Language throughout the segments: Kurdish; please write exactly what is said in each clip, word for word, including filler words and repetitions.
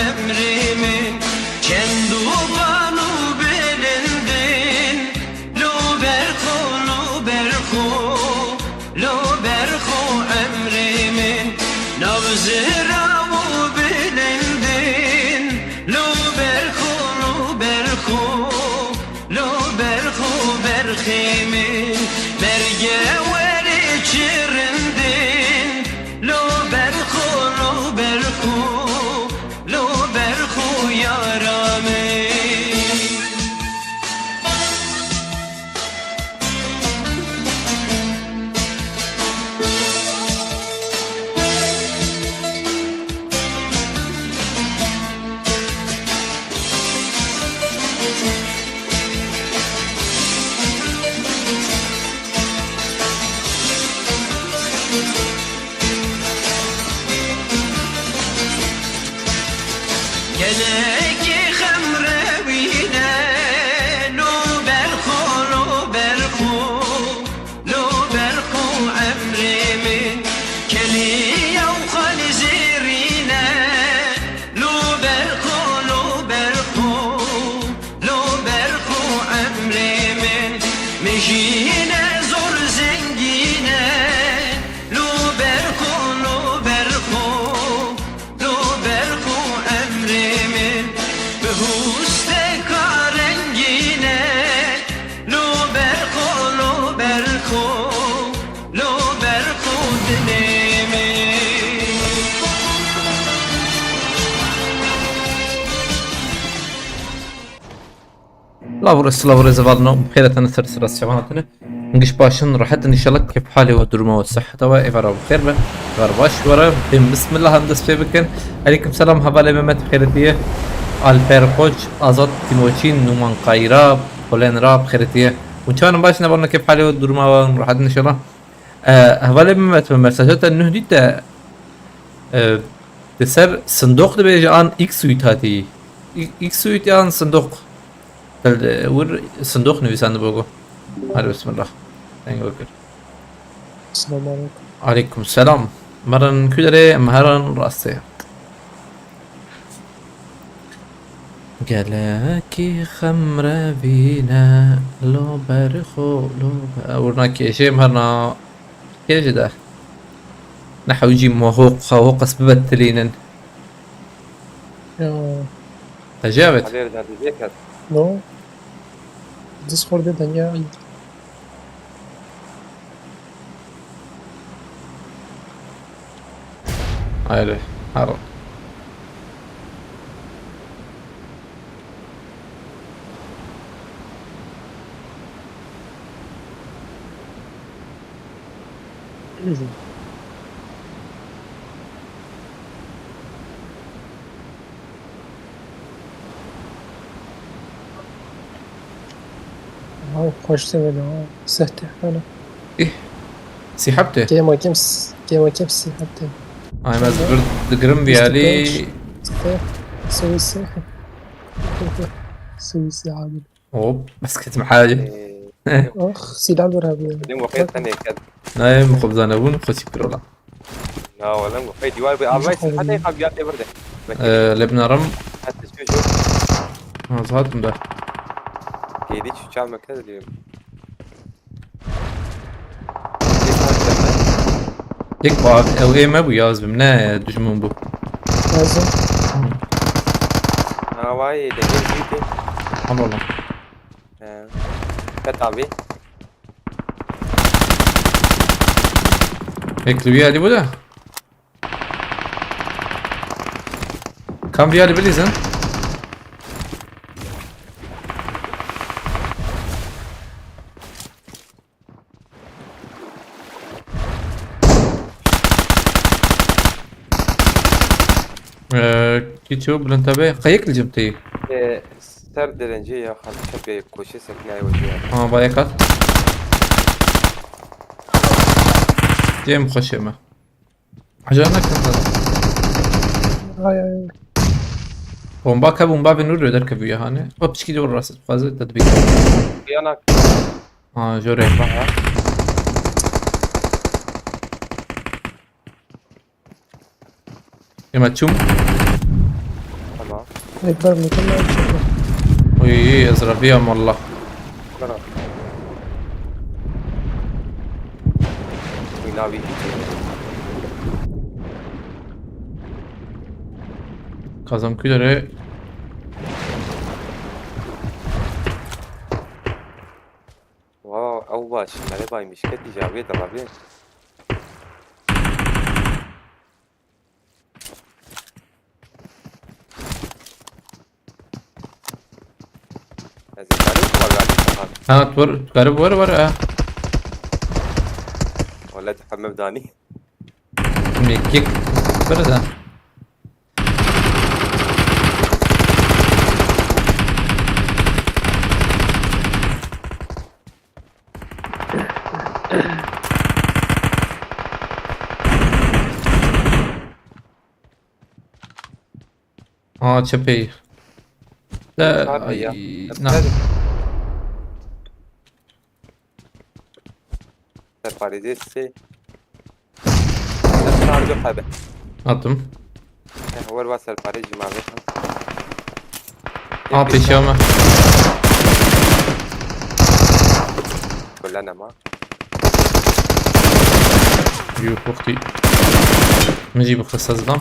Emrê min çend û ban û bilind in, lo ber xwe, lo ber xwe, lo ber xwe emrê min. Nav zira û bilind in, lo ber xwe, lo ber xwe, lo ber xwe berxê min. Berge werê çi rind in, lo ber xwe, lo ber xwe, lo ber xwe yara min. Gelekî xem rewîne, lo ber xwe, lo ber xwe, lo ber xwe emrê min. Keliya û xalî zêrîne, lo ber xwe, lo ber xwe, lo ber xwe emrê min. Min jî ne zor zengîne, lo ber xwe, lo ber xwe, lo ber xwe emrê min. Bi hûsteka rengîne, lo ber xwe, lo ber xwe, lo ber xwe dilê min. Lav û rêz, lav û rêz hevalno, bi xêr hatine ser sera çavan hatine. Hûn giş baş in, rehet in, înşallah kêf halê we, duruma we, siheta we, êvara we bi xêr be, êvara baş we re. Bên bismillah em dest pê bikin. Eleykum selam, hevalê Mehmet, bi xêrê te ye. Alper Koç, Azat Tîmoçîn, Nûman Kayra, Polen Ra, bi xêrê te ye. Hûn çawan in, baş in, hevalno, kêf halê we, duruma we, rehet in înşallah. E, hevalê Mehmet, me mesaja te nuh dît te, e, di ser sindoq dibêje an X suit hatî. X, X suit an sindoq. Tel, e, wir sindoq nivîsandibo go. Hadi bismillah. Dengê we kir. Selamun aleyküm. Aleyküm selam. Merin kuderê, em herin rastê. Gelekî xem revîne, lo ber xwe, lo ber. Ewr na kêşê em herna kê jî de. Ne hewcî moho xwe ho qes bibetilînin. Ya. Te jî avêt? Alê, da dizê ket. No. Discordê de ya. Haydi, her. Ha, xweş tê vêde, ha. Seh tê, hele. Ih. Sî heb tê? Kêma kem s-, kêma kem sî heb tê. Ay, ez vir digirim vî alî. Sê, sê, sê. Sê, sê abi. Hop, bes ketim halî. Ee, Oh, silah bir abi ya. Benim vakit sen ne ket? Nayê min xwe bizane bûn, xwe çî kir ola. Na, wala, xwe dîwar bi Allah için hadi xwe ya devir de. Ee, lê binarim. Hadi şu şu. Ha, zaten de. Kedi şu çal mekaz diyorum. Yek bu abi, ew ê me bû ya, ez bim ne dijmin bû. Lazım. Ha, vay, de gel, gel, gel. Al oğlum. He. Ket abi. Ekli bir yerde bu da. Kam bir yerde bilirsin. Ee, Kiço, Bülent abi, kayık licim teyip. Ee, ser derence ya, hadi çapya koşu seknaya hoca. Ha, bayağı kat. Cem koşu mu? Acayip ne kadar. Ay, ay, ay. Bomba ka bomba ve nur derke bu ya hani. O piçki de uğraşsız fazla da bir. Yanak. Ha, jore. Aha. Ema çum. Ekber, mümkün mü? Uy, ez reviyam wallah. Kara. Uy, navî. Kazım Küler'e. Wow, ew baş. Mele bay mişketî ji avê de rabê. Ez ê karî xwe radî xwe. Ha, tu were, tu karî were, were, ha. Wele tu heme danî. Mekik. Were de. Aa, çepeyî. De, Abi ya. Ay, na. Serparêzê sê. Serparêzê xebe. Attım. Eh, wer va serparê jî mavê. Aa, pêşiya me. Kule nema. Yuh, wextî. Min jî bixwe sezdan.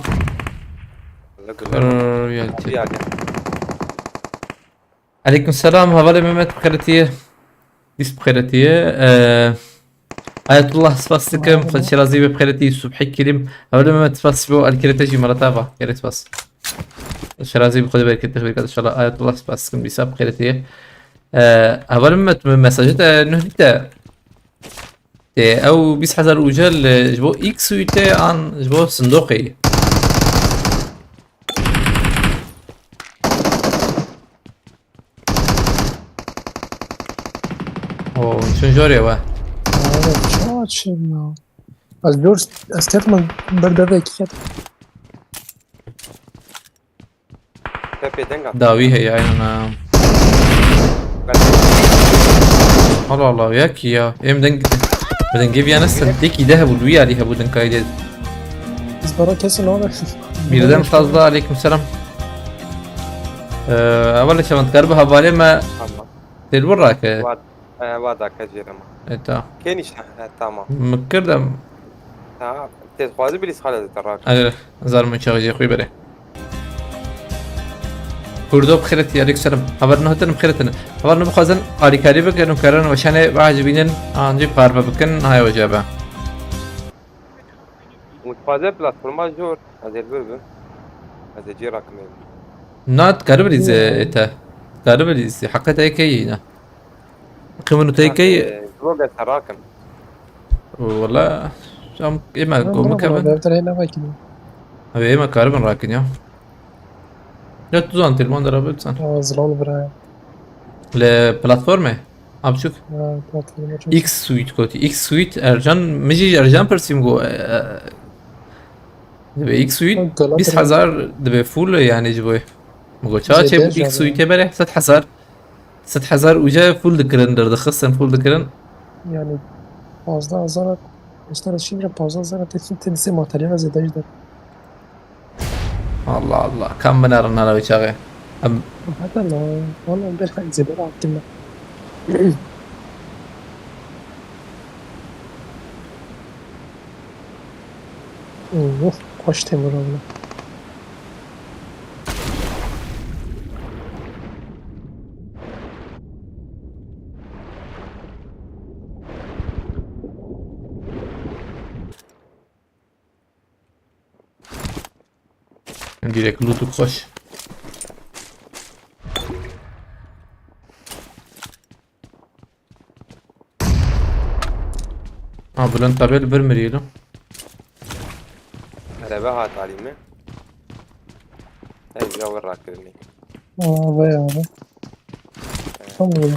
Kar ya tê. Aleyküm selam, hevalê Mehmet bi xêretiye. Dîs bi xêretiye. Ee, Ayetullah, spas dikim. Xwe şirazî be bi xêretiye, subhî kirîm. Hevalê Mehmet, spas bo alkirete jî, merata va. Gelek spas. Şirazî bi xwe de bereket, bereket inşallah. Ayetullah, spas dikim. Dîsa bi xêretiye. Ee, hevalê Mehmet, me-, mesajê te nuh dîte. Tê ew bîst hezar uca li, ji bo X suite an ji bo sindoqê? O, çün jorê we. Abi, çawa çin ya? Ez dört, ez ketman ber devre iki ket. Tepê denga. Dawî heye, aynen ha. Ben Allah Allah, ya ki ya. Em deng, dengê viyane sentêkî de hebû, wî alî hebû deng kaydê. Biz bara kesin abi. Birden fazla, aleyküm selam. Ee, Evvel çavan kar bi hevalê me. Tamam. Têl wira ke. Wad, e, wada ke jêre ma. E, ta. Kênîşe, e, tamam. Mı kırdım. Tamam. Têz xwazi bilîz xale de rak. Hadi, zarmı çağıcı kuy bere. Kurdo bi xêretî, aleyk selam. Haber ne hatırım xêretini. Haber ne bixwazin alîkarî bikin û karin weşanê biacibînin an jî parve bikin, haya weca be. Û dixwaze platforma jor, ez ê li vir bim. Ez ê cê rakim ê. Na, dikarî bilîzê, hmm, ê te. Dikarî bilîzê. Heqê te yê keyî ne. Qîmûn te yê keyî. Vloga te rakim. Wala, em, ême go bikevin. Ev ême karibin rakin ya. Ya tu zan, telefon de rabitsan. Ya, zilav li vir e. Li platformê? Ha, biçûk. Ha, platforma çok. X Suite gotî. X Suite Ercan, min jî Ercan pirsî, min got, e, e, dibe X Suite bîst hezar dibe full, yani ji bo. Min got, çawa çêbû X Suite bere sed hezar. Sed hezar uca full dikirin, derdixistin, full dikirin. Yani, pazdeh hezar, işte, şimdi pazdeh hezar tekin tedisi materyal zêde ji der. Allah Allah, kam binerin nara wî çaxê. Em, Hata la, valla bir zêde attım ben. Oh, koş Temur oğlu. Direkt lootuk xweş. Ha, Bülent abi bir mi diyelim? Araba hat alî me. Ev ya we rakirinî. Aa, vay abi. Tam böyle.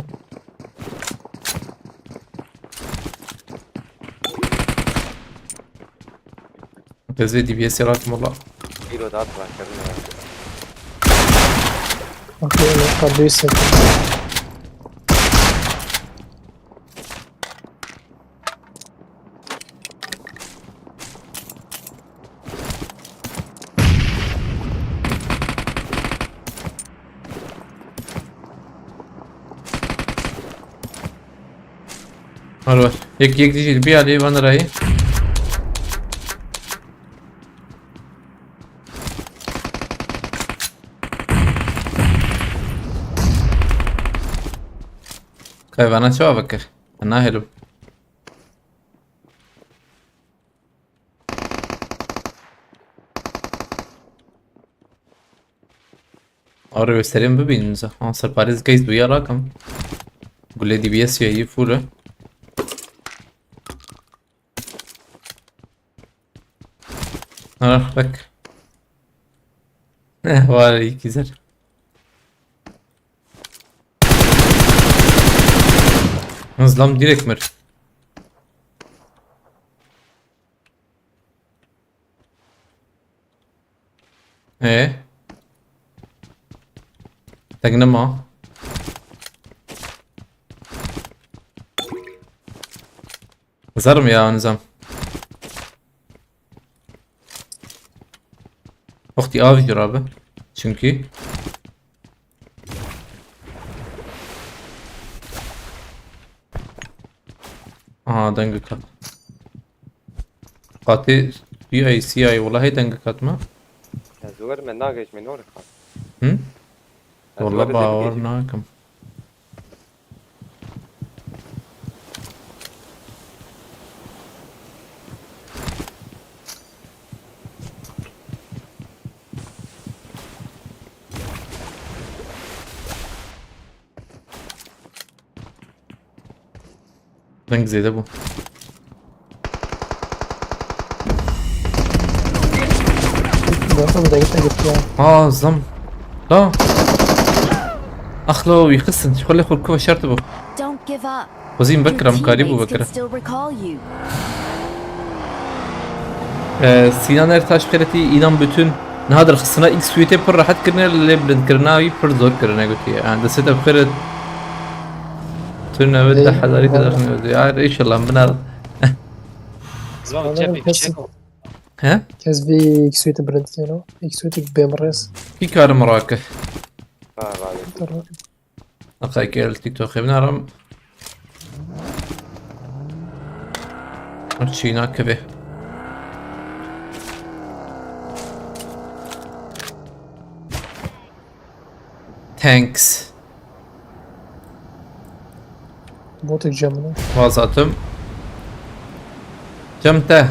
Tezê D B S yaratım ola. Hero da atma kendine. Bak böyle kalbimi hissettim. Var, var. Yek, yek dijî bir alî van rayî. Kayvana çawa vekir? Nahêlim. Arê wê serê min bibînin za. Ha, serparêz geys duya rakim. Gulê D B S ya yî full e. Ha, bak. Eh, var iyi güzel. Hızlam direkt mir. E? Teng nema. Zarım ya nizam. Wextî av jî rabe. Çünkü. Aha, dengê kat. Qatê C I C I wala hê dengê kat me. Ez wer me nagêj me nor xat. Hı? Ez Wala wer bawer zêde nakim. Deng zêde bû. Zaten dengê te gitti ya. Aa, zam. La. Axlo, yıkılsın. Xole xurku başardı bu. Don't give up. Xwezî min vekira, min karîbû vekira. Ee, Sinan Ertaş xêretî, înan bütün. Niha derxistina X suitê pir rehet kirine, lê bilindkirina wî pir zor kirine gotiye. Yani destê te bixêret. Tu newid deh hezarî te derxine gotiye. Ya, inşallah bina. Ziman çepê kes, fişek. He? Kes vî X suitê bilind keno. X suitê bêmirêz. Kî karim rake? Ha, vale. Dur. Aqay gel TikTok'ê binarim. Çîna kivê. Thanks. Botek cemine. Vazatim. Cem te.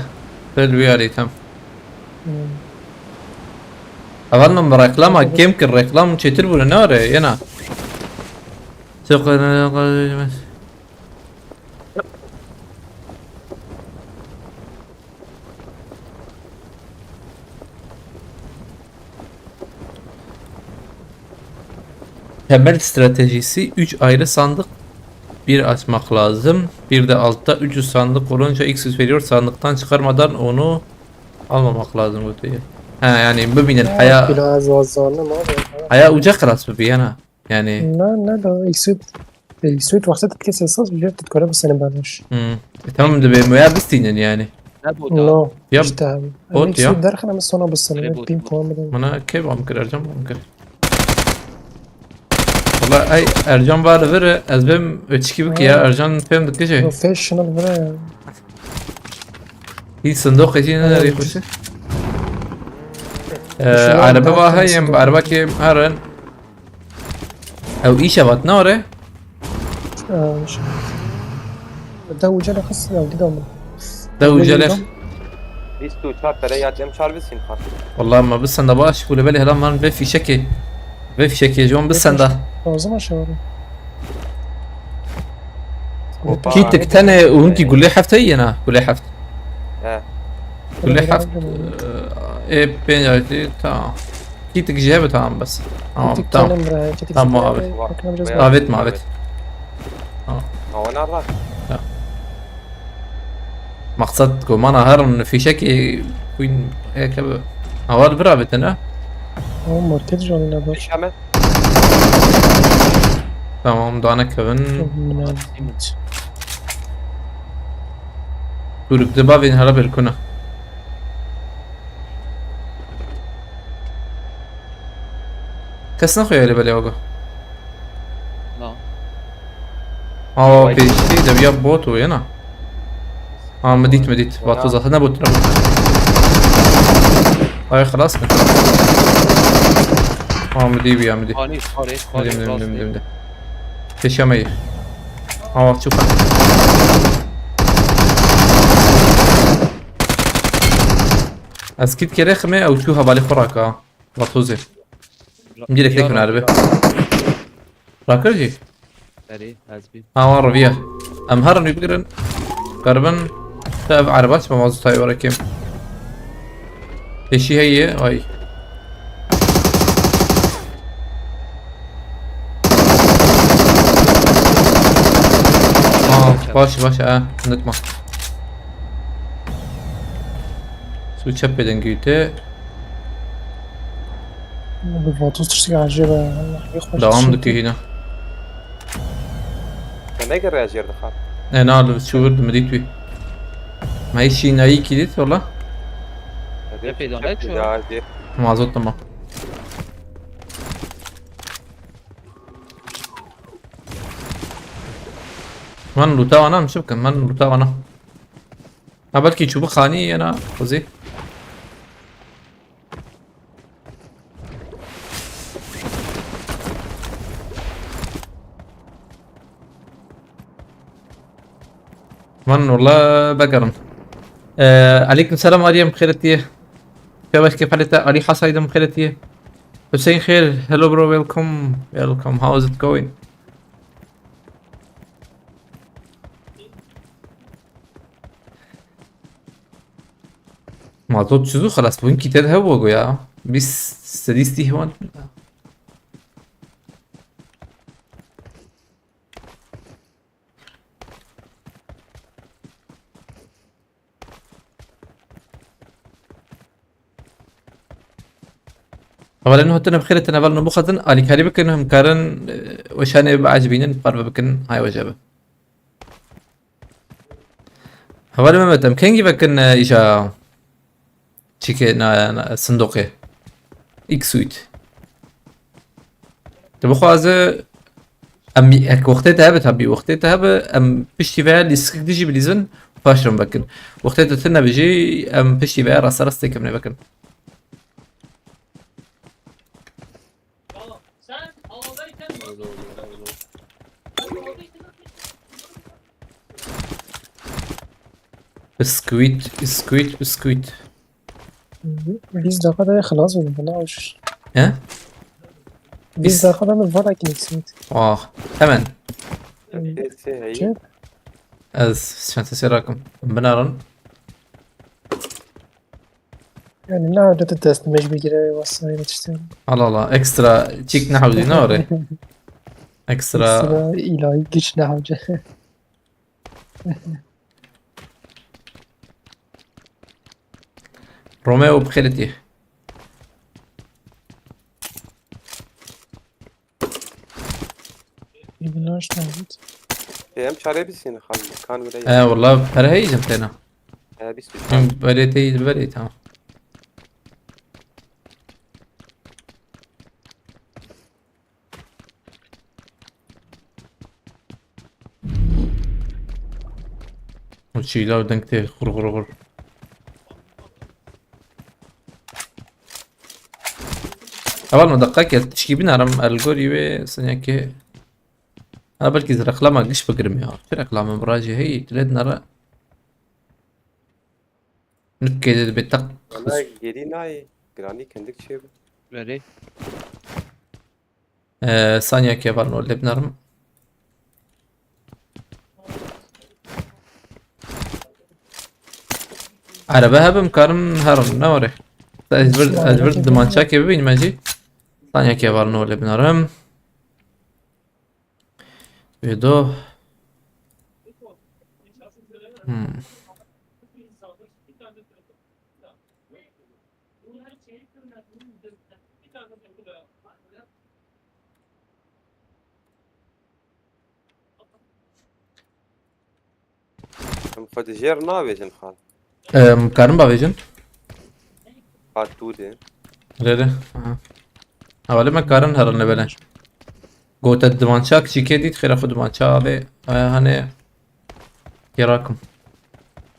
Tel wiyarî tam. Hmm. Evan min reklama kêm kir, reklam çêtir bûne, ne are, yena. Çok önemli. Temel stratejisi üç ayrı sandık bir açmak lazım. Bir de altta üç sandık olunca X veriyor. Sandıktan çıkarmadan onu almamak lazım bu diye. Ha, yani bibînin heya, heya uca xilas bibî, yana. Yani. Ne, ne da X suit, X suit wexta tu dikê sê sed, jê tu dikare bisenî belaş. Hmm. E, tamam, dibê me ya bistînin yani. Ne bota? No, ya, işte abi. Bot ya. X suit derxin, em sona bisenî. Ping tamam bidin. Bana kev am kir, Ercan am kir. Valla ay Ercan var li vir, ez bim öçki bik ya, Ercan pêm dikişe. Professional vira ya. Hiç sındık için ne derî kuşu? Ee, araba var, hayım, araba ki herin. Ew îşev hat nare? Ee, da uca lexis ya, dida mı? Da uca lex. Bîst û çar pere ya cem çar bisin xat. Vallahi ma bisenda baş, bu lebelê helam var, ve fişekê. Ve fişekê, ciwan bisenda. Lazım aşağı var. Kîtik tenê û hinkî gulê heft heye na, gulê heft. He. Gulê heft, e, ê pênc ayetî, tamam. Kîtik jî hebe, tamam bes. Tamam, tamam. Tamam abi. Avêt mi, avêt. Tamam. Awa nerede? Ya. Maqsad ku mana herin fîşekê kuyên heke bi. Awa li vir avêtin, ha? Tamam, market jî anîne ber. Fîşek me. Tamam, dane kevin. Çok minnet. Kurik de bavên hela berkuna. Kes naxuya li belê ogo. Na. Awa pêşî de ya bot û yena. Ha, min dît, min dît. Vatoza. Ne bot, ne bot. Ay, xelas kir. Ha, min dî, ya min dî. Xanî, xanî, xanî, Dim, dim, dim, dim, dim. Pêşiya me yê. Awa, çû xwe. Ez kit kere xime ew çû hevalê xwe raka. Vatozê. Direkt tek hüner be. Rakir jî. Erê, ez bî. Ha, wan reviya. Em herin wî bigirin. Karibin. Te ev ereba çima mazotayê were kêm. Pêşî heye, ay. Ha, baş, baş, ha, unutma. Su çep bedin güte. Bi vatoz tiştek acil e. Devam dike hîna. Te negere ez jêr dixat. E, na, li çû vir, mi dît wî. Me hîç şînayî kî dît, wala? Epey dane çû. Mazot tamam. Man luta wana, min çi bikim? Man luta wana. Ha, belkî çû bi xanî yena xwezî. Van wala begerim. Ee, aleykum selam Ariyem, xêretiye. Şevek kefalete Ali Hasaydım, xêretiye. Hüseyin Xêr, hello bro, welcome. Welcome, how is it going? Mazot çizu xelas bûn kî te de hebû go ya. Bîst sedî stî hewan. Hevalên hotine bi xêr, tine hevalên bixwazin, alîkarî bikin, him karin, e, weşanê biecibînin, parve bikin, hay weje be. Hevalê Mehmet, em kengî vekin, e, îja çîkê na, na sindoqê. X suit. Tu bixwaze em hek wextê te hebe, tabî wextê te hebe, em piştî ve lîstik dijî bilîzin, paş re vekin. Wextê te tune bijî, em piştî ve raste rastê kemine vekin. Biskuit, biskuit, biskuit. Bîst deqa de xelas bû, bu ne hoş. He? Bîst deqa de min vara ki biskuit. Ah, hemen. Çi? Ez çantesê rakim. Binarin. Yani ne hacet dest mecbur gireve basayla işte. Allah Allah, ekstra çîk ne hewdî ne ore. Ekstra. Ekstra ilahi güç ne hacet. Romeo bi xêr tî. Îbnaş David. Ê, em çare bîsîne xal, kan wile. E, wala, pere heyî jim têna. E, bîst û çar. Em berê tê, berê, tamam. O çîla û deng tê xur xur xur. Heval me deqekê tişkî binarim, el gorî wê sinekê. Ha, belkî ez reklama giş bigirim ya. Çi reklama birajî heyî, tu lê dinere. Nikê de dibe teq. Wala gerî nayê. Giranî kendik çê bi. Berê. Ee, saniye ke var no lê binarim. Araba hebim karim herim ne ware. Ez bir, ez bir dimançakê bibînim ez jî. Saniye ke var no lê binarim. Vedo. Hmm. Em xwe di jêr navêjin xal. Em karin bavêjin? Xal tu de. Rê rê. Aha. Hevalê me karin herin lê bele. Gote dimançak çîkê dît, xêra xwe dimança avê, e, hani, yerakim.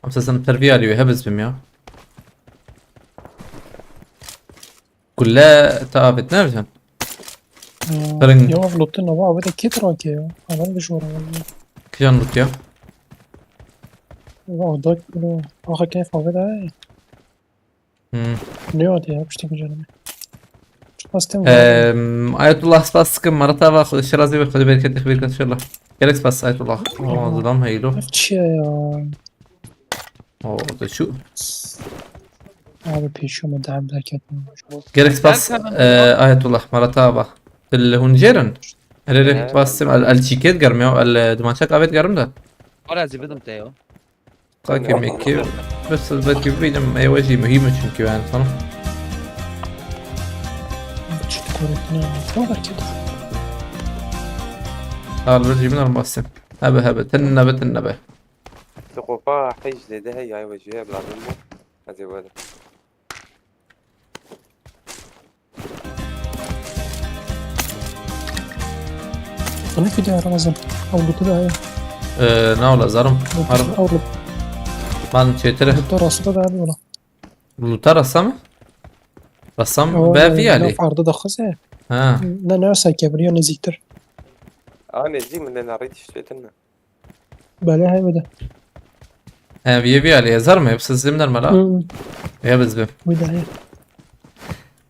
Em sezin terbiye alî wê, hebez bim ya. Kule te avêt ne ev can? Hmm, Ring. Ya ev lotin ama avê de kê dirake ya? Anan bir jora. Kijan lotiya? Ya da, axa keyf avê de. Hmm. Ne o diye yapıştı bir canım. Spas tem. Em, Ayetullah, spas dikim, Marat ava, Xwedê şirazî ve, Xwedê bereketê xwe bêrke inşallah. Gelek spas Ayetullah. Aa, zilam heylo. Çi ya? Oo, da şu. Abi pêşiya me dehem derket. Gelek spas, e, Ayetullah, Marat ava. Dil hûn jêrin? Erê, erê, spas dikim, el, el çîkêt germ ya, el, e, dumançak avêt germ de. Ara zî bidim te ya. Takê mekê. Bes ez belkî bibînim, ê we jî muhîm e çünkü yani sana. Çit korek ne? Ne var ki? Al bir jî min armasın. Hebe hebe, tenne be, tenne be. Ti qopa hej zêde hey, ay we jî heye lazim bû. Ez ê werim. Sana ki de Ramazan. Avlutu da ya. Ee, ne ola zarım? Har Avlut. Man çetere. Avlutu rasta da abi ola. Luta rasta mı? Rasta mı? Be viyali. Arda da kız ya. Ha. Ne ne olsa kebiriyor neziktir. Aa, nezî min de narît işte, ne? Belê, heye wê de. He, vîyê vî alî, ez herim, hepsi zim dermela. Hı. Heye biz bim. Wê de heye.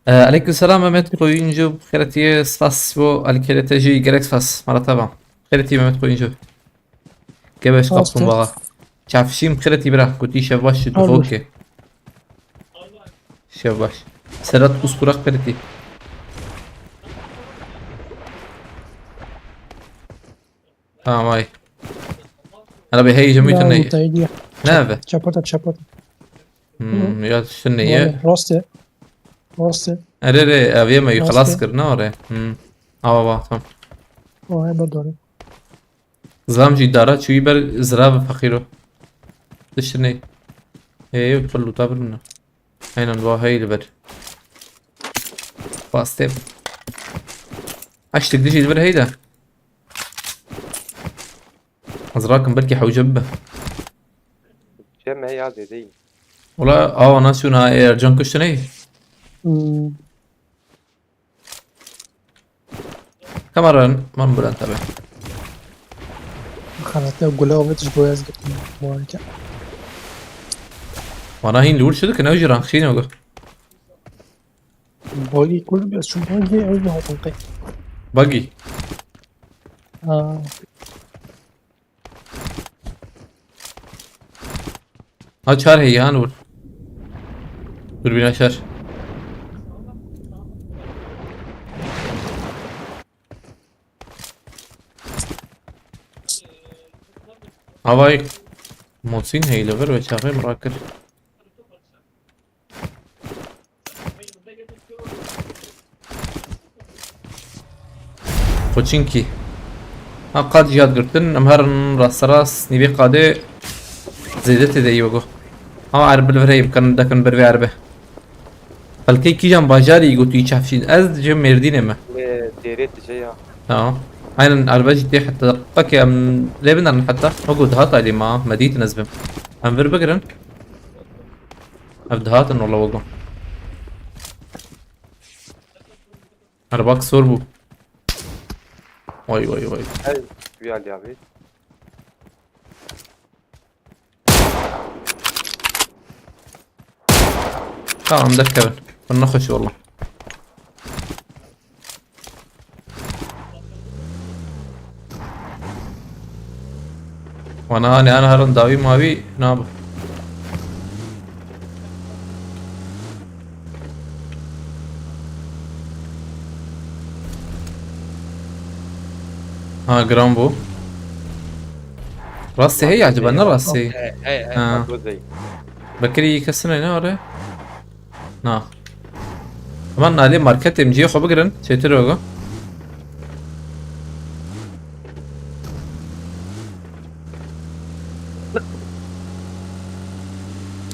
Ee, aleyküm selam Mehmet Koyuncu, xêretiye spas bo alîkerê te jî gelek spas, Marat ava. Xêretiye Mehmet Koyuncu. Gebeş kaplumbağa. Çavşîm xêretî bira, gotî şev baş, tu xokê. Şev baş. Sedat Uskurak xêretî. Tamam ay. Ana be hey jemi tane. Ne be? Çapata, çapata. Hmm, ya tiştine ye. Rastı. Rastı. Erê rê, ev yeme xelas kir ne ore. Hmm. Ava va, tamam. O hebe doğru. Zam jî dara çûyî ber zirav feqîro. Tiştine. Ê, ew pir lûta bir min. Aynen, va hey li vir. Bastê. Aştik dijî li vir hey de. Ez rakim belkî hewce bibe. Cem he ya zêdeyî. Wala awa nasyona ê Ercan kuştinê. Hmm. Kamera man bulan tabi. Xanat ya gula omet ji bo ez girtim. Bu harika. Bana hin lûr şudu ki ne ucu rank şeyin ogu. Bagi kul bir şu bagi ev bir hatın kay. Bagi. Aa. Ha, çar heye, han vur. Dur bir açar. Havay. Mosin heyle ver ve çaxê bırakır. Koçinkî. Ha, qad jî hat girtin, em herin rasterast, nîvê qadê zêde tê de yî wego. Ha, erbil vir heye, bikin, dekin ber vê erbe. Xelkê kîjan bajarî gotî çavşîn? Ez ji Mêrdînê me. Lê dêrê tije ya. Tamam. Aynen, erbe jî tê heta. Okey, em lê binerin heta. Wego dihat alî ma, me dîtin ez bim. Em vir bigirin. Ev dihatin wala wego. Erbak sor bû. Vay vay vay. Hey, vî alî abi. Tamam, derkevin. Min nexweş wala. Wana hani ana herin dawî mawî nabe. Ha, giran bû. Rastî heye acaba, ne rastî? Hey, hey, hey, ha. Bak, bu zey. Bekirî kesine ne are? Na. Aman nalê marketê em cihê xwe bigirin. Çêtir ogo.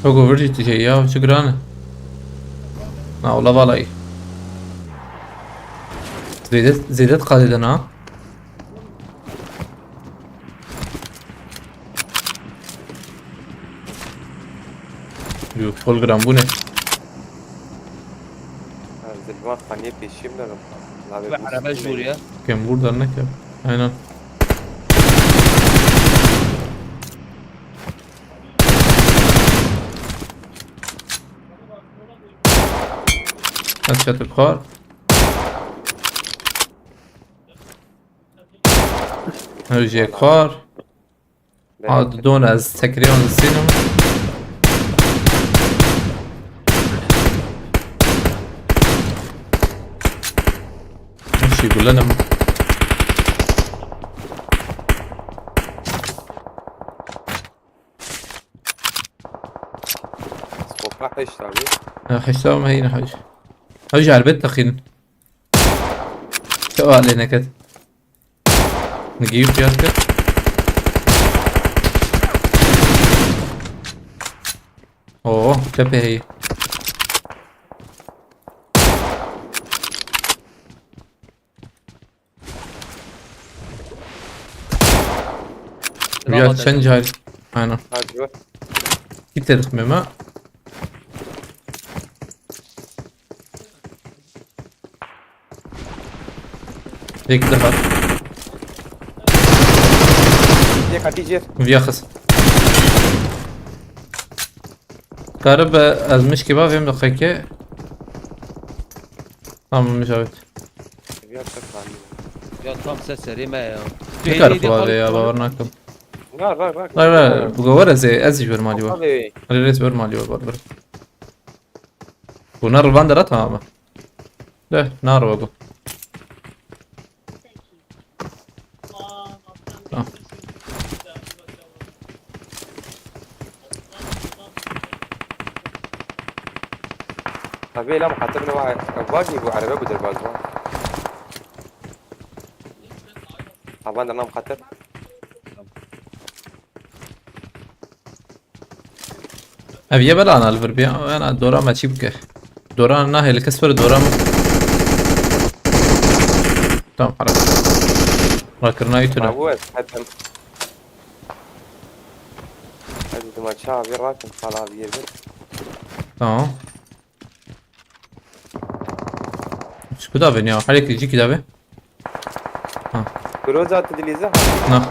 Ogo vir jî tije ya, çi giran e. Na, ola valayî. Zêde, zêde diqadê de na. Hol giran bûne. Zilvan xaniyê pêşî min de. Ve araba jûr ya. Kem vur derneke. Aynen. Ez çatık xwar. Ew jê xwar. A, didon ez tekeriyan distînim. Şî gulenim. Sopra heşt abi. Ha, heşta me heyne haj. Haj erbet daxin. Çawa lê neket. Nigiyû piyaz kir. Oo, çepê heyî. Ya çend car. Aynen. Hadi bak. Git dedik meme. Yek daha. Yek Hatice. Viya xis. Karib ez mişkî bavêm daxeke. Tamam Mücavit. Seviye atsak bari. Ya tam ses serê me ya. Ne kadar kolay ya, bawer nakim. Var var var. Ver ver, bu gavar ez ez jwer mali var. Abi. Hadi res ver mali var, var ver. Bu nar van dara tamam mı? De, nar var bu. Tamam. Abi la muhatab ne var? Bagi bu araba bu derbaz var. Aban da muhatab. Ev ye bela ana li vir bîya, ana dora me çî bike. Dora nahê li kes were dora me. Tamam, ara. Rakirina yutuna. Abu ez hatem. Hadi dima çavi rakim kala bir yerde. Tamam. Şu da beni ya. Hadi ki ciki da be. Groza tu dilize. Na.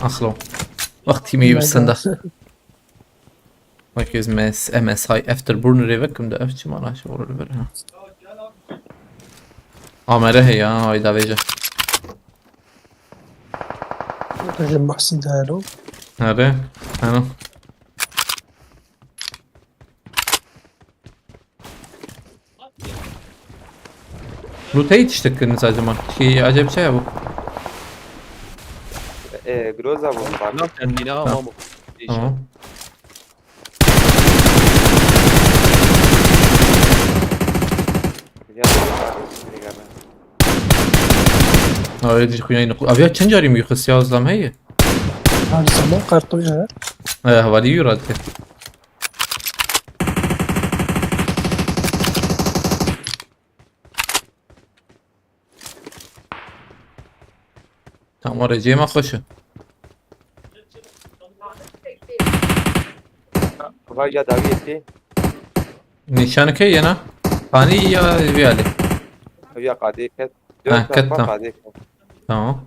Aslo. Wextî me yê senda. Wek ez mes M S I afterburner ê vekim de ev çi mana şi vurur ver ha. Amere he ya, hayda veje. Öyle Muhsin Dayalo. Nerede? Ano. Luteyî tiştek kirin sadece man. Şey, acayip şey ya bu. E, Groza bu. Lan kendine ama bu. Tamam. Ya, bir kardeşim, bir kardeşim. Ha, öyle değil, kuyayını. Abi ya çend carî mi yuxu siyah zlam heye? Her zaman kartoya. He, havali yürü hadi. Tamam, oraya cema koşu. Vay ya davi etti. Nîşaneke yena. Hani ya viyali. Ya qadê ket. Ha, ket, tamam. Qadê ket. Tamam.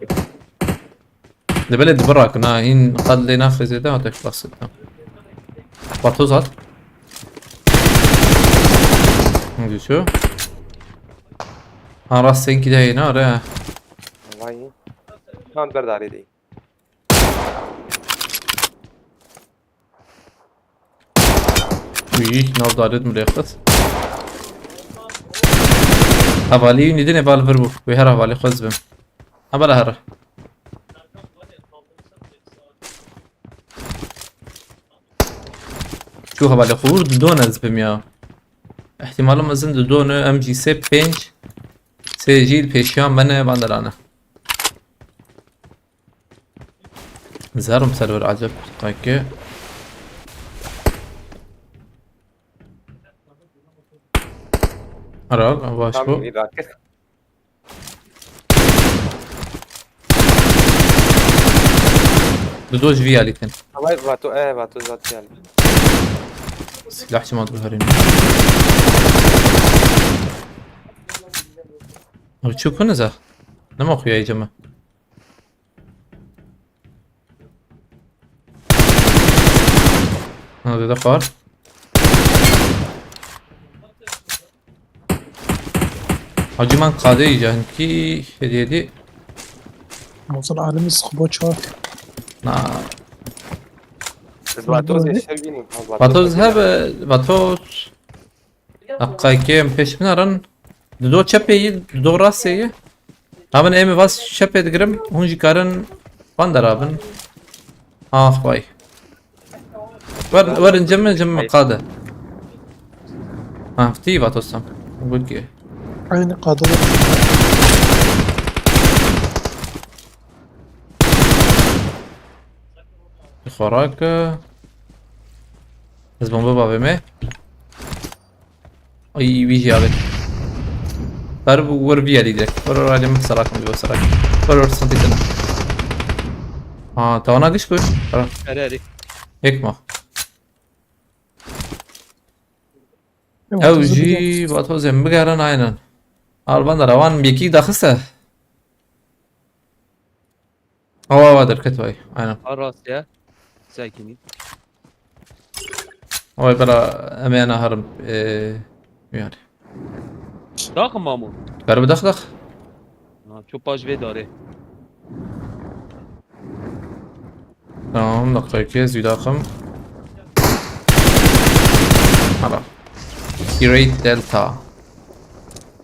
Li belê dibirakin ha, hîn qad lê naxê zêde hate klasik, tamam. Bartoz hat. Güçlü. Ha, rast senkî de yena re. Vay. Tam berdarê de. Uy, nav daret mi rêxist. Hevalî wî nîdin ê bal vir bû. Wê her hevalî xwez bim. Ha, bala here. Çû hevalê xwe wir didon ez bim ya. Îhtîmala mezin didon e, M G S pênc. Sê jî li pêşiya me ne, van derane. Zerim ser vir acep qeke. Ara, baş Tam bu. bir dakika. Doz vî alî kin. Vay, vato, e, vato zat geldi. Silah çima dur herin. Abi çok ne za? Ne mi okuyor acaba? Ha, dedi var. Hacı man kadeyî cankî hediye di. Mozul alemi sıkı boç var. Na. Vatoz eşer bînim. Vatoz hebe, vatoz. Dakika iki em peş binaran. Dido çepê yî, dido rastê yî. Abin em vas çepê digirim, hûn jî karin van derabin. Ah vay. Wer, werin cem min, cem min qade. Ha, tî vat ostam. Got ki. Aynı kadro. Xorak. Ez bomba bavê me. Ay, wî jî avêt. Dar bu wer vî alî direkt. Wer wer alî min serakim, bu serakim. Wer wer santî tene. Ha, tawana giş koy. Ara. Erê, erê. Yek ma. Ew jî vatozên bigerin aynen. Alban da rewan yekî daxiste. Awa, awa derket vay. Aynen. Ha, rast ya. Sakinî. Awa bera em ê naharim. Ee, yani. Daxim mamo. Garbi dax dax. Ha, ço paş vê darê. Tamam, dakika iki, ez daxim. Hala. Great Delta.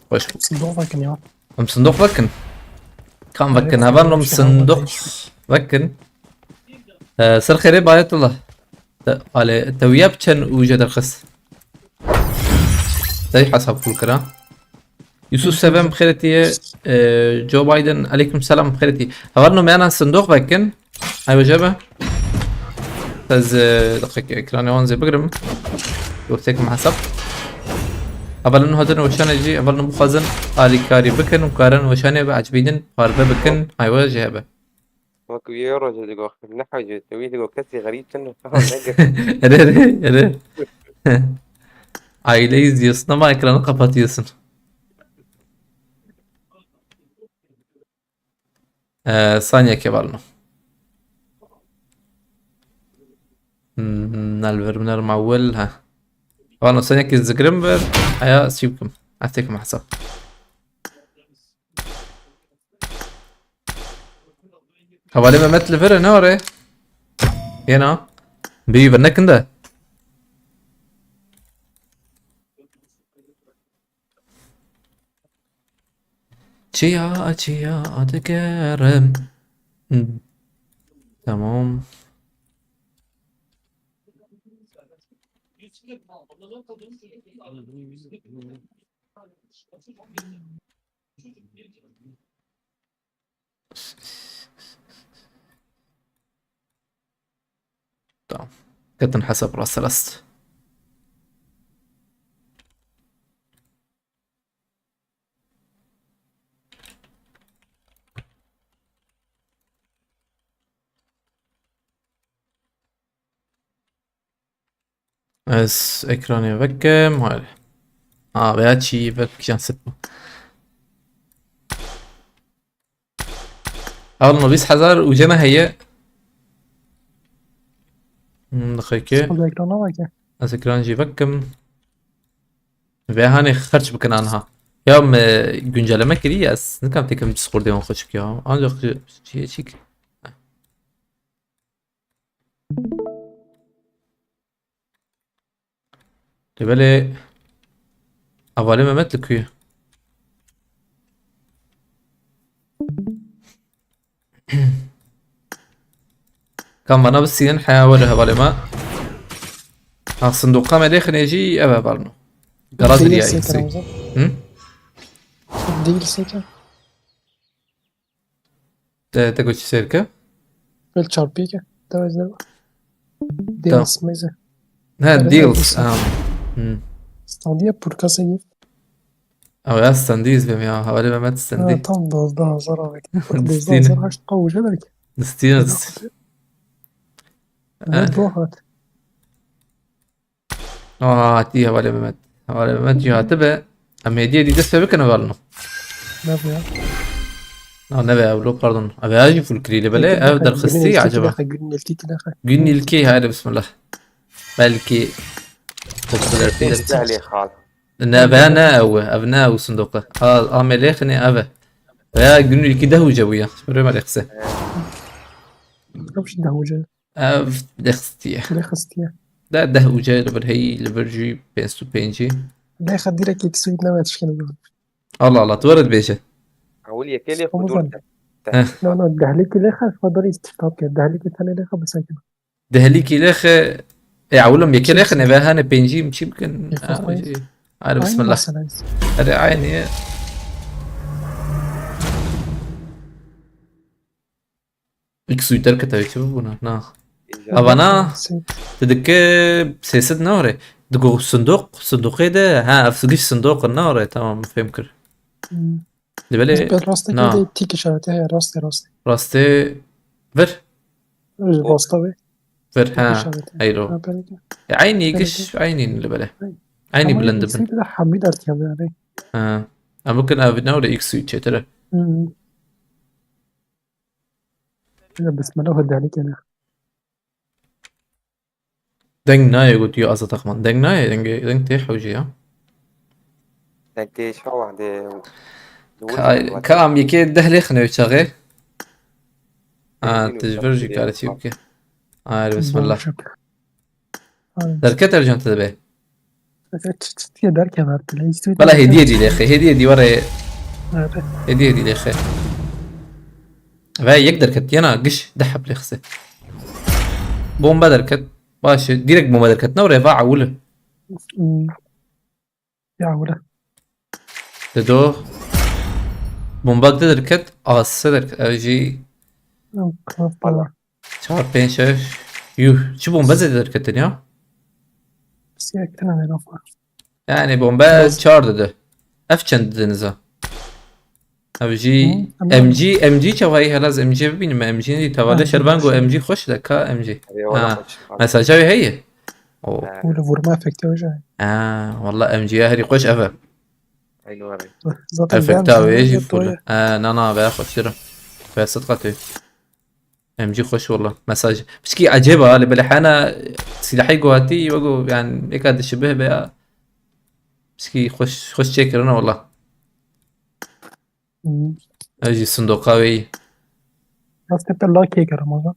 Hoş bulduk. Sindoq vekin ya. Em sindoq vekin. Kam vekin? Heval em sindoq vekin. Ee, ser xêrê Bayetullah. Te, ale, te wiya bi çend û je derxist? Te hesab pul kira. Yusuf Seven bi xêrê tîye, e, Joe Biden, aleyküm selam bi xêrê tîye. Heval no me ana sindoq vekin. Ay, wece be. Ez, e, dakika ekranê wan zê bigirim. Wektek me hesab. Heval no hadin weşanê jî, heval no bixwazin alîkarî bikin û karin weşanê bi ecbînin parve bikin. Ay, wece be. Wek wî yê rojê digot, ne hacet, wî digot, kesî xerîb tune, tamam, ne gir. Ere, ere, ere. Aileyi izliyorsun ama ekranı kapatıyorsun. Ee, saniye kevalno. Hmm, nal verimler mawel, ha. Vano saniye ki zigrim ver, aya sivkim. Atek mahsab. Hevalê Mehmet li vir e, ne were? Yena. Bî vir nekin de. Çiya, çiya digerim. Tamam. Tamam. Ketin hesab rast rast. Ez ekranê vekim, hayır. Ha, veya çî vek kişan sit bu. Alma bîst hezar û cene heye. Hmm, daxike. Sol ekrana veke. Ez ekran jî vekim. Ve hanê xerç bikin anha. Ya me güncelleme kiriye, ez nikam tekim Discordê wan xweş bike ya. Ancak çi, çi, çi, Dê belê hevalê Mehmet li ku ye? Kam vana bisînin heya were hevalê me. Ha, sindoqa me lê xinê jî ev hevalno. Garaj Değil diye seker eksik. Hamza. Hı? Değil seker. Te, te goçî sêr ke? Gel çarpı iki. Tamam. Deals meze. Ha, evet, deals. Tamam. Hmm. Standiye pur kasa gift. Ama ya standiyiz benim ya. Havale Mehmet standi. Ha, tam dozda hazır abi. Dozda hazır aşk kavuca belki. Distiniz. Mehmet, eh, bo hat. Aa, hatiye hevalê Mehmet. Hevalê Mehmet jî hatibe. Em hêdiyê dî dest pê bikin hevalino. Ne bu ya? Na, nebe ew lo, pardon. Ev ya jî full kirî li belê. Ev derxistî acaba? Günün ilki kilexe. Günün ilki, haydi bismillah. Belkî popularite. Belkî xal. Ne, be ne ew e. Ev ne ew sindoq e. A, a me lêxinê ev e. Veya günün ilki deh uce bûye. Şimdi öyle kısa. Nasıl deh uce? Ev lêxistiye. Lêxistiye. De deh uce li vir heyî, li vir jî pênc û pêncî. Lêxa direkt ilk suit nebe tişkîne. Allah Allah, tu were dibêje. Ewil yekê lêx û dor te. Heh. No, no, dehlîkî lêxa, xwe dorî istifta bike. Dehlîkî tenê lêxa bisekine. Dehlîkî lêxe, e, ewilum yekê lêxe neve hane pêncî çî bikin? Yekê xwe. Hadi bismillah. Hadi aynı ye. İlk suyu terk et, çi bûna? Na. Avana, tu dike sêset ne ore. Digo sunduk, sunduqê de, ha, ev giş sunduk ne ore, tamam, fêm kir. Hmm. Di belê, rastê na. Tik işareti heye, rastê, rastê. Rastê, ver. Rasta ve. Ver, tik ha, işareti. Eylo. Ha, belki. E, aynı giş, aynı li belê. Aynı bilindi bin. Hamid artık yani. Ha. Ama bakın abi ne ore ilk suyu çetere. Hmm. Şöyle bismillah ve dalik yani. Deng nayê gotiyo Azad Akman. Deng nayê, deng, deng tê hewce ya. Deng tê şawa de. Ka, ka am yekê deh lêxine çaxê. Ha, tijbir jî kare çî bike. Hayır, bismillah. Derket Ercan te dibe. Bela hediye dî lêxe, hediye dî were. Hediye dî lêxe. Ve yek derket, yana giş deh heb lêxe. Bomba derket, baş e, direkt bomba derket, ne were va awul. Hmm. Ya were. Dedo. Bomba de derket, ase derket, ev jî. Yok, yok, valla. Çar, pênc, şeş. Yuh, çi bombe zêde derketin ya? Siyah tane ne laf var. Yani bombe çar dedi. Ev çend dediniz ha? Ev jî M G, M G çavayî helaz M G bibînim, M G neyî tavale şervango M G xweş de ka M G. Ha, mesaja wê heye. O. Öyle vurma efekti hoca. Ha, valla M G ya herî xweş ev e. Zaten efekta wê jî full. Ha, na, na, veya xweştir e. Veya sidqa tê. M G xweş walla. Mesaj. Piçkî ecêb a, lê belê hena silahê guhatî, wego, yani, êka dişibih be ya. Piçkî xweş, xweş çêkirine walla. Hmm. Ev jî sindoqa wê yî. Rastê te lakê kir Ramazan.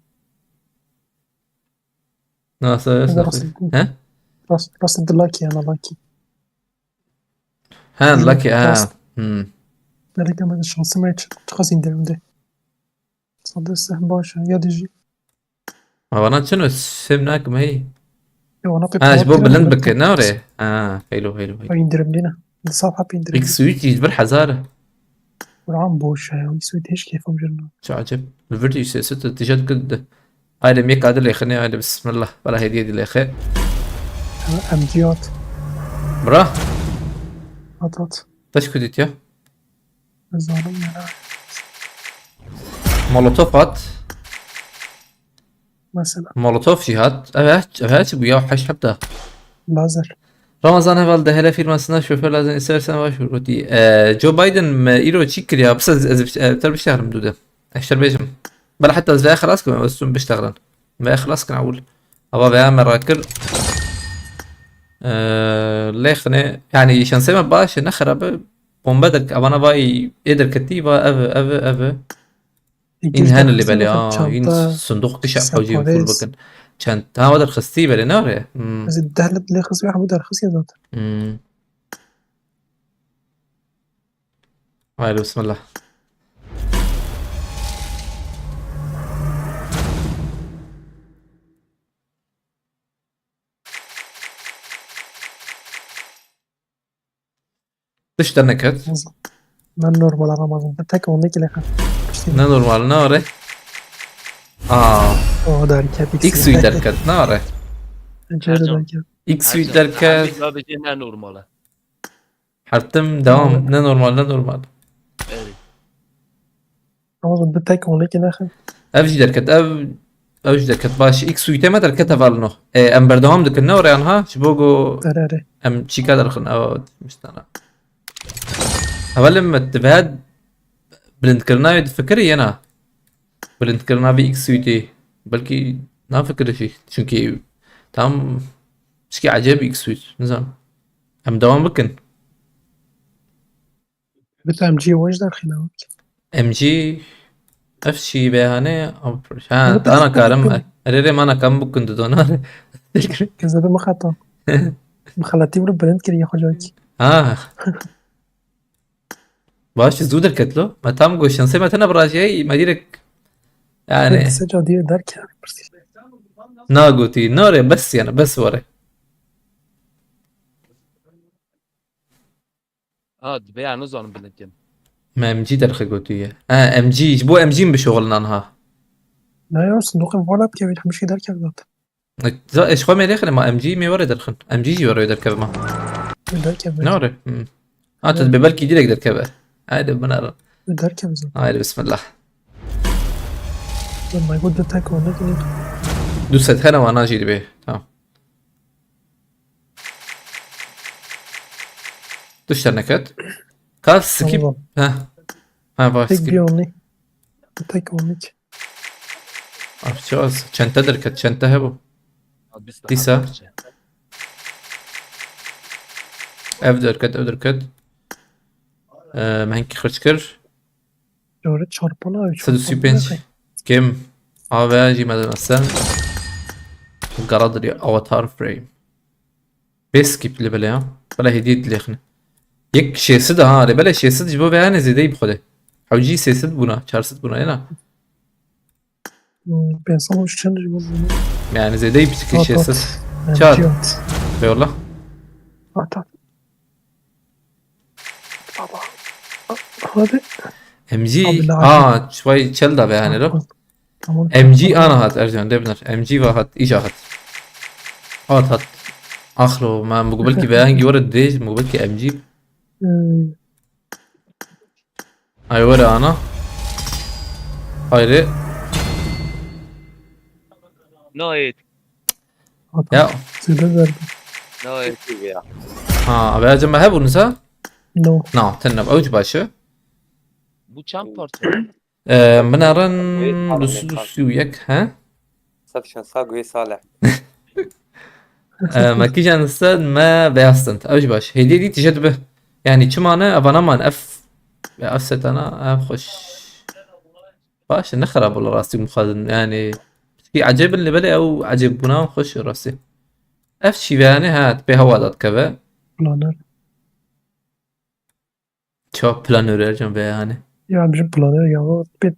Nasıl? He? Rast, rast de lakê, ana lakê. Ha, lakê, ha. Hmm. Gerek ama şansım hiç, çok az indirimde. Sadece seh baş ya da jî. Ma bana çin o, sem nakim hey. Ya ona pek. Ha, ji bo bilind bike, ne ore? Ha, heylo, heylo, heylo. Indirim dine. Di saf hap indirim. X üç yüz bir hazar. Kur'an boş ya. X üç hiç keyfim yerine. Çok acayip. Li vir jî sêset û tijat gid. Haydi, yek adil lêxinê, haydi bismillah. Bela hediye dî lêxe. Ha, M G at. Bra. At, at. Taş kudit ya. Zalim ya. Molotof at. Mesela. Molotof jî hat. Evet, evet, bu ya heşt hepta. Bazer. Ramazan heval de hele firmasında şoför lazım istersen başvur. Gotî, e, Joe Biden me îro çî kiriya? Bisa ez, ez, ez ter bişehrim dû de. Ez ter bêjim. Bela heta ez veya xelas kim, ez tûm biştexlin. Veya xelas kin ewil. Ava veya me rakir. E, lêxine, yani şansê me baş e, ne xerab e. Bombe der, avana vay ê derketî, va ev, ev, ev. În hen li belê, aa, în sunduk kişa hewcî full bikin. Çend, ha, wa derxistî belê, ne re? Hmm. Ez deh lê xizî hemû derxistî zaten. Hmm. Haydi, bismillah. Tişt te neket. Ne normal Ramazan. Tek ondaki leka. Ne normal, ne are? Aa. O derket. X suyu derket, ne are? X suyu derket. X suyu derket. Ne normal. Hertim devam. Ne normal, ne normal. Evet. Ama bu tek ondaki ne? Ev jî derket. Ev Ew jî derket. Baş, ilk suite me derket hevalino. E, em berdewam dikin, ne orê anha? Ji bo ku Erê, erê. Em çîka derxin, ew dişmiştana. Hevalê me divê bilindkirina wê difikirî yena. Bilindkirina vî ilk suitî. Belkî nafikire jî. Çünkü tam pişkî ecêb ilk suit. Nizanim. Em dewam bikin. Bi tu M G wê ji derxîne wek. M G, ev çi beyane? Ha, Evet, dana evet, karim. Evet. Erê, erê, mana kam bukun du donar. Keze de mixata. Mixelatî bû bilind kiriye xocakî. Ha. Baş, zû derket lo. Me tam got şansê me tene birajiyê, me direk. Yani. Evet, seca diye derken. Nagotî, nare, bes yani, bes ware. Ha, divê ya nizanim bilind kim. Me M G derxe gotiye. Ha, M G, ji bo M G min bişoxilin anha. Ne ya, sindoqê vana dikevî, hemî şey derkevî zaten. Za, ez xwe mêlê xine ma M G mê were derxin. M G jî were derkeve ma. Derkeve. Ne were? Hmm. Ha, tu dibê belkî direk derkeve. Haydi buna. Derkeve zaten. Haydi bismillah. Lan, my God, de tek var, ne bileyim. Du set hene wana jî dibê. Tamam. Tişt neket. Ka skip. Tamam. Heh. Ha, var Tek skip. Bir only. Tek only. Açacağız. Çente derket, çente hebû. Dîsa. Ev derket, ev derket. Ee, me hinkî xirç kir. Doğru çarpana abi. Sed û sî û pênc. Kim? A V jî me de sen. Galadriel Avatar Frame. Bê skip li bele ya. Bele hediye dilêxine. Yek şêst sed ha, li bele şêst sed ji bo veyane zêdeyî bi xwedê. Hewcî sê sed bûna, çar sed bûna, yena. Hmm, pênc sed û çend ji bo veyane. Yani zêdeyî piçikî şêst sed. Çar. Eyvallah. At, at. Baba. Hadi. M G. Abi, la Aa, çi vay çel da be hani lo. Tamam. M G ana hat Ercan, debner. M G va hat, ica hat. Hat hat. Axlo, ma mugubel ki beyan ki wara dej, mugubel ki M G. Hmm. Ay wara ana. Hayri. No, it. Ya. Zêde verdim. No, it. Ha, abi acaba hebûn sa? No. No, tenna. Ew başı. Bu çend parça? Ee, min erin du sed û sî û yek, he? Sed şansa guhê Salih. Ee, me kîjan ser me beyaz stend. Ew jî baş. Hêdî dî tije dibe. Yani çima ne? Evana man. Ev, ya ev setana, ev xweş. Baş, ne xerab ola rastî mixwazin. Yani piştî ecêb in lê belê ew ecêb bûna xweş rastî. Ev şîveyane ha, pê hewa da dikeve. Planer. Ça planör Ercan veya hani. Ya bizim planör ya o pê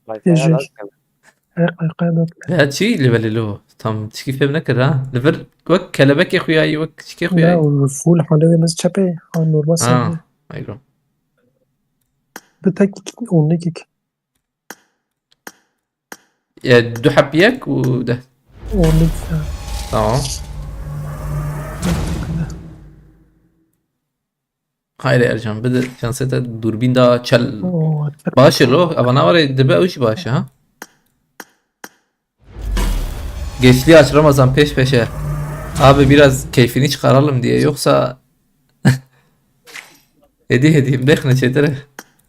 Wi-Fi têjî. Her qayqaya da. Ya çi li belê lo? Tam çikî fêm nekir ha. Li vir wek kelebekê xuyayî, wek çikê xuyayî. Ya o full halê wê mez çepê. Ha normal sende. Ha, ayro. Bir tek iki, onluk iki. Ya du hep yek û deh. Onluk iki. Tamam. Haydi Ercan, bir de şansete durbin daha çel. Oo, baş lo, avana var ya, dibe uç baş ha. Geçli aç Ramazan peş peşe. Abi biraz keyfini çıkaralım diye, yoksa hediye hediye bek ne çetere.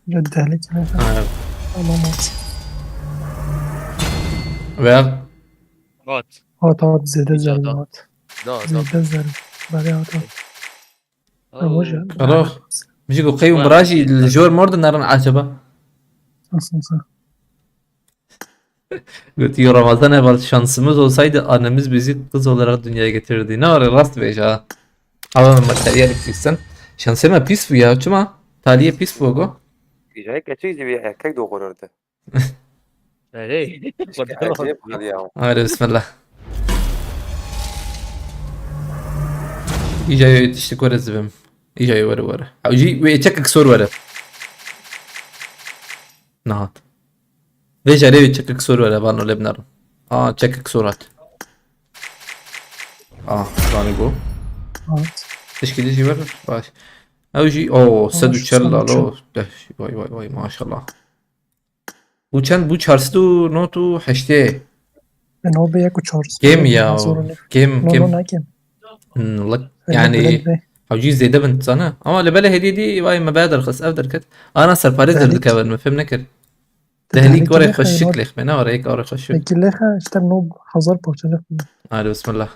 Dehlik ne? Ha, yok. Tamam olsun. Veya Hat. Hat hat zêde zerbe hat. Da, da. Zêde zerbe. Bari hat hat. Ama hocam. Alo. Bijî ku qey û mirajî li jor mor de nerin acaba? Nasıl olsa. Gotiye Ramazan evvel şansımız olsaydı annemiz bizi kız olarak dünyaya getirirdi. Ne var rast bêje ha. Ama materyal sen. Şansê me pîs bû ya. Çima? Taliyê pîs bû go. Güzel geçici bir erkek doğururdu. Erê. Ecêb hal ya. Haydi bismillah. Îca yo tiştik were zibim. Îca yo were were. Ew jî wê çekek sor were. Nahat. Vê jere wê çekek sor were, van öyle biner. Aa, çekek sor hat. Aa, zanî go. Hat. Tişkî de jî were. Baş. Ew jî, o, sed û çel lalo. Deh, vay, vay, vay, maşallah. Bû çend bû? Çar sed û nod û heştê. Li nobê yek û çar. Game ya, game, no, game. No, ne game. Hmm, lak, yani, hewcî zêde bin, zana. Ama li belê hêdî dî, vay me baya derxist, ev derket. Ana serparêz derdikevin, me fêm nekir. Dehlîk were xweşik lêxme, ne were yek were xweşik. Peki lêxe, işte no hazar parçacık. Hadi bismillah.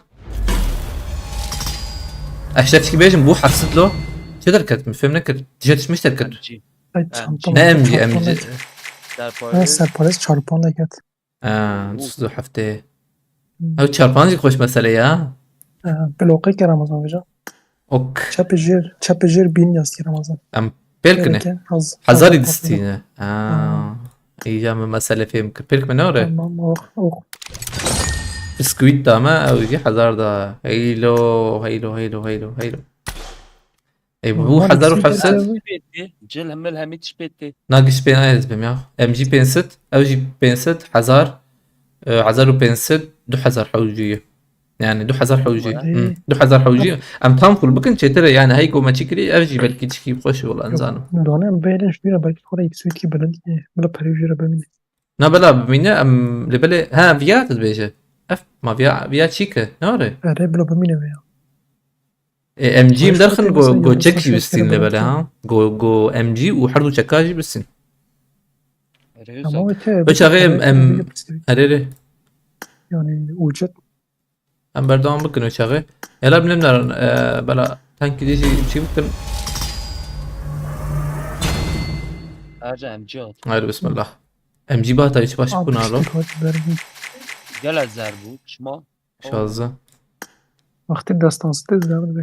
Eşte çiki bêjim, bu hafsit lo. Çi derket, me fêm nekir. Tije tişmiş derket. M G. Ay, çantam. Ne M G, M G. Ha, serparêz çarpan derket. Ha, du sed û heftê. Ew çarpan jî xweş mesele ya. Bloqê ke Ramazan vêca. Ok. Çepê jêr, çepê jêr bîn yastî Ramazan. Em pêl kine. Gereke haz-, Hezarî distîne. Ha. Îca min mesele fêm kir. Pêl kine ne ore? Tamam, ok, ok. Biskuît da me, ew jî hezar da. Heylo, heylo, heylo, heylo, heylo. Ê, bu hezar û heft sed. Cil hemil hemî tişt pê tê. Na giş pê nayê ez bim ya. M G pênc sed, ew jî pênc sed, hezar, e, hezar û pênc sed, du hezar hewcî ye. Yani du hezar hewcî. Hı, du hezar hewcî. Em tam full bikin çêtir e, yani hey ku me çi kirî, ev jî belkî çikî xweş wala, nizanim. Done em bêlin şûra belkî xwe re yek swîtkî bilind ye. Bila perê jûra bimîne. Na bela bimîne, em li belê, ha, viya tu dibêje. Ev, ma viya, viya çî ke, ne were? Erê, bila bimîne viya. E, M G em derxin go, go çek jî bistîn li belê, ha? Go, go M G û her du çeka jî bistîn. Ama o çaxê em, em, erê, erê. Yani, ucet. Em berdewam bikin o çaxê. Yala bilim narin, e, bela tankî dî jî çî bikin. Ercan M G at. Haydi bismillah. M G bata hiç baş bûna lo. Gel ez zer bû, çima? Şazde. Wextê destansı tê zerbe.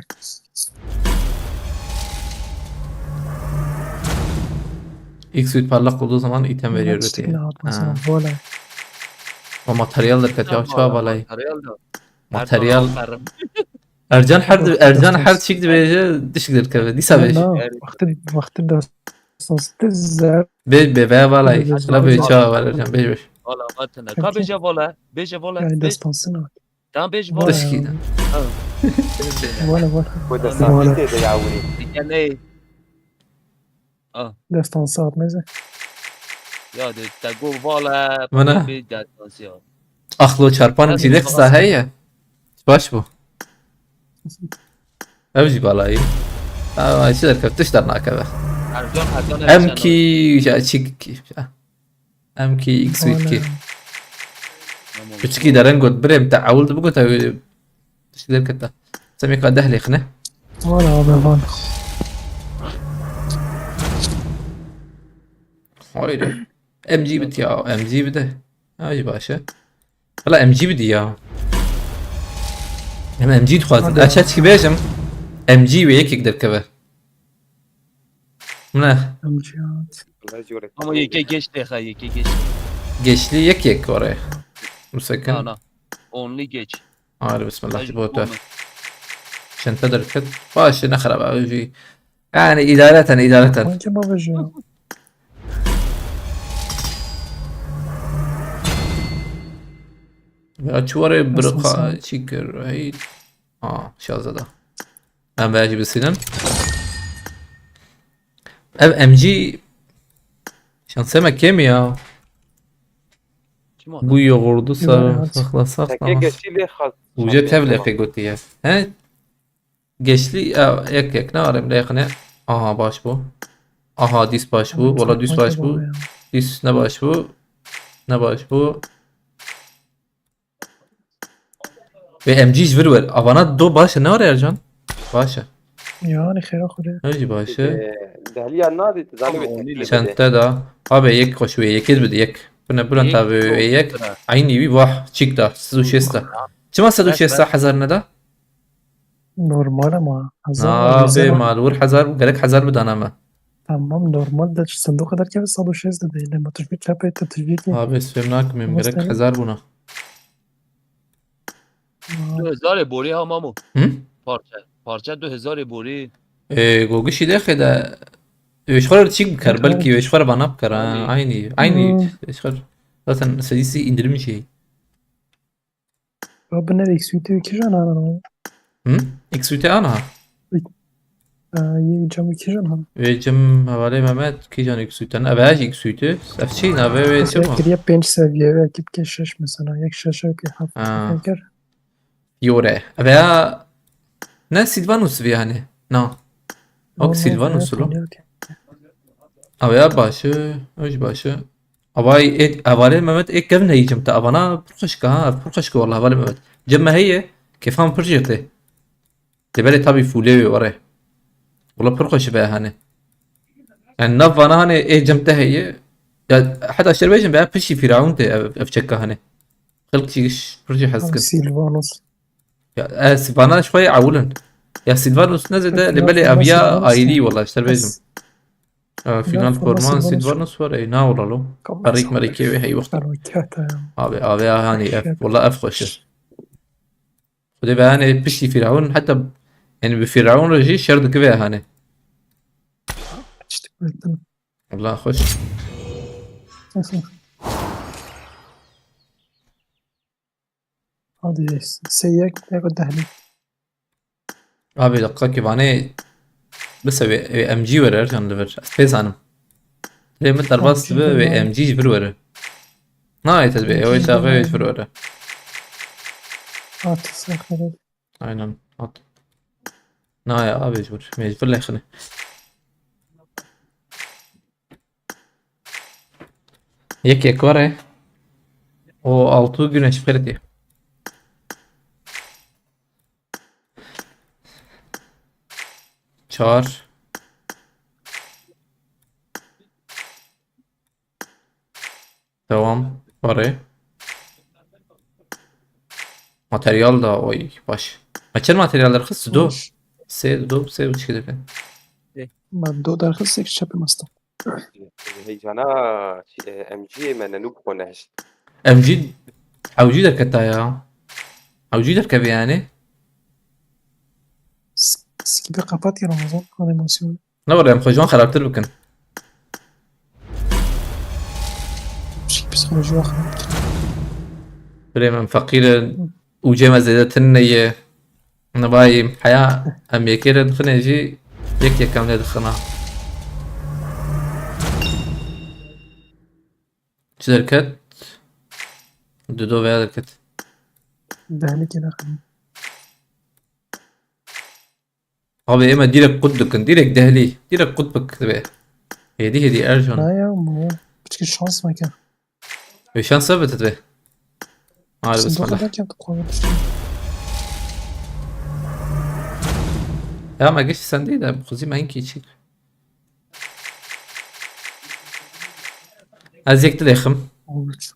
X suit parlak olduğu zaman item veriyor öteye. Ha. O materyaldir ya, çawa balay. Materyal da. Materyal. Ercan her, Ercan her çik dibêje, dişik derkeve. Dîsa bêje. Wextê, wextê destansı tê zerbe. Bê, bê, veya valay. Bê, bê, la bê, çawa var Ercan, bê, bê. Vala, vatene. Ka bêje vala, bêje vala. Yani destansı ne? Tamam, bêje vala. Tişkî de. Vala, vala. Bu destansı tê de ya wî. Dikene. Ah. Destansı atmeze. Ya de, te go vala, bana bir destansı ya. Axlo çarpan çî de qisa heye. Baş bu. Ev jî balayî. Ama çi derkeve, tişt dernakeve. Ercan, Ercan, Ercan. Em kî, ya çik kî. Em kî, X suit kî. Tamam. Piçikî de reng got, birê te ewil de bigot, ew tişt derkete. Semê ka deh lêxine. Wala abi van. Haydi. M G bit ya, M G bide. Ha, jî baş e. Valla M G bidî ya. Em M G dixwazin. Hadi. Aşağı çi bêjim? M G wê yekek derkeve. Ne? M G at. Ama yeke geç de ha, yeke geç. Geçli yekek oraya. Bu sakın. Na, na. Only geç. Hadi bismillah. Hadi, bu öte. Çente derket. Başı ne xeraba. Yani idareten, idareten. Sanki babacığım. Ya çi were birqa çi kir, hey. Ha, şazada. Em belki bisinim. Ev M G şansê me kêm ya. Bu yoğurdu sa-, sakla, sakla. Uca tevle gotiye. He? Geçli, e, yek yek ne arem lêxine. Aha, baş bu. Aha, dîs baş bu. Wala dîs baş bu. Dîs ne baş bu. Ne baş bu. Ve M G ji vir wer. Avana do baş e, ne var Ercan? Baş e. Yani xêra xwe de. Ne jî baş e. Dehliya nadî, tu zanî wê tepkî bide. Çente da. Abi yek xweş wê, yekê bide yek. Bine buna tabi wê yek. Aynî wî vah, çik da. Sed û şêst da. Çima sed û şêst hezar ne da? Normal ama. Hezar, abi, hezar. Mal vur hezar, gerek hezar bidana me. Tamam, normal de sanduka derken sed û şêst de değil. Ama tuşbih çapı etti, tuşbih ki. Abi, spam nakim, gerek hezar buna. Aa. Du hezarê borî ha mamo. Hı? Parça. Parça du hezarê borî. E, gogişi de xede. Eşxor çik bikar, belki eşxor bana bikar, ha, aynı, aynı eşxor. Zaten serisi indirim şey. Ya binêre X U T kîjan ana? Hı? X U T ana? Ee, yek cam iki can ha. Wê cim hevalê Mehmet kîjan îksûten. Ev her jî îksûtî. Ev çi navê wê çi Mesela ma? kiriye pênc seviye ve ekip ke şeş mesela. Yek şeş ve hafif Ha. Eger. Fiore. Ev ya ne Sylvanus vî yani. Na. Ok Sylvanus lo. Ev ya başı. Öj başı. Avay et hevalê Mehmet ek kevin heyî cim te. Avana pir xweşka ha. Ev pir xweşka vallahi hevalê Mehmet. Cim me heye. Kefan pir jê te. Lê belê tabî fûlê wê were. Wala pir xweş be hane. Yani nav vana hane ê cem te heye. Ya heta şer bêjin be piştî Firaun te ev, ev çeka hane. Xelk jî pir jî hez Abi dikin. Sylvanus. Ya e, Sylvanus xwe ewilin. Ya Sylvanus ne zede lê belê ev ya ayrî wala şer bêjim. E, final Sylvanus forman Sylvanus. Sylvanus were. Na wala lo. Erîk merîkê wê hey wexta. Felaket ha ya. Abi abi hani ev. Wala ev xweş e. Xwedê be hani piştî Firaun heta yani bi Firaun re jî şer dikive hani. İşte, evet, tamam. Allah xweş. Hadi seyek ya dehlî. Abi dakika ki vane bise ve, ve M G verer can liver. Ez pê zanim. Lê min derbas M G dibe ve verer. M G ji vir were. Na yeter be. M G Ew çaxê verer. ji vir were. Artı sakları. Aynen. At. Na ya abi mecbur. Mecbur lexine. Yek yek var e. O altı güneş ferdi. Çağır. Devam. Pare. Materyal da oy baş. Ma çend materyal derxist? Du. Baş. Se, du, se üç kere. Ben do derxist sek çapê masta. Heycana e, M G me nenûk xwe nehişt. M G, M G derketa ya. M G derkeve yani. Skip'i kapat ya Ramazan animasyonu. Ne var em xwe ji wan xerabtir bikin. Psî psîkoloji wa xirab. Birê min feqîr in. Ûcê me zêde tune ye. Nibayî heya em yekê re dixine jî yek yek em lê dixina. Çi derket? Dudo veya derket. Dehlî kêne xirab. Abi ême direkt qut dikin. Direkt dehlî. Direkt qut bik dibe. Hêdî hêdî Ercan. Na ya, bu ya. Piçki şans meke. Wê şans ev bite dibe. Hadi Sen bismillah. dokuz derken tu konu düştün. Ya me giş sen değil de xuzî me hinkî çîk. Ez yek dilêxim. Olmuş.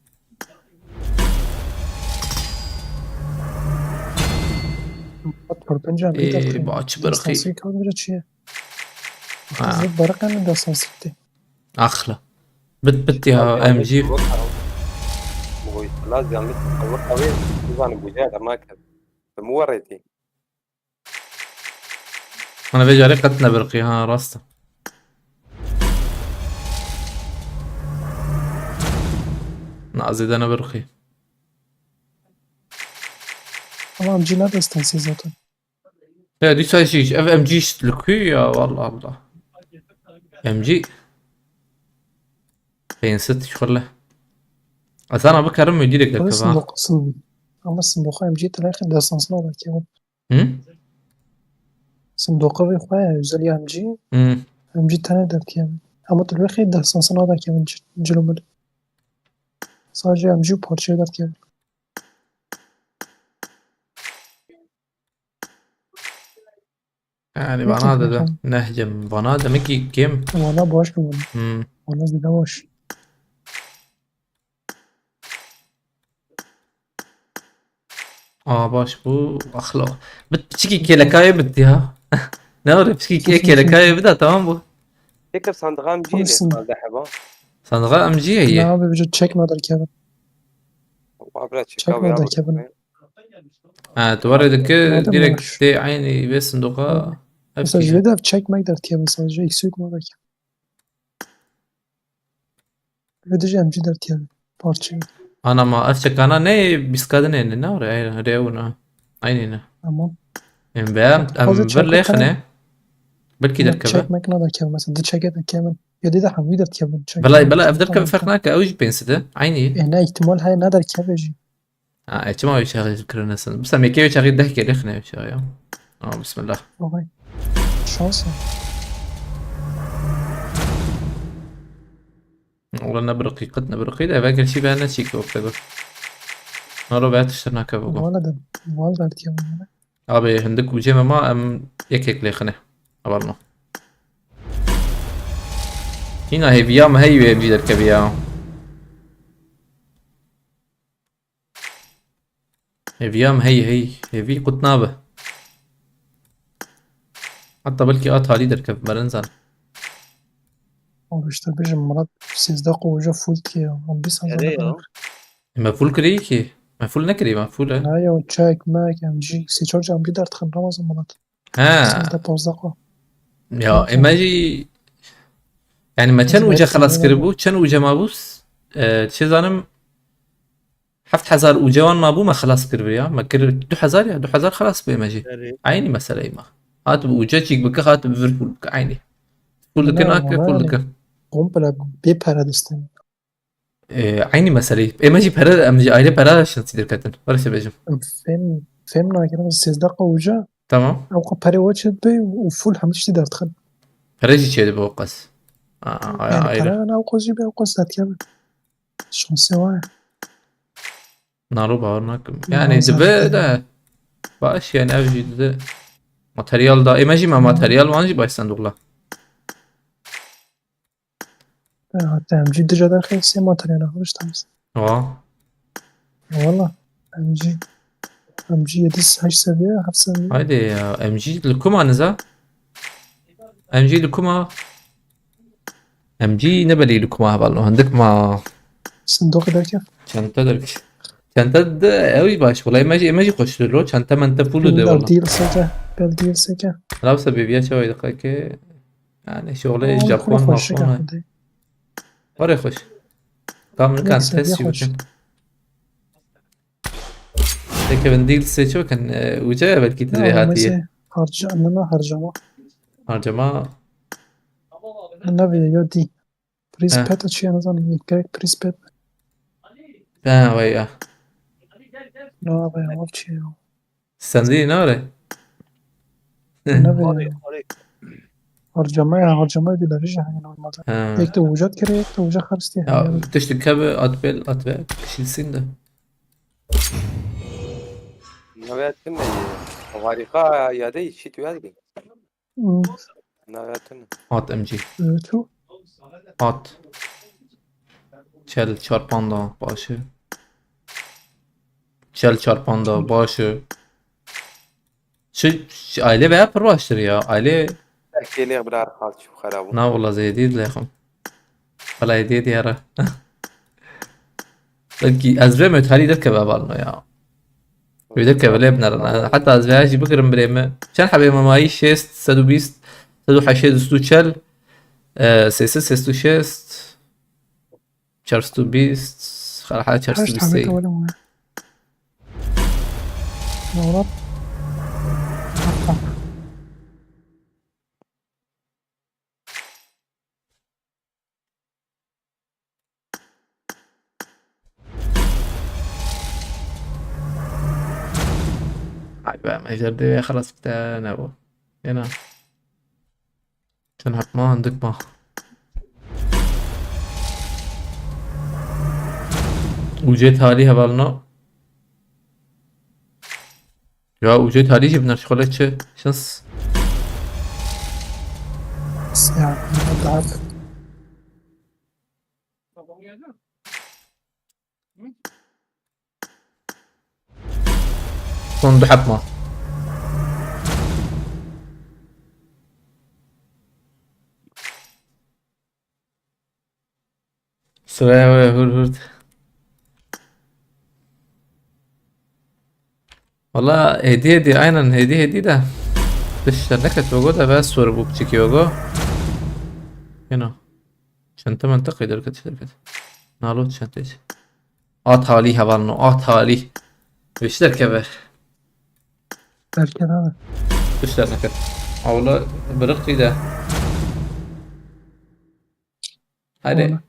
At por penca. Ê, ba çi birqî. Destansı kaldı bir çiye. Ha. Kızı barık yani destansı gitti. Axla. Bit bit ya M G. Lazım yanlış Allah abi. Zanim bu cihada ma kir. Bi min werêtî. Mana vê carê qet nebirqî ha rast e. Na zêde nebirqî. Ama M G ne destansı zaten. Ya dîsa jî ev M G li ku ya, wallah Allah. M G. Pênsit şuxle. Ez ana bikarim wê direk Ama derkeva. Sındoka, sın, ama Sındoka M G telaxi destansına da ki. Hı? Sındoka ve xwe özel ya M G. Hı. M G tane dertiye. Ama tu lexi destansına da ki cilomel. Sadece M G parçaya dertiye. Yani Peki, bana da da bakalım. nehcem bana demek ki kim? Valla boş mu bunu? Hmm. Valla zide boş. Aa baş bu axlo. Bit piçiki kelekayê bit ya. Ne var piçiki ke kelekayê bit tamam bu. Peki sandığa M G ile Olsun. sandığa heba. Sandığa M G Ne ye. abi bir çekme der ki abi. Wa bira Çekme çeka der ki abi. Ha, tu var ki Madem direkt boş. de aynı ve sandığa. Mesela jüve de çekmek der ki abi sadece eksik mi der ki. Ve de M G der ki abi. Parçayı. Ana ma ev çekana ne biskadin ne ne oraya ayrı re ona. Aynı ne. Tamam. Em be em Fazla bir çakı lehne. tane. Belkî derkeve. Çek mek naderkeve mesela, di çeke derkevin. Ya dê de hemî derkevin. Çek belay, mek bela, ev derkeve ferq nake, ew jî pênc sed e. Eynî. E, ne, îhtimal heye naderkeve jî. Ha, e, çima wê çaxê kirine sen? Bisa mekê wê çaxê deh kerê xine wê çaxê ya. Aa, bismillah. Vay. Şans e. Wala ne biriqî, qet ne biriqî de, eve gerçî be ne çîk wekte got. Naro be tiştir nake bû. Wala de, wala derkevin. Abi, hindik ûcê me ma, em yekek lêxine. Hevalno. Hîna hêviya me heyî wê em jî derkevî ya. Hêviya me heyî, heyî. Hêvî qut nabe. Heta belkî a talî derkev, me nizan. Abi işte bêjim Murat, sêzdeh qoca full diye ya. Abi sen Erê ya. Me full kirî ki. Me full nekirî, me full e. Ha ya, çek, mek, M G. Sê çar M G derdixin Ramazan Murat. Ha. Sêzdeh, pazdeh qo. Ya, e, me jî, yani me çend uca xelas kiribû, çend uca mabû? E, çi zanim, heft hezar uca wan mabû, me xelas kiribû ya. Me kir du hezar ya, du hezar xelas bû me jî. Erê. Eynî meseleyê me. Hat bi uca çîk bike, hat bi vir full bike, eynî. Full dike, nake, full dike. Komple bê pere distin. Ee, eynî meseleyê. Ê me jî pere, em jî ayrı pere şansî derketin. Were çi bêjim. Fêm, fêm nakirin, sêzdeh qo uca. Tamam. Ew qo perê we çi be û full hemî tiştî derdixin. Pere jî çê dibe o qas. Aa, aya yani ayrı. Pere ne o qas jî be o qas derkeve. Şansê we. Naro bawer nakim. Yani dibe de. Baş yani ev jî dibe. Materyal da. Ê me jî me materyal wan jî baş senduqla. Hatta M G dija derxê sê materyal almış tam. Wa. Valla. M G. M G yedi heşt seviye, heft seviye. Haydi ya, M G li kuma niza? M G li kuma? M G ne belî li kuma hevalno, hindik ma. Sindoqê derkef. Çanta derkef. Çanta de ew baş, wala me jî, me jî xweş lo, çanta menta full de wala. Bel dil seke, bel dil seke. Labsa bebiya çawa dikake. Yani şoxlê Japon mafon. Were xweş. Tam nikan test jî bikin. Peki ben değil seçiyorken e, uca ya belki de hatiye. Harca, anlama harcama. Harcama. Ne bileyim ya di. Prispet açıyor en azından. Gerek prispet. Ha vay ya. Ne yapayım, o şey ya. Sendî nare. Ne be? Harcama ya, harcama bir lira yani normalde. Ha. Ek de ucat kere, ek de uca harç diye. Ya, tişt kebe at bel, at be, kişilsin de. Navetin ne? Harika ya de işit verdi. Hmm. Navetin. At M G. Evet, o. At. Çel çarpan da başı. Çel çarpan da başı. Şu, şu aile veya pir baştır ya. Aile. Belki ne kadar hal çok harap. Na valla zeydi lexim. Valla hediye diyara. Belki ez ve mütali de kebe balno ya. Wê de kevele binêrin. Heta ez vêya jî bigirim birê me. Çend hebê me mayî? Şêst, sed û bîst, sed û heştê, du sed û çel, e, sê sed, sê sed û şêst, çar sed û bîst, xelha çar sed û bîst. Heşt hebê tewele me. Doğru. Ay be, mejder de xelas bite ne bu. Yena. Çend hep ma, hindik ma. Ucê talî hevalno. Ya ucê talî jî binar şixule çi? Şans. Ya, daha. Son du hep ma. Sıraya ve hur hur. Valla hediye hediye, aynen hediye hediye de. Dış şer neket yogo da ve soru bu çekiyor yogo. You know. Çanta manta kaydır kat şirket. Nalo çanta hiç. At hali hevalno, at hali. Beşler keve. Belki de. Beşler neket. Hawla biriqî de. Hadi.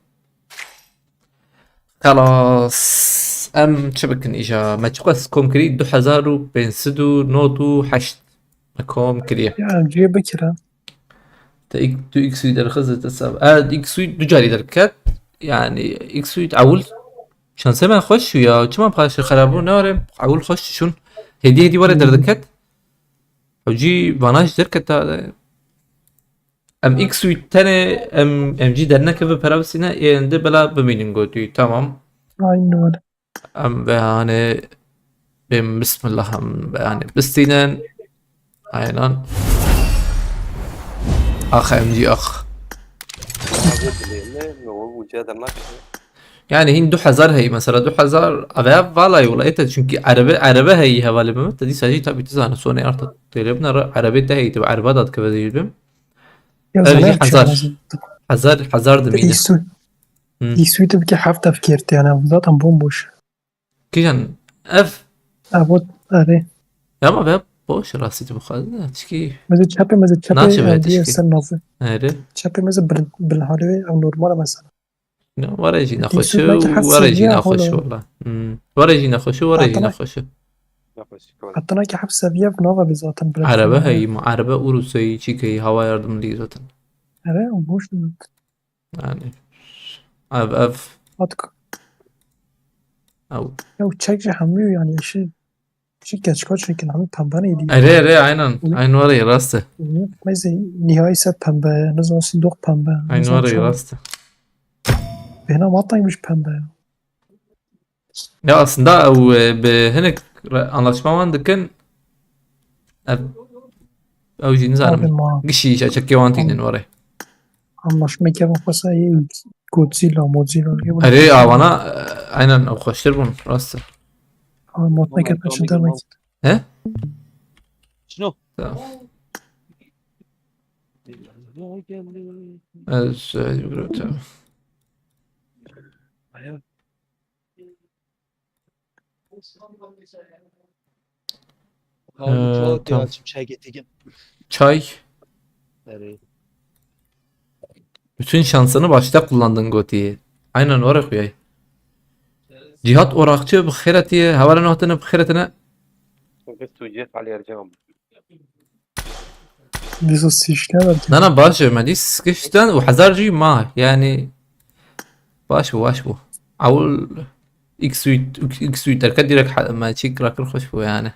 Wala. Xelas. Em çi bikin îja? Me çiqas kom kirî? Du hezar û pênc sed û nod û heşt. Me kom kiriye. Ya, em cihê bikira. Te ilk, tu ilk suyu derxist, te sab. E, ilk suyu du carî derket. Yani ilk suyu ewil şansê me xweş şû ya. Çima paşê xerabû ne were? Ewil xweş şûn. Hêdî hêdî were Hmm. derdiket. Ew jî vana jî derketa. Em ilk suyu tenê em, em jî dernekeve pera bisîne, ê ende bela bimînin gotî. Tamam. Aynen öyle. Em behanê bêm bismillah em behanê bistînin. Aynen. Ax em jî ax. Yani hîn du hezar heyî mesela, du hezar eve valay wala ete, çünkü erebe, erebe heyî hevalê me te dîsa jî tabii tu zane sonê arta têlê bine re erebe te heyî te erebe dat keve zî bim. Ya Ev zaten jî hezar. Hezar, hezar dimîne. Îsû. Hı. Îsû te bike heft ev kêrt yani zaten bomboş. Kîjan ev? Ev o, erê. Ya ama be boş rastî tu bixwazî ne çikî. Meze çepê, meze çepê, Naşe be ev diye tişkî. Ser nazı. Erê. Çepê meze bil, bil halê ev normal mesela. Ya, were jî Dîsû nexweş, belki heft were jî seviye nexweş holo. Wala. Hmm. Were jî nexweş, were jî Hatta nexweş. Hatta ki heft seviye nava bi zaten bile. Erebe heyî ma, erebe Uruseyî çîkeyî hava yardım diye zaten. Erê, o boş mu? Yani. Ev, ev. Atk. Ew. Ya çek ji hemû yani işi. Çi keçka çekin hemû pembe neydi? Erê, erê, aynen. Hı. Aynen were rast e. Meze nihayî ser pembe, ne zaman si doq pembe. Aynen were rast e. Bêhna mataymış pembe ya. Ya aslında ew, e, bi hinek re-, anlaşma wan dikin. Ev, ew jî nizanim. Abi ma. Gişî ji çekê wan tînin were. Anlaşma kevin xwesa yê Godzilla, Mozilla. Erê, avana, e, aynen ew xweştir bûn, rast e. Ama motmeke peşin demek. He? Şunu. Tamam. Ez, e, Ee, tamam. Çay. Bütün şansını başta kullandın gotî. Aynen were xuyay. Cihat Orakçı bi xêr hatiye. Hevalên hatine bi xêr hatine. Dîsa sîşte belki. Na, na, baş e, me dîs gişten û hezar jî ma. Yani baş bû, baş bû. Ewil ilk suit, ilk, ilk suit derket direkt ha-, me çîk rakir xweş bû yani.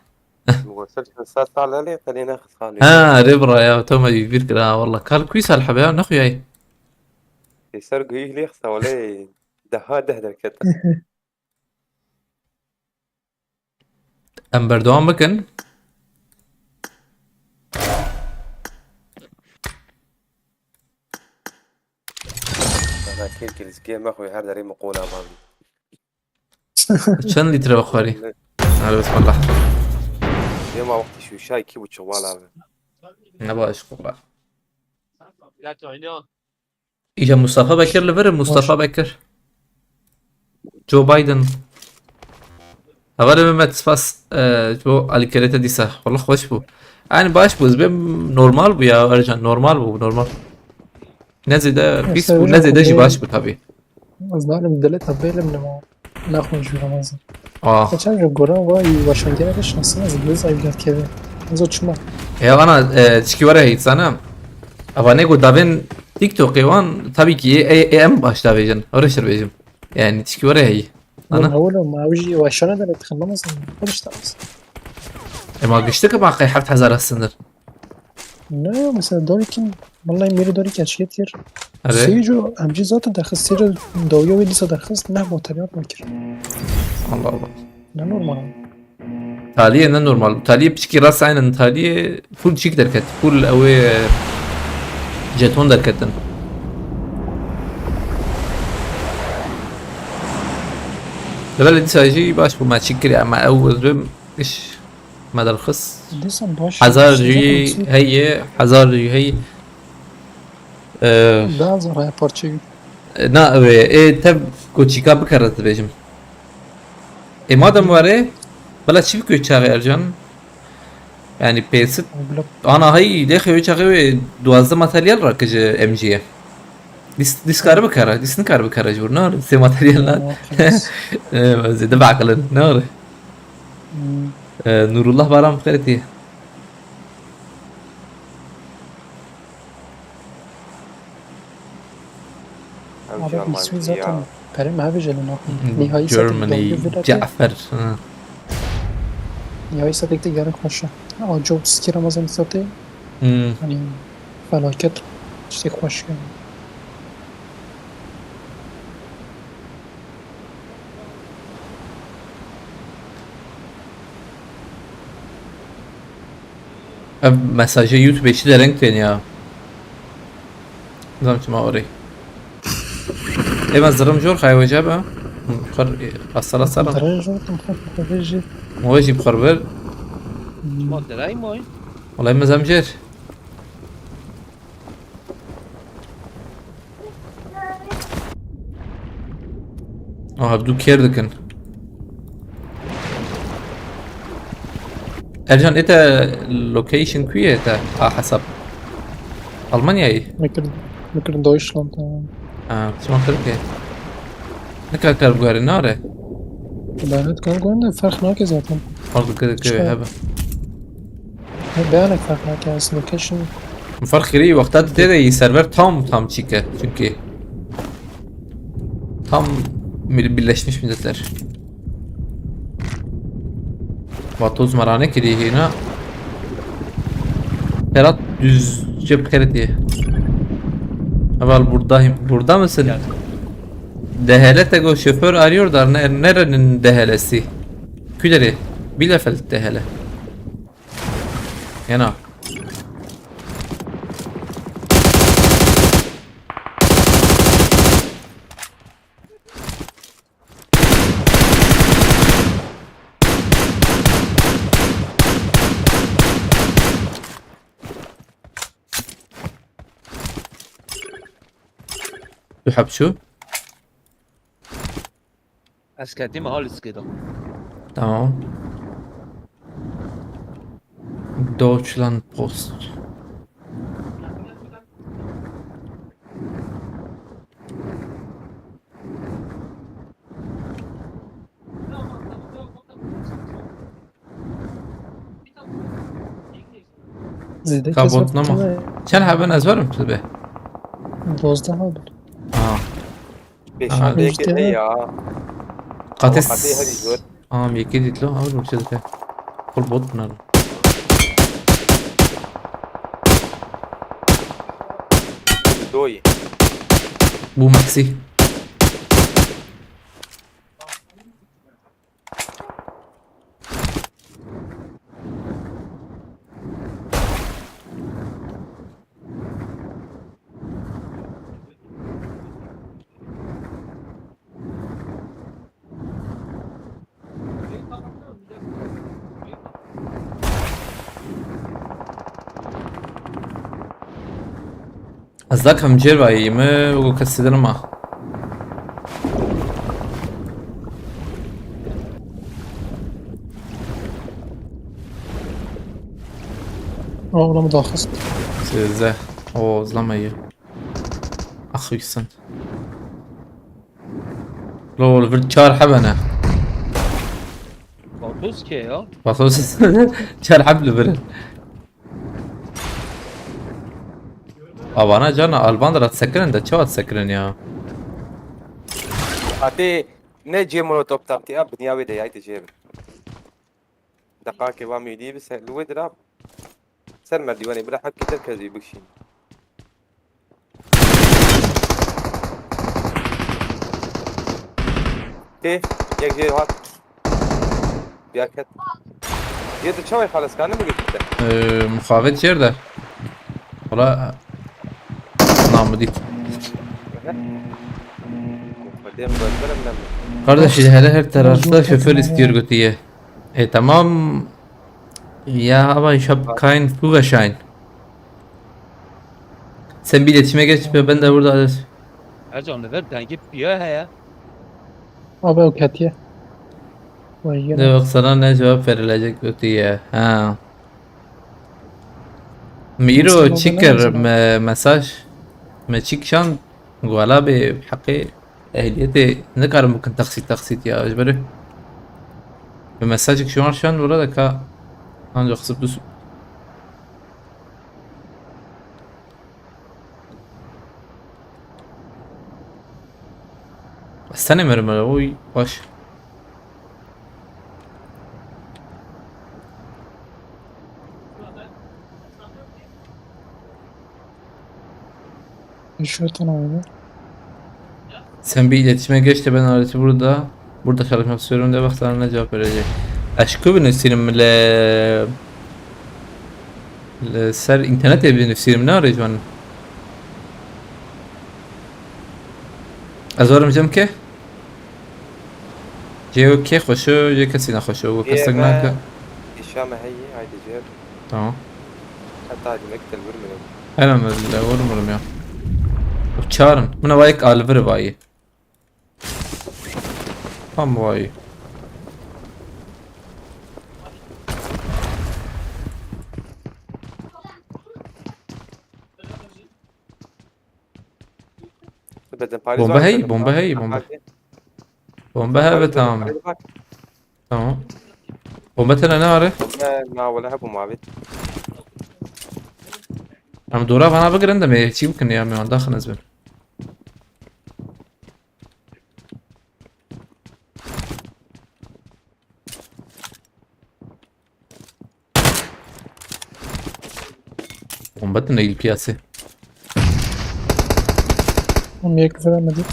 Sen sen sağ lale, tenê ne xisxanê. Ha, rê bira ya, to me bir kira, wallah. Kal kuis hal hebe ya, ne xuyay. Ê ser guhî lê xisa, wele daha deh derket. Em berdewam bikin. Sana kêr kiriskê me xwe her derê min qola bavî. Çend litre bixwarî? Hadi bismillah. Yema wextî şûşay kî bû çiwal abi. Ne baş qola. Îca Mustafa Bekir li vir e, Mustafa Bekir. Joe Biden. Hevalê Mehmet, spas, e, bo alîkerê te dîsa. Wallah xweş bû. Yani baş bû, ez bêm normal bû ya, Ercan, normal bû, normal. Ne zêde pîs bû, ne zêde jî baş bû tabii. Ez nalim dilê te bêlim nima. Naxwe ji Ramazan. Ah. Geçen gün goran va yi weşangere de şansına zilde zayıf keve. Ezo çima. Ya ana, e, çiki were heyt sana. Ava nego davên TikTokê wan tabii ki e, e, em baş davêjin. Öyle şir bêjim. Yani çiki were hey. Ana. Oğlum, abi ji weşana da tıkınlamaz mı? Barış da mısın? E ma gişti ki baqay heft hezar aslındır. Ne ya, mesela Dorikin, vallahi meri Dorik açık kir. Erê. Seyirci amci zaten daxist, seyirci dawiya ve dîsa daxist, ne motor yapma kir. Allah Allah. Ne normal. Taliyê ne normal. Taliyê piçkî rast aynen taliyê full çîk derket. Full ew ê jeton derketin. Levelê dîsa jî baş bû me çîk kiriye ama ew ez bim iş me derxist. Dîsa baş. Hezar jî heye, hezar jî heye. Ee, Daha zor haya parçayı. Na, ew ê, ê, tev koçîka bikere dibêjim. Ê, madem were, bela çi bikwe çaxê Ercan? Yani pêsit ana hey lê xewe çaxê wê duwazdeh materyal rakije M G'ye. Dis diskar bikara, dis nikar bikara jur na sê materyal na. Zêde beqilin ne. Nurullah Baran bixêrê tê. Ev Abi, Cerman ismi zaten ya. Perê me hevî jê li naxin. Nihayî saetek Germany, dawî vira tê. Cafer. Ha. Nihayî saetek tê gelek xweş e. Aco skî Ramazan satê. Hmm. Hani felaket. İşte xweş yani. Ev mesajê YouTube çi dereng tên ya. Zam çima orê. Ê me zirim jor xay wece be. Xor asala salam. Zirim jor, tam xor xor jî. Mo jî xor ber. Ma deray moy. Wala me zam jer. Aha, du kêr dikin. Ercan, ete location ku ye te? A hesap. Almanyayê? Mikir, mikir Deutschland. Ha, çima Tirkiye? Ne kadar kar bu gari, nare? Ben et kan gönde fark nake zaten. Fark dike dike hebe. Beyanek fark nake aslında, location. Fark kiri wexta dide de server tam tam çike çünkü. Tam bir-, Birleşmiş Milletler. Vatoz marane kiri hina. Ferhat düzce bikere diye. Heval burada, burada mısın? Geldim. D H L tego şoför arıyor da ne-, nerenin D H L'si? Küleri. Bielefeld D H L. Genau. Du hab şu. Ez ketîme Haliskê de. Tamam. Deutschland Post. Zêde kes Kabotnama. Çend heben ez verim tu be? Dozdeh abi. Aa. Beşan Aa. Yekê işte heye ya. Ama Katis. Katê herî zor. Am yekê dîtlo, abi bu çizdi. Full bot bunlar. Doyî. Bu Maxi. Ez da kam cêr vayî me û kesî din ma. Aa, ona mı daha hızlı? Size. O zlama iyi. Axir sen. Lo, li vir çar hebe ne? Vatoz kê ya? Vatoz çar heb li vir. Avana cana Alban de rat sekirin de çawa sekirin ya? Hatê ne cê molotop taktiği ya, binya wê de yaytı cê. Deqakê va mîdî bi ser, li wê dira ser merdîwanê bila hekî te kezî bikşîn. Tê, yek jê hat. Ya ket. Yê tu çawê xalis kanî mi gittin? Ee, muxavet çêr de. Wala namidîk. Hadi em bölbülüm ben. Kardeş, hele her terasta şoför istiyor götüye. E, tamam. Ya, aber ich hab keinen Führerschein. Sen bir iletişime geç ve ben de burada. Ercan, li vir dengê piya heye. Abi o ketiye. Vay yine. Ne yok, sana ne cevap verilecek kötü ya. Ha. Mîro çi kir? Me mesaj, me çi kişand? Got, "Wela bê heqê ehliyetê nikarim bikin taksît, taksît ya." Ji ber bi mesajek ji wan şand, wela de ka ancak xisib dus. Ez tenê mirim, oy, baş. Yaşıyor tanımını. Sen bir iletişime geç de ben aracı burada, burada çalışmak istiyorum de bak sana ne cevap verecek. Aşkı binusînim le, le ser internetê binusînim, ne arayacağım? Ez warim cem ke? Cê kê xweş o, cê kesî nexweş o, û kesek nake. Îşa me heyî, haydi cêr. Tamam. Heta hadi mektel vurmuyorum. Hemen öyle vurmuyorum ya. Çağırın. Buna vayık alvır vayı. Tam vayı. Bomba hey, bomba hey, bomba. Bomba heve, tamam. Tamam. Bomba tene ne are? Bomba na wala hep bomba abi. Em dora vana bigirin de me çî bikin ya, me wan daxin ez bin. Bomba tine il piyase. Oğlum, niye küfür etmedik?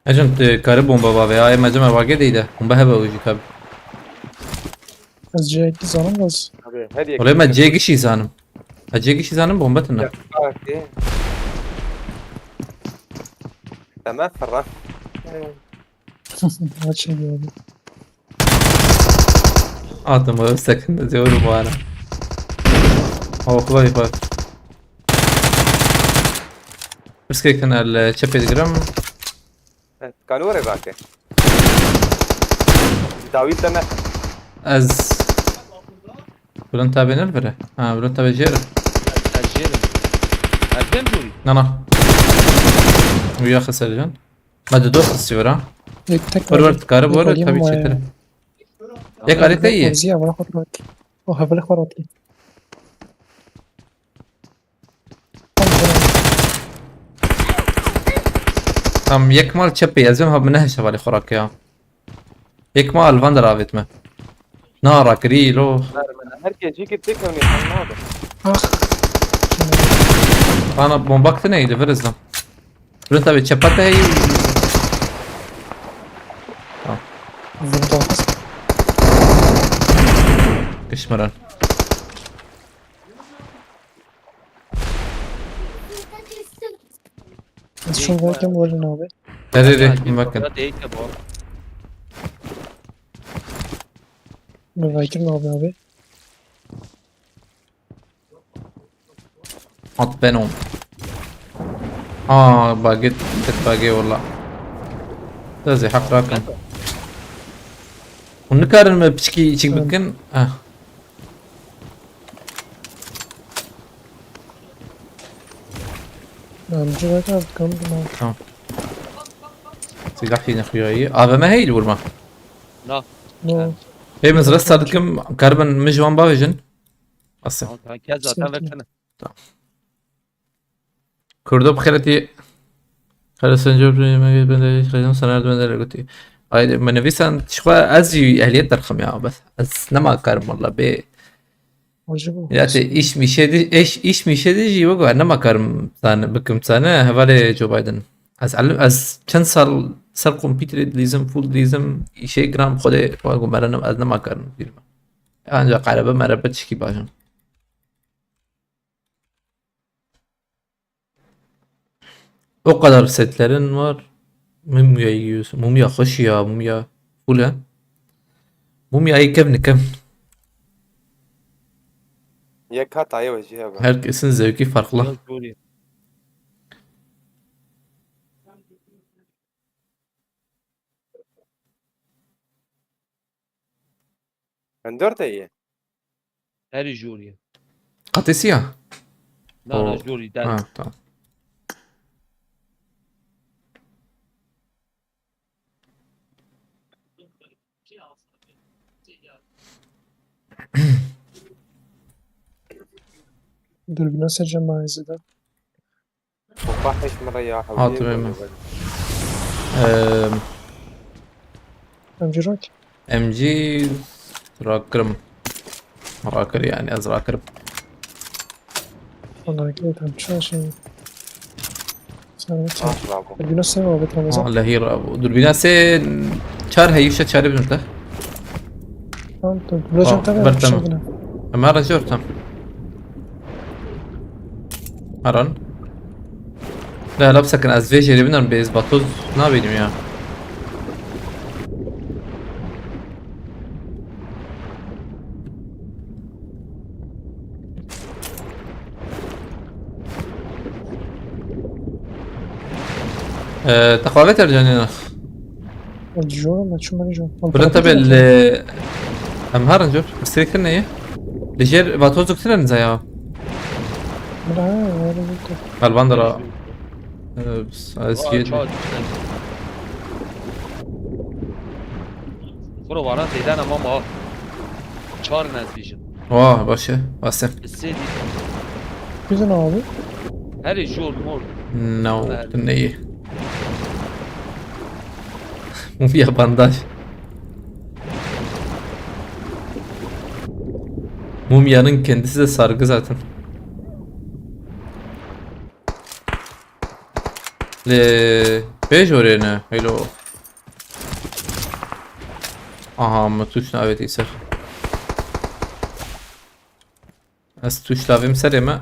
Ecem, tu karî bomba bavê, ay mecem evage deyde. Bomba hebe o jî tabi. Ez C iki zanım da. Abi, her yek. Olê me C gişî zanim. Ha, C gişî zanim bomba tine. Tamam, ferra. Açın gördü. Adım o sekin de diyorum bu ara. Hava kolay bak. Pirsgirêk tune li çepê digirim. Kanû were bake. Dawî te ne. Ez. Bilind tabê ne li vir e? Ha, bilind tabê jêr e. Ez jêr im. Ez bên dûrî. Na, na. Wî ya xiserican. Me di dost sivira. Yek tek. Were, were, dikare were, tabii çetir. Yek arê te ye. O hevalê xwe rotî. Tam yek mal çepê, ez vêm ha, min nehişe valê xwe rake ya. Yek mal van der avêt me. Na rakirî lo. Her kê cî ki tek ewnî sen nabe. Ah. Bana bomba tine iyiydi, ver hızlı. Burası tabii çepate hey. Tamam. Vurdu. Kışmıran. Ez şunu bakayım, böyle ne abi? Nereye? Bakın. Bunu bakayım abi abi. Hat benom. Aa, baget, ket bage wala. Dezê heq rakim. Hûn nikarin me piçkî çîk bikin? Ah. Ben bir dakika kaldım. Tamam. Silah yine xuyayı. A V M heyl vurma. Na. No. Hey, min rest dikim, karibin min ji wan bavêjin. Asya. Tamam, kanka, zaten versene. Tamam. Kurdo bi xêretî. Xêre senco bi me bende xêzim sana bende gotî. Ay, min nivîsan tişxwe ez jî ehliyet derxim ya, bes ez nema karim walla bê. Ya te iş mişe de, iş, iş mişe de jî wek nema karim zane, bikim zane, hevalê Joe Biden. Ez elim, ez çend sal ser kompîterê dilîzim, full dilîzim, îşê giran xwedê, wek merinim, ez nema karim dilîzim. Ancak erebe merebe tişkî bajin. O kadar setlerin var. Mumya yiyorsun. Mumya hoş ya, mumya. Bu ne? Mumya iyi kevni kev. Yek hat aye wecî hebe. Herkesin zevki farklı. Yok, doğru. Em dört heye. Herî jûrî. Qatê sî ya? Na, na, O- jorî der. Ha, tamam. Dürbüne sereceğim ben Ezide. Bomba heş mira ya. Hatırlıyorum. Eee Em cî rak. M G rakirim. Rakir yani, ez rakirim. Ondan ekledim. Çalışın. Sen git sen. Ah, bravo. Dürbüne sen abi Ramazan. Ah, lehî ra. Dürbîna sê çar heyî, şe çarê bin te. Tamam, dur. Duracağım Aa, tabii. ber Bir şey tamam. bile. Em herin jor tam. Herin. La, la, bisekin, ez vê jêrê binerim, bê ez vatoz nabînim ya. Ee, te xavet er canê nax. O diyorum ben, çumarı diyorum. Bira te bê li em herin jor. Strêk ne ye? Li jêr vatoz diktir en zaya. Bira ha, öyle bir. Elvan dira. Ee, ez Aa, jê. çawa düştü? Bro, vana zêde ne mama. Çar nezbîjin. Wah, baş e. Baş e. Sê dî. Güzel abi. Herê jor mor. No, Evet. tu ne ye? Mumya bandaj. Mumyanın kendisi de sargı zaten. Le, pêş orê ne? Hello. Aha, me tuşt navêt îser. Ez tuşt avêm serê me.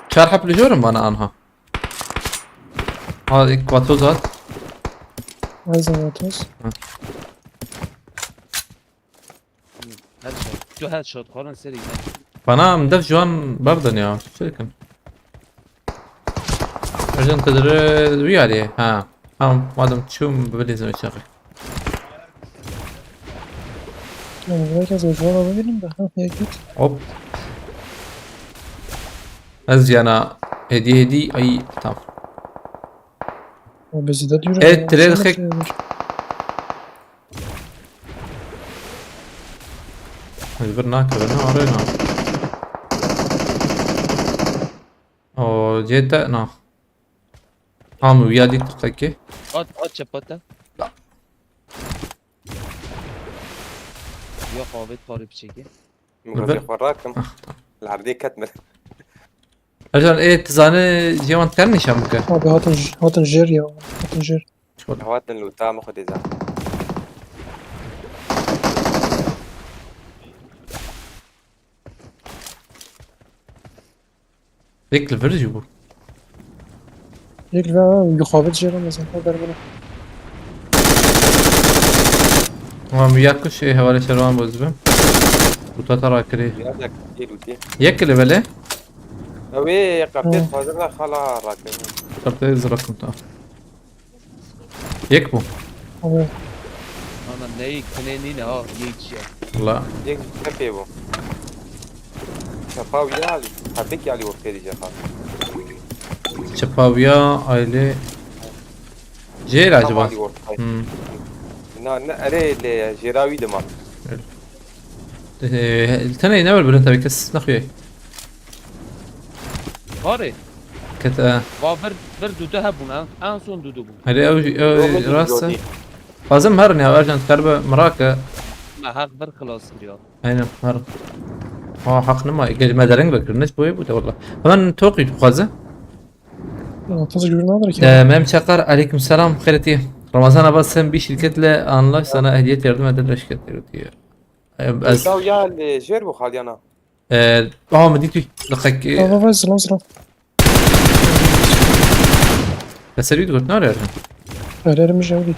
Çar hep li jorim bana anha. Ha, ilk vatoz at. Her zaman vatoz. Headshot. Du headshot. Xwarin serî ne. Bana em dev juan berdin ya. Çi dikin? Ercan te dire wî alî. Ha. Tamam, madem çûm bilîzim çaxi. Yani herkes o zaman alabilirim de. Ha, ya git. Hop. Ez yana hediye hediye, ay, tamam. O bizi de diyorum. Evet, tire dixek. Hadi bir nak, bir nak, arayın abi. O cedde nak. Tamam, ya dit dixek. At, at çepata. Ya xavet parê biçekê. Mugazê xwe rakim. Li erdê ket mir. Ercan, ê, tu zanî jê wan ter nîşan bike. Abi hatın, hatın jer ya. Hatın jer. Hawatin li ta min xwe dêza. Yek li vir jî bû. Yek ve ha, yuxabet jer ama zaten der bunu. Tamam, ya kuş, ê, hevalê şervan boz bim. Kuta tara kirî. Ya da kêl û tê. Yek li belê. Ew ê qertê Hı. dixwazin ve xala rakim. Qertê zirakim ta. Yek bû. Abi Ana ne yek, ne nîne ha, yek ya. Valla. Yek ji te pê bû. Çepa wî alî. Herdikî alî ortê dî cepa. Çepa wîya aile. Jêr acaba? Alî ortay. Hmm. Na, ne, erê lê jêra wî dima. Ee, tenê ne wer birin tabii kes naxuye. Karê. Kete. Va vir, vir dudu hebûn, en, en son dudu bûn. Hele ew, ew rast e. Fazim herin ya, Ercan, terbe mirake. Me heq vir xilas kiriya. Aynen, herin. Ha, haq nima, gel me dereng bekir, ne boye bu da valla. Hemen toqî dixwaze. Vatoz gübür ne alır ki? Ee, Mem Çakar, aleyküm selam, xêretî. Ramazan Abbas, sen bir şirketle anlaş, sana ehliyet yardım ederler şirket diyor. Ee, ez, Ew ya li jêr bû xaliyana. ee, aha, me dît wî. Liqek, Baba baba zılan zılan. Te serî digot, nare Ercan. Her yerim jew git.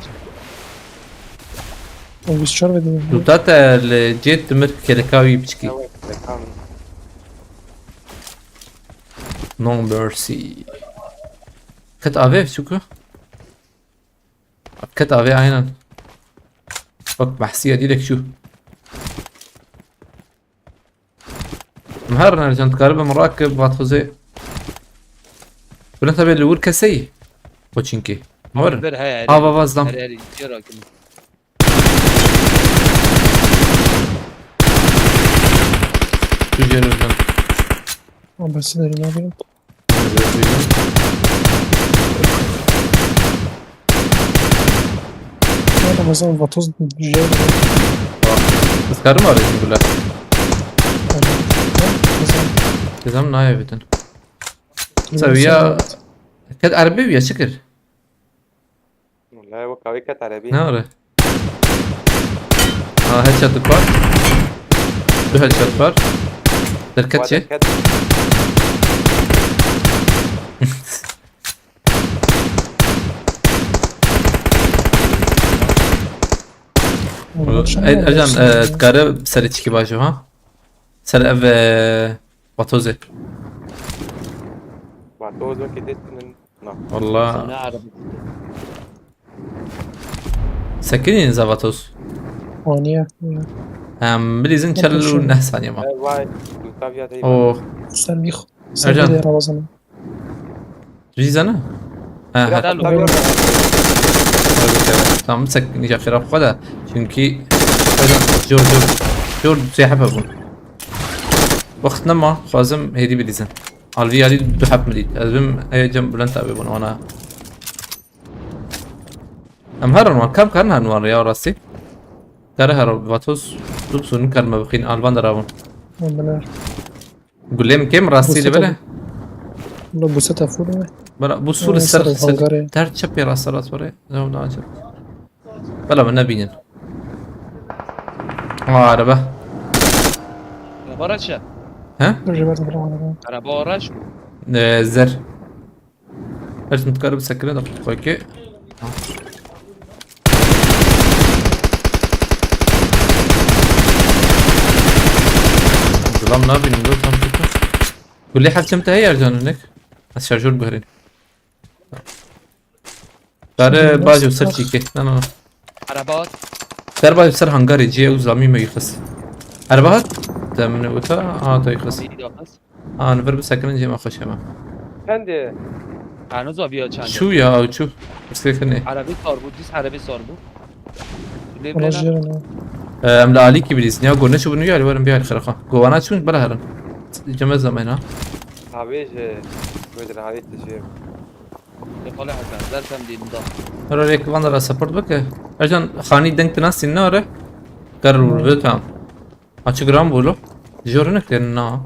O biz çor bedin. Duta te li cêt dimir keleka wî piçkî. Evet, reklam. No mercy. Ket avê çuku? Ket avê aynen. Bak, behsiya dîlek çû. Em her nercan dikare bi min rakib, vatozê. Bila tabi li wir keseyî. Koçinkî. Mor. Ver heye. Ava vazdan. Her her iki rakibim. Tu jêr özlem. Ama ben size ne yapayım? Ramazan vatoz jêr. Dikarim arayayım bile. Ramazan. Dizem nayê bitin. Seviya. Ket erebê ya çi kir? Wala wek wê ket erebî. Ne are? Ha, headshot var. Du headshot var. Derket çi? Derket. Ercan, e, dikare serê çikî bajo ha? Ser ev, e, vatozê. Vatoz wekî dîtin. Na. Wallah. Sen ne araba? Sekinî zavatos. Aniye. Em bilîzin çel û neh saniye ma. Vay, Lutavya değil. Oh. Sen bir, sen Ercan. Bir de Ramazan. Tu jî zana? Ha, ha. Tamam, sekinî ja xêra xwe de. Çünkü Ercan, jor, jor. Jor sê hebe bûn. Wext nema, xwazim hêdî bilîzin. Alvî alî du heb min dît. Ez bim ê cem Bülent abi bûn wana. Em herin wan, kam karin herin wan ya rastî? Kare her vatos, tu sun karime bixîn, alvan de rabûn. Em biner. Gulê min kêm rastî li bele? Bula bu seta fûr e. Bela, bu sur ser, ser, ter çepê rast rast were. Zewda acil. Bela min nebînin. Ha, araba. Araba araç ya. He? Dur, dur, dur, dur, dur. Araba araç mı? Ee, zer. Her tim dikare bisekine de koyke. Zilam nabînim, dur tam tutma. Gulê her çim te heye Ercan hinek. Ez şarjör guherîn. Dare bacım ser çîkê. Na, na, na. Araba at. Ser bacım ser hangarê cê ew zamî me yixis. Araba hat. Te min wita, ha te yixis. Bî daxis. Ha, ni vir bisekinin cê me xweş hema. Çendê? Hanoz aviya çendê? Çû ya, ew çû. Bisekine. Arabî sar bû, dîs arabî sar bû. Lê Ona bêra. Jêr ne. Em li alîkî bilîzin ya, go neçû bin ya, li werin biyar xiraxa. Go wana çûn, bela herin. Cemez zamena. Havê ji, wê dir havê tijê. Lê xalê Hesen, derkem dîn da. Her rêk van ra support bike. Ercan, xanî deng tinasîn ne are? Kar vur, tamam. Açık ram bolo. Jor ne kden na.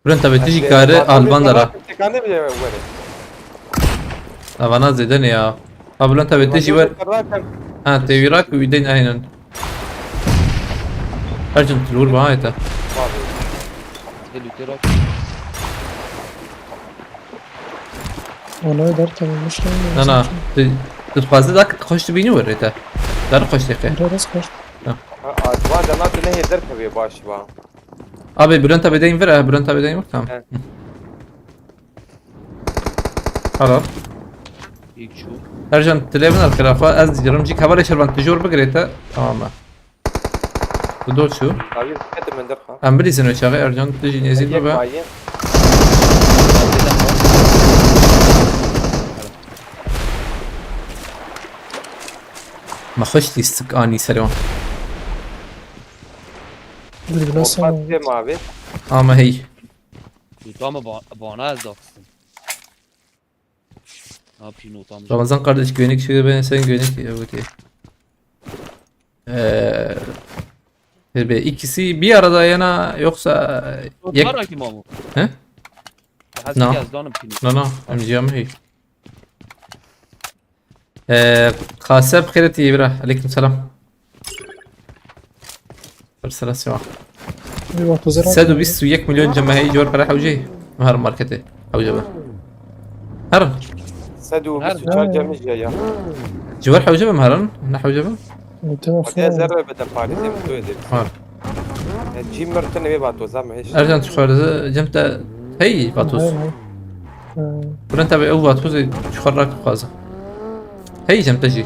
Bülent abi, tu jî kare alban dara. Tekane bile were. Avana zêde ne ya. Ha, Bülent abi, tu jî wer. Ha, te wî rak û wî deyn aynen. Ercan, tu li wir bahayê te. Gel ülke rak. Olay derken olmuş lan. Na, na. Tu, tu dixwaze da ki xweş dibînî werê te. Dar xweş dêqe. Biraz hoş. Ha, acaba cana tu nehê derkevê baş ba. Abi, Bülent abi deyim ver, ha, Bülent abi deyim ver, tamam. He. Helal. İlk şu. Ercan, dilê min xirafa, ez digirim. Cik hevalê şervan tijor bigirê te. Tamam mı? Bu da şu. Abi, ketim min derxa. Em bilîzin o çağı, Ercan, tu jî nêzî bibe. Mayın. Me xweş lîstik anî serê wan. Dur, nasıl? Ama hey. Notama ba-, bana ez daxistim. Ne yapayım notam? Ramazan kardeş, güvenlik şey, ben sen güvenlik, evet, okey. Ee, be, ikisi bir arada yana yoksa Not yek- var hakim abi. He? Hadi No. Yazdanım pini. No, no, em ciyam hey. Ee, Xase bi xêret yê bira. Aleyküm selam. Ser selasî wa. Eyvah, bu zira. Sed û bîst û yek milyon cemeheyî ciwar pere hewcê. Her marketê. Hewce be. Her. Sed û bîst û çar cemî ya. Ciwar hewce be meheran. Ne hewce be? Tamam. Hadi ez zerre bide parî de tu edip. Har. Cî mir tu nevê vato zam hiç. Ercan çuxarızı cem te hey vatos. Hayır, hayır. Ee, Bülent abi, ew vatozê çuxar rak xwaze. Hey, cem te jî.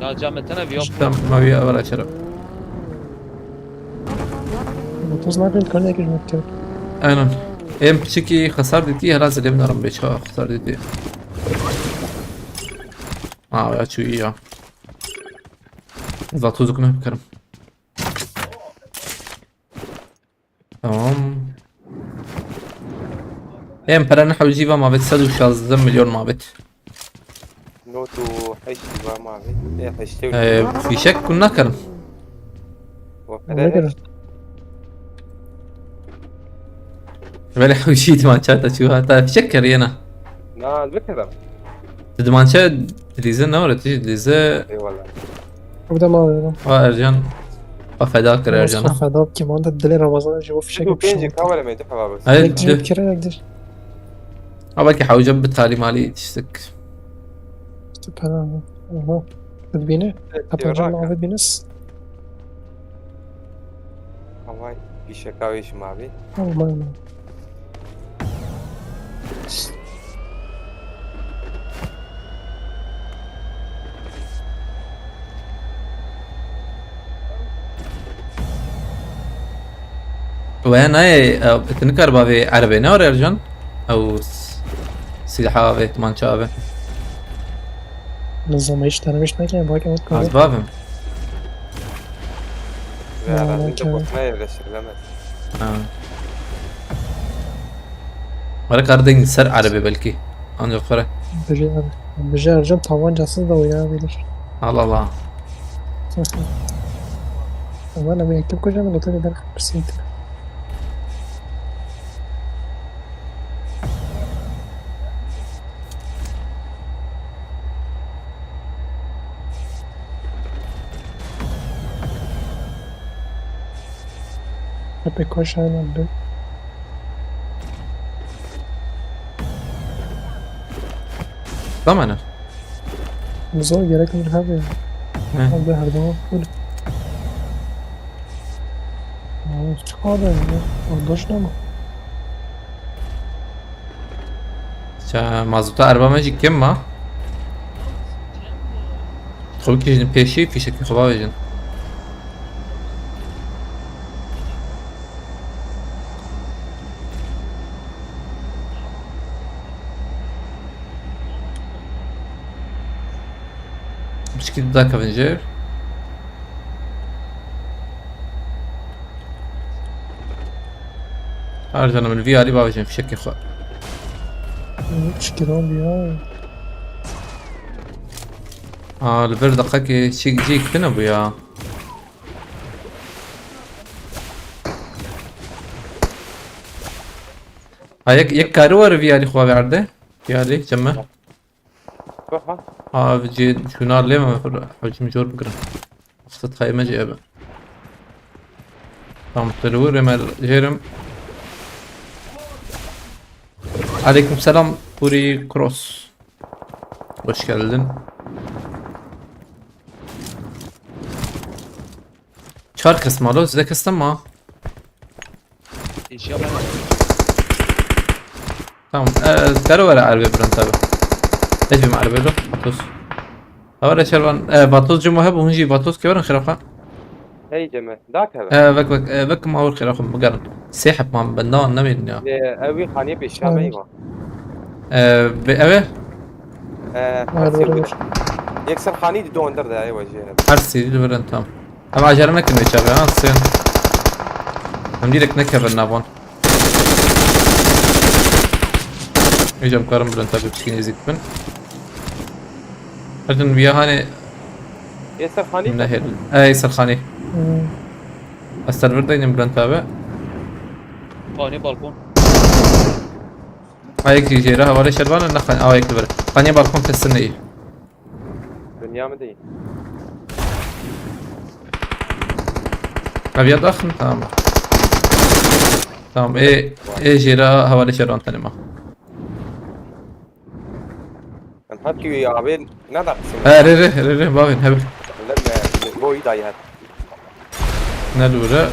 Ya cem te ne viyo. Tamam, ma viya var açarım. Otuz ne bir konu ekmek. Aynen. Em piçikî xesar dîtî, hela zilê min aram bê çawa xesar dîtî. Aa, ya çû iyi ya. Vatozuk ne bikerim. Tamam. Em pere ne hewcî va mabet sed û şazdeh milyon mabet. Not û heşt va mabet. E heştê û Ee, fişek kun nakirin. Wa Ne pere kadar? heşt. Belê hewcî dimançe te çû ha. Te fişek kiriye ne? Na, bikirim. Dimançe dilîze ne were, tu dilîze Eyvallah. Burada mı alıyorum? va Ercan. Va feda kir Ercan ha. Feda ki manda dili Ramazan ji o fişek Tu pêncî yapışım. Kawale me du heva bes. Hayır, Direkt tu- direkt kere direkt. Ha belki hewce bi talî malî tiştik. İşte para. Aha. Hadi beni. Kapacağım abi biniz. Havay fişeka wê ji mabê. Tamam. Wê nayê, e, tu nikar bavê erebê ne were Ercan? Ew s-, silha avê, timança avê. Nizam hiç denemiş ne ki bak ama Az bavim. Ve Ya, arazim de okey. Bosna'ya yerleştirilemez. Ha. Were kar deng ser erebê belkî. Ancak were. Bıcı abi. Bıcı Ercan tabancasız da oynayabilir. Allah Allah. Ama ne bileyim kim kocaman otel eder kıpırsıydı. Hep koş aynen bir. Tamam. Zor gerek bir abi. He. Abi her zaman full. Aa, çık abi ya. Boş ne mi? Ça mazota erba me jî kim ma? Xwe bikişînin pêşî, fîşekî xwe bavêjin. Piçkî dakevin jêr. Her canım li vî alî bavêjin fişekê xwe. Çıkıran bir ya. Aa, li vir deqekê çîk cîk tune bû ya. Ha, yek, yek karî were vî alî xwe verde. Vî alî, cem me. Bak ha. Aa, cê şûna lê me, hewcî min jor bigirin. Maqsed xeyê me jê ebe. Tamam, tu li wir, me jêrim. Aleyküm selam, Puri Cross. Hoş geldin. Çar kes malo, zide kes ma. Eşya ben Tamam, e, dero were erbê birin tabi. Ez bim erbê do, Vatos. Awere şervan, e, Vatos cimo heb, hûn jî Vatos keverin xirafa. Hey ceme, dakeve. E, vek, vek, e, vek ma hor xirafa bigerin. Sê heb man bendawan nemînin ya. Evi xaniye pêşa me va. E, be, eve? E, Var, var, var. Yek ser xanî di don der de ewa jê. Her sî li birin tam. Em acele nekin vê çaxê, ha, sên. Em direkt nekevin navon. Hocam karım birin tabi piçkî nêzîk bin. Herdin viya hani Yek ser xanî. nehêl. Ey serxanî. Hmm. Ez server deynim birin tabi. Xanê balkon. Ayek jî jêre hevalê şervan ne xan, ayek li vir. Xanî balkon kesin neyî. Dinya mi değil. Ev ya daxin, tamam. Tamam, ê, ê jêra hevalê şervan tenê ma. Em hep ki abi ne daksin. He, rê, rê, rê, rê, bavên, hev. Lemme boyu da yer. Ne dûre.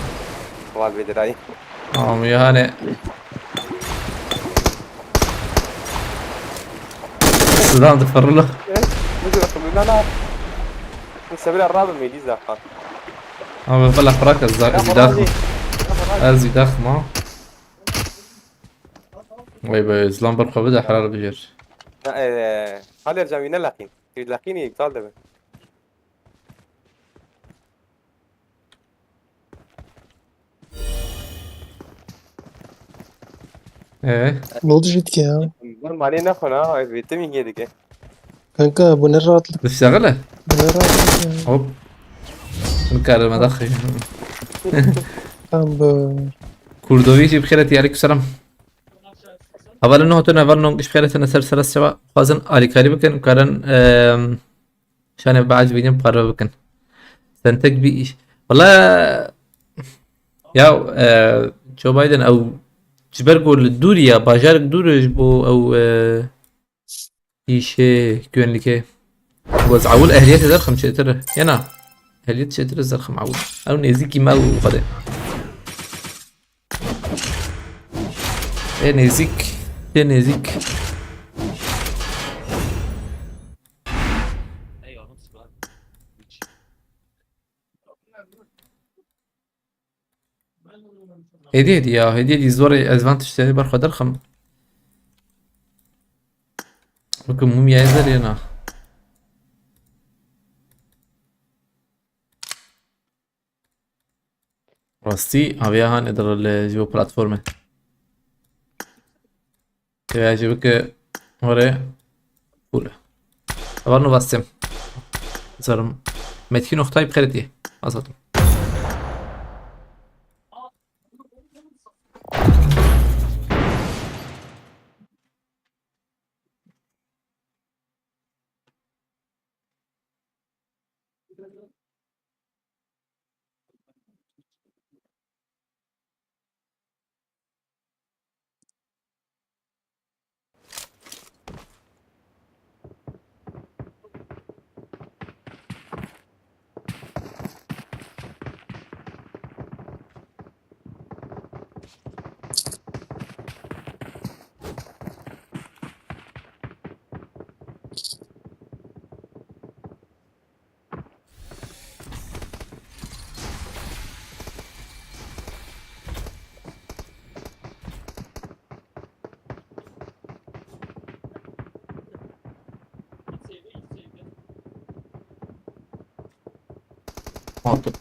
Val bediray. Tamam, yani. Sudan de fırla. Mudur, xwe bimena. Min sebira rabim êdî zerxan. Ama valla xwe rak ez zî daxim. Ez zî daxim ha. Vay be, zilam ber xwe bide, helal bijêr. Na, e, Halil can wî neleqîn. Tu leqînî iptal dibe. Ee? Ne oldu Jetke ya? Normalde ne konu ha? Bitti mi yedi ki? Kanka bu ne rahatlık. Diştagile? Bu ne rahatlık ya. Hop. Bunu karıma da xeyir. Tam bu. Kurdovici bi xêret, aleyküm selam. Hevalên nû hatine, hevalên nû giş bi xêret hatine ser sera seba. Xwazin alîkarî bikin, karin, ehm, şanê biecibînin, parve bikin. Sentek bir iş. Valla ya, e, Joe Biden ew ji ber ku li dûrî ya, bajarek dûr e ji bo ew, e, îşê güvenlikê. Ku ez ewil ehliyetê derxim çêtir e. Yena ehliyet çêtir ez derxim ewil. Ew nêzîkî me û xwedê. Ê nêzîk, tê nêzîk. Hêdî hêdî ya, hêdî hêdî zor e, ez van tiştê ber xwe derxim. Weke mumyayê zerê na. Rastî, aviya hanê dir li ji bo platformê. Ev jî bike orê pûle. Heval nû vastêm. Zarim. Metkî noxtayî bi xêrê tê. Azad. Mantık.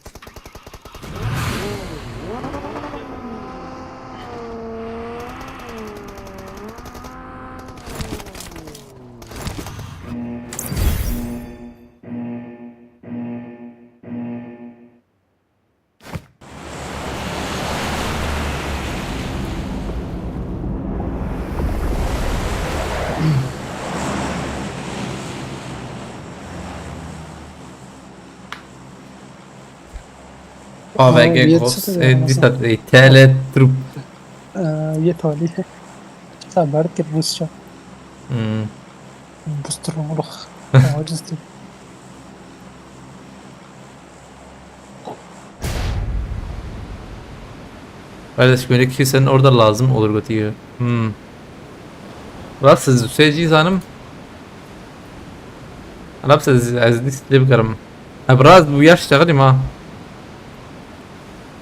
Aa, Aa, V G yet Ghost, sıfır e, yani disa, aslında. E, T L Troop. Aa, yet hali. Haber ki Rusça. Hmm. Booster oğlum. Aciz değil. Kardeş, böyle kişi senin orada lazım olur götüyor. Hmm. Rast ez seyirci zanım. Arap siz ez dîst lê bikarim. Ev rast bu yaş şexilim ha.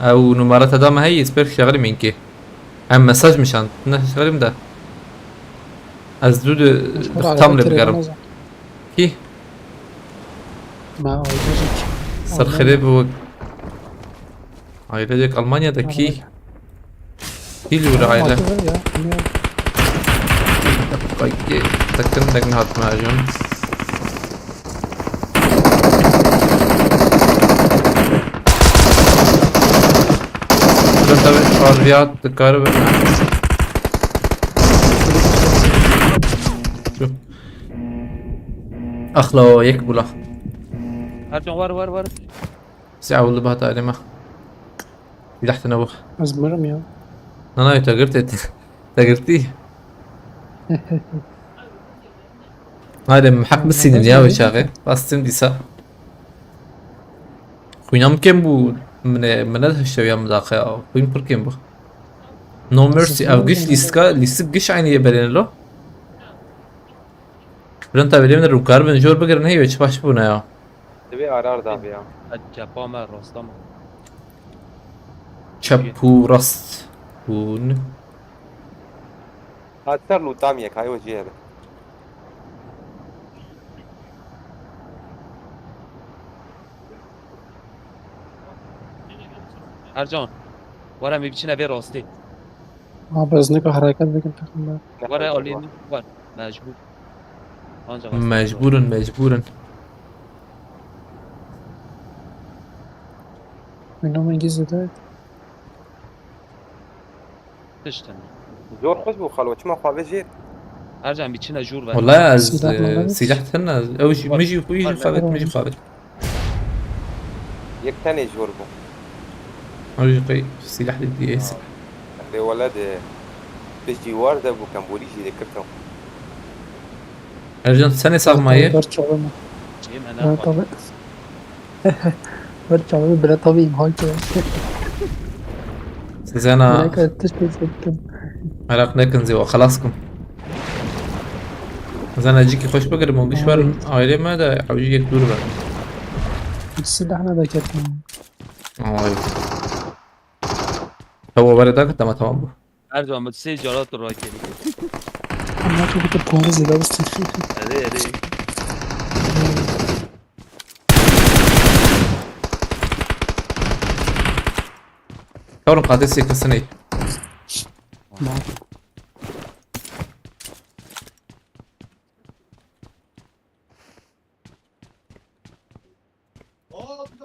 Ew numara te da me heyî, ez pêr şexilim inkê. Em mesaj mi şand. Ne şexilim de. Ez dû de tam lê bikarim. Kî? Ma ailecek. Ser xirê bi wek. Ailecek Almanya'da kî? Kî li wir aile? Belki takım da gün hatma acım. Burada tabii arviya tıkarı ve şu. Axla yek bula. Her can var, var, var. Sî ewil bihata alê me. Lehte ne bû. Ez mirim ya. Na, na, te girt et. Te girtî. Haydi, min heq bisînin ya wê çaxê. Bastim dîsa. Xwîna min kêm bû. Min ê, min nedihişte ya min daxe ya. Xwîn pir kêm bû. No Mercy, ev giş lîstika, lîstik giş aynî yê berên lo. Printa belê min rûkar bin jor bigirin hey ve çi baş bûne ya. Divê arar dabe ya. Çepa me rasta me. Çep û rast bûn. Hat ser lûta me yek hayo jê be. Ercan. Were em ê biçine vê rastê. Abi ez nika hereket bikim takımda. Were alî min were. Mecbûr. Ancak Mecbûrin, mecbûrin. Oynamayın gizli de. Tiştin. Zor xweş bû xalo, çima xwe vejêr? Ercan biçine jûr ver. Wala ez Silah e, mı? Silah tena. Ew jî, min jî xwe jî xwe min jî xwe. Yek tenê ji wir bû. Ew jî qey silah lê diye. Lê wele de piştî war de bû kembûrî jî dikirtin. Ercan, tu senê sax maye? Ber çawa mı? Cem Ber ena tabi. Ber çawa mı? Ber tabi imha ki. Zena. Ber tabi tişt tişt ettim. Meraq nekin zêwa, xelas kim. Zena cîkî xweş bigirim û bişwerin ailê me de ew jî yek dûr be. Silah ne de ketin. Ay. Tawa were da tamam tamam bu. Her zaman bu sê cara tu rakeri. Ama çok bir puanı ziyade olsun. Hadi hadi. Kawrin qadê sê kesin ê.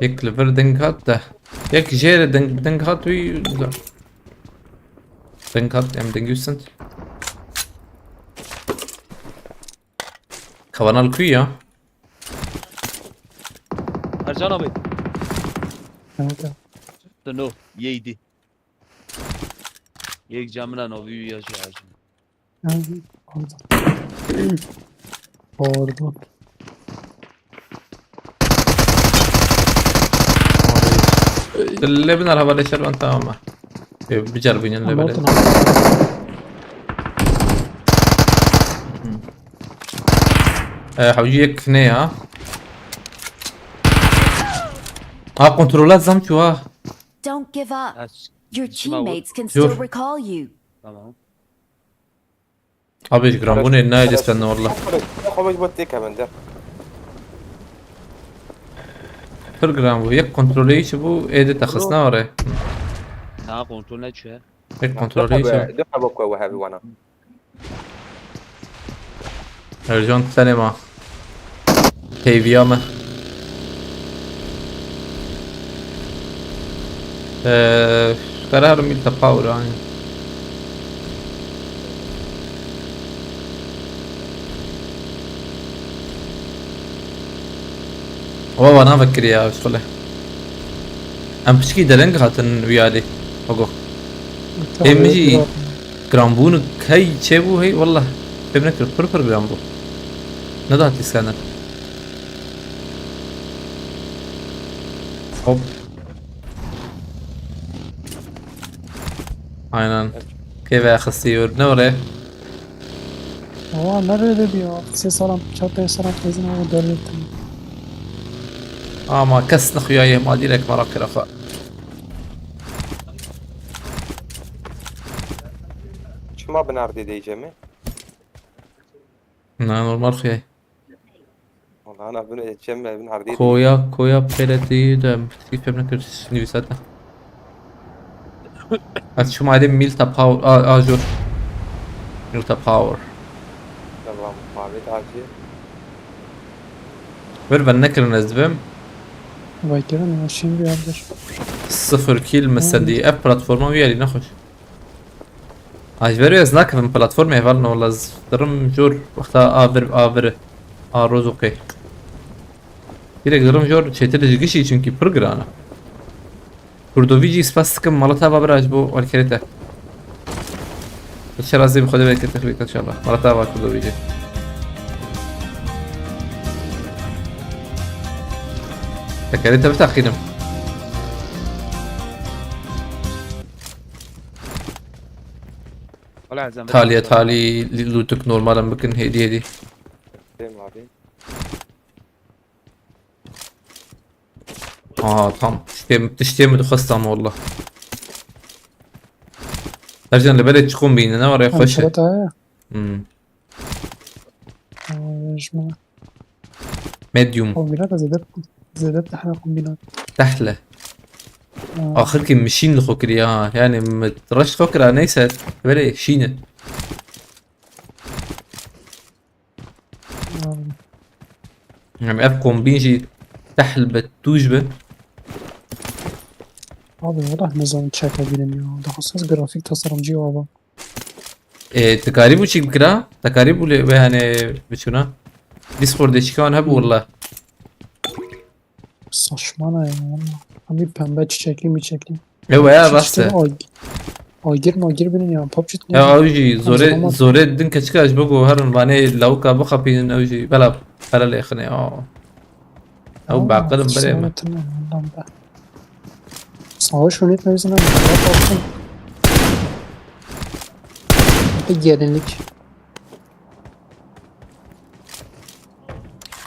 Yek li vir ding hat de. Yek jê re ding, ding hat wî. Ding hat, em ding wî sind. Kavanal kuy ya? Ercan abi. Kanka. Tu no, yeydi. Yek camına no, büyü ya şu Ercan. Aldım. Pardon. Lê bin araba leşer ben tamam mı? Bicer binin lê Ama böyle. Altın E, hawcı yek ne ya? Ha, kontrolat zam çuha. Don't give up. Aç. Your Şuna vur. Teammates can Dur. still recall you. Tamam. Abi hiç gram bu ne ne ailesi ben de valla. Xwe ji bo têkevin de. Pir gram bu. Yek kontrolü içi bu êdî texisna oraya. Na kontrol ne çüye? Yek kontrolü içi. Du hebe ku we hevi wana. Ercan senê ma. Heyviya me. Eee, karar mil tepaur aynı. Ama bana vekir ya, şöyle. Em piçkî dereng hatin wî alî. Ogo. Ê min jî giranbûn key çêbû hey, wallah. Fêm nekir, pir pir giran bû. Nedihat lîskenin. Hop. Aynen. Kê ve xistî yor. Ne oraya? Aa, nerede diyor? Ses alan, çataya saran tezin ama devletin. Ama kes nexuyaye ma direk mara kira xwe. Çima binardê deyce mi? Na normal xuyaye. Vallahi ana bin çem bin ardê. Koya, koya peletî de tî fêm nekir nivîsata. Ez çûm aydê Milta Power, a, a jor. Milta Power. Tamam, Muhammed Hacı. Ver ben nekirin ez dibim. Vay Kerem ya, şimdi yandır. Sıfır kill mi sendî? Ev platforma wî alî nexweş. Aj ver ez nakevim platformê hevalno, wala ez dirim jor wexta a vir, a vir, a roz û qê. Direk dirim jor çêtir ji gişî, çünkü pir giran e. Kurdovî jî spas dikim, mala te va bira ji bo alkerê te. Şerazê bi xwe de belkê te xwî inşallah. Mala te va Kurdovî jî. Tekerê te biteqînim. Wala ez em Talîye talî lûtik normal em bikin hêdî hêdî. Dêm abi. Aa, tam. Tiştê, tiştê min dixwest tam, wallah. Ercan, li berê çi kombîne, ne were xweş e. Ankara'da ya. Hmm. Ee, Jima. Medium. Kombinat da zêde zêde tehna kombinat. Tehle. Ha, Axirkî min şîn li xwe kiriye ha. Yani min reş xwe kira, neyse. Berê şîn e. ha. Yani ev kombîn jî tehl be, tûj be. Abi, valla ne zaman çeka bilim ya. Daha ses grafik tasarımcı ya baba. E, te karîbû çîk bikira? Te karîbû lê ve, yani, biçûna? Discordê çîka wan hebû, wallah. Saçma ne ya, valla. Hem bir pembe çiçekli miçekli. Ew ya, Çiçekli rast e. ag- Agir magir binin ya. PUBG ne? Ya ew jî zorê, Zaman- zorê din keçika ji bo ku herin vanê lawika bixapînin, ew jî bela, bela lê xine ya. Ew Aa, beqilim birê sonra me. Tamam, ondan da. Savaş yönetmemizin ama ne yaptın? Bir gelinlik.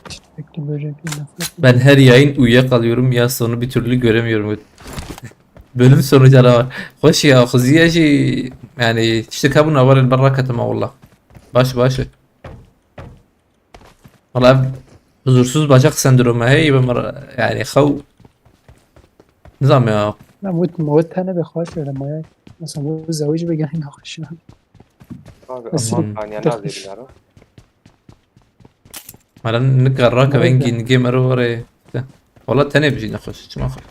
Çiçekli böcekli laflar. Ben her yayın uyuyakalıyorum ya, sonu bir türlü göremiyorum. Bölüm sonu canavar. Hoş ya, xuziye jî, yani, tiştek hebûn, avar el berra ketime, wallah. Baş, baş. Valla huzursuz bacak sendromu, hey, ben, yani, xew. Nizam ya. Ne, mut, mut tane bir xaş öyle maya. Mesela bu zawic bir gelin xaş. Abi Kesin. aman kanya Tek- nazê binaro. Mara nika rake Nerede? vengî nigê mero were. Valla tenê bijî nexweş, çima xwe.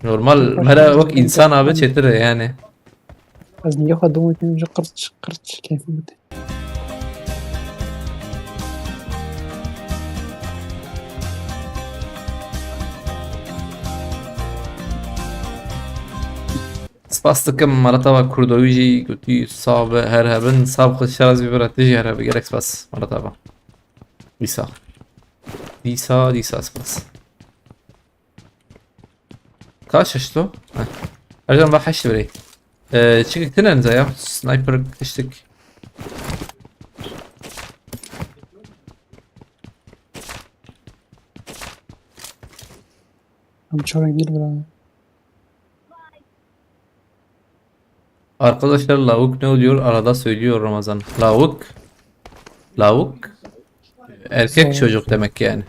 Normal, Baş mera baş wek baş insan baş abi baş. çêtir e yani. Ez niye kadın oynuyorum, qırç qırç keyfim bitti. Spas dikim, mala te va Kurdowî jî gotî sax be, her hebin, sax xwe şeraz bibire, tu jî her hebî, gelek spas, mala te va. Dîsa. Dîsa, dîsa spas. Kaç heşt o? Heh. Ercan va heşt birey. Ee, çikik tinen za ya. Sniper tiştik. Hem çorek değil bura. Arkadaşlar, lavuk ne oluyor? Arada söylüyor Ramazan. Lavuk. Lavuk. Erkek Sonra- çocuk demek yani.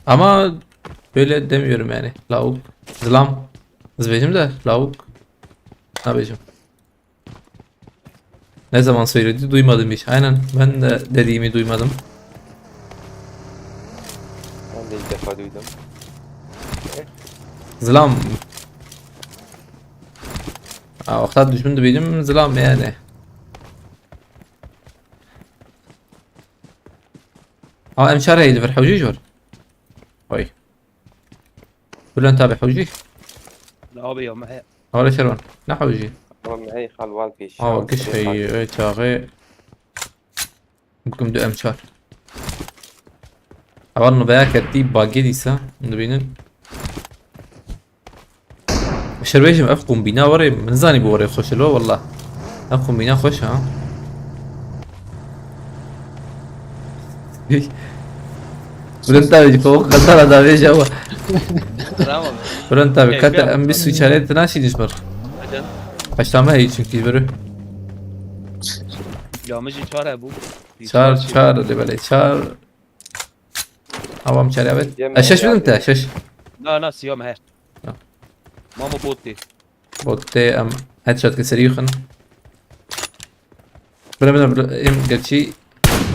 Ama böyle demiyorum yani. Lavuk. Zlam. Zbecim de lavuk. Ne yapacağım? Ne zaman söyledi? Duymadım hiç. Aynen. Ben de dediğimi duymadım. Ben de ilk defa duydum. Zilam. Aa, wexta dijmin dibînim zilam yani. Aa, em çar heyî li vir hewcî jor. Oy. Bülent abi hewcî. Abi ya, me Hawle şerwan. Ne hewcî? Tamam, hey xalwal pêş. Aa, kiş heyî, ey çaxê. Bikim du em çar. Ewan nûveya ketî bagê dîsa. Dibînin. Şerbêjim ev kombîna warê, min zanî bu warê xweş lo, wallah. Ev kombîna xweş ha. Bülent abi, bu kadar da veja wa. Bravo. Bülent abi, Keyfi kate yaptı. em bir su içeri tına şey düşmür. Hadi. Kaçtama hey çünkü böyle. Yamıcı çare bu. Çar, çar, de böyle çar. Tamam, çar evet. Eşeş bilim te, eşeş. Na, na, siyam her. Ya. Mamo botti. Botte em headshot ke seri yıkın. Bile bile bile em gerçi.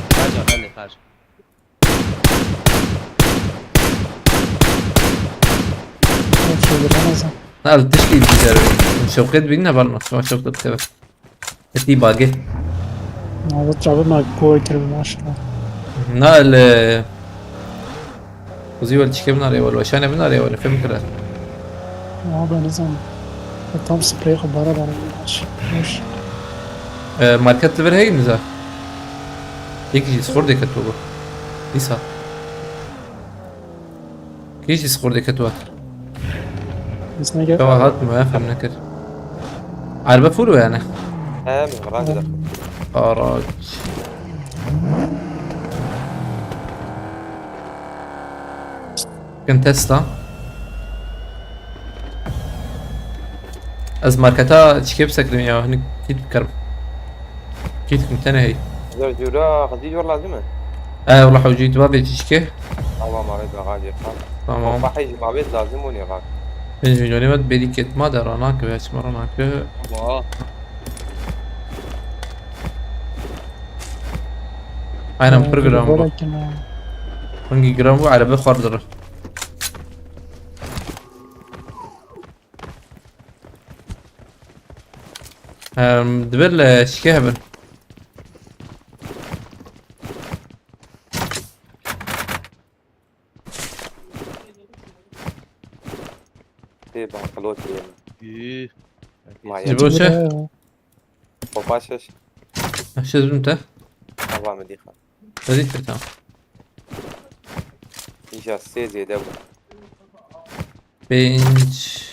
Kaç, hadi kaç. Yok, şey, Ramazan. Al tişki güzel. Şevket bin ne var mı? Sonra Şevket keve. Eti bagi. Mavut çabuk ma gol kirdi maşallah. Na le. Kuzi wal çike binare wal, şane binare wal, fem kira. Ama ben ne zaman? Tam sprey xwe bara bara. Hoş. Hoş. Ee, market li vir heyî miza. Yek jî sixordê ketibo. Dîsa. Kî jî sixordê ketiwa. Biz ne gel? Çawa hat mi? Em fem nekir. Erbe full yani. He, min ran gider. Araç. Kin Tesla. Ez marketa çikê bisekrim ya, hinik kit bikarim. Kit kim tene hey. Zer jura, xizî jor lazim e? E, wala hewcî tu bavê çikê. Tamam, abi, ben hadi. Tamam. Fahiz mabet lazim o ne var? Pênc milyonê me bêdî ket ma de rana ke, hiç me rana ke. Wa. Aynen, pir giran bû. Hingî giran bû, erebe xwardir. Em, divê li şikê hebin. Tê banqilotê ye. Ih. Ji bo çi? Xwe paş şeş. Şeş bin te? Ava min dîxa. Te dît, tamam. Îja sê zêde bû. Pênc.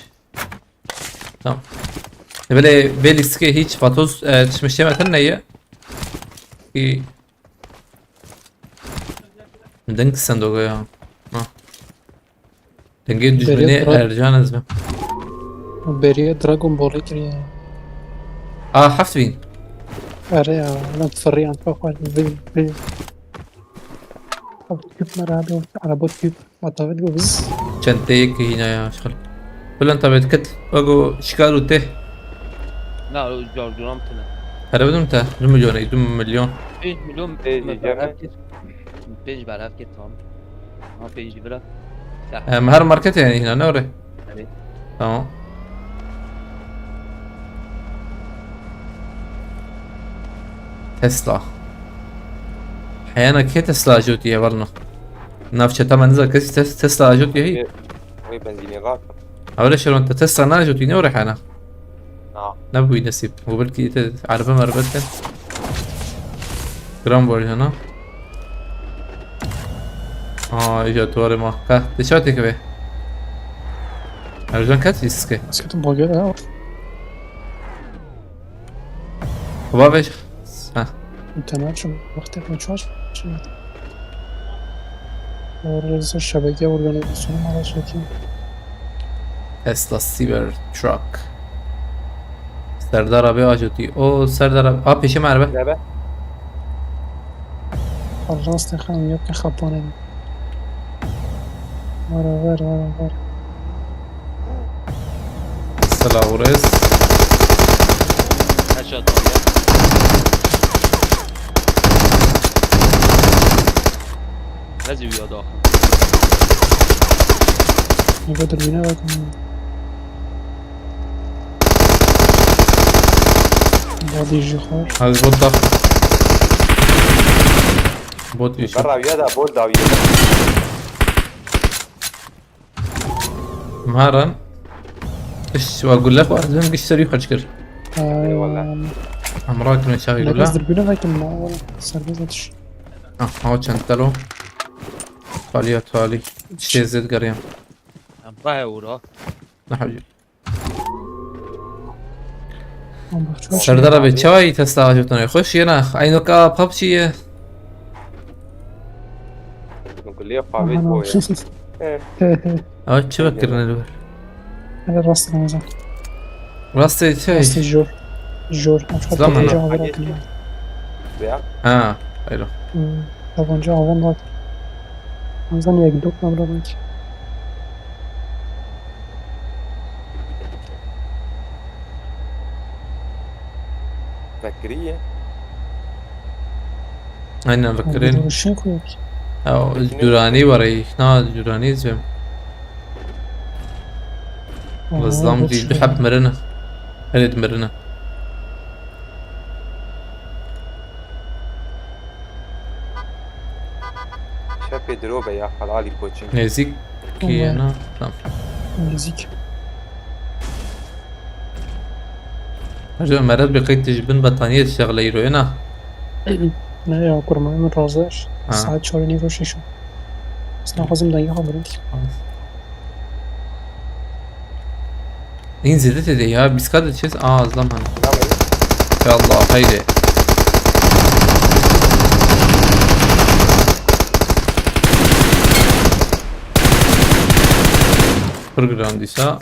Tamam. Belê vê lîstikê hiç vatoz, e, tişmişê me tune ye. Ki Deng sendoga ya. Ha. Dengê dijminê Dragon. Ercan ez be. Beriye Dragon Ball'ı kiriye. Aa, heft bin. Are ya, lan fırıyan çok var. Bin, bin. Abi, tüp var abi, araba tüp. Matavit bu biz. Çenteyê ki hîna ya, şixil. Filan tabet kit, wego şikar û tê. Na, o carduran tine. Here bidim te, du milyon ey, du milyon. Pênc milyon. Pênc berhev kir. Pênc berhev kir, tamam. Ha, pênc bira. Em, her market yani hîna, ne orê? Evet. Tamam. Tesla. Heyana kê Tesla ajotiye, varna? Navçeta me niza kesî Tes-, Tesla ajotiye hî? Wê, wê benzînê vat. Ewle şeron te Tesla najotî ne orê heyana? Na. Nebûyî nesîb. Û belkî te erbe merbe te. Gram borcana. Aa, îca tuwarê ma. Ka, te çawa têkeve? Ercan ket îske. Basketin bagere ha. Bavê. Ha. İnternet şu vakti kaçar. Şimdi. Orası şebeke organizasyonu arası ki. Tesla Cybertruck. Serdar abi acıtı. O Serdar abi. Aa, peşime araba. Araba. Allah, stexan yok ya, xapone. Var, var, var, var. Selav rêz. Headshot var ya. Hezi uya daxil. Ne kadar yine bakın. Body jixor. Hadi bot da. Bot işi. Beraviya da bot daviye. Maran. Iş, wa gulle xwarin giş serî xweş kir. Eyvallah. Em rakin çaxî gulle. Lekez dirbîne vekin ma, wala serbest atış. Ah, ha, çend telo. Talî ya talî. Şêzê digeriyan. Em rahe ora. Ne hewce. Serdar abi, çawa yî Tesla ajotine? Xweş ye na? Eynoka PUBG ye. Nukliye pavet boye. Ama çi vekirine li wir? Hele rast Ramazan. Rastê çi? Rastê jor. Jor. Em çiqa Tamam. Tabanca avra kiriye. Ha, hayro. Hmm, tabanca avan bak. Ramazan yek dok nabra bak. Vekiriye. Aynen, vekirin. Duruşun koyuyor. Ya, o Duranî var ey. Na, Duranî izlem. Aha, Lezlam bu değil. Hep mirine. Her mirine. Çepê diro be ya, helalî koçim. Nêzîk kî ye na? Tamam. Nêzîk. Hacı Meret bi qeyt ji bin betaniyê dişex leyroyê na. Ne ya, kurma min razı. Ha. Saat çarê nîvo şeş. Sıra xwazim dengê xwe birin. Hîn zêde tê de ya, bîst K de çêz, aa, ez lam hene. Ya Allah, heyre. Pir giran dîsa.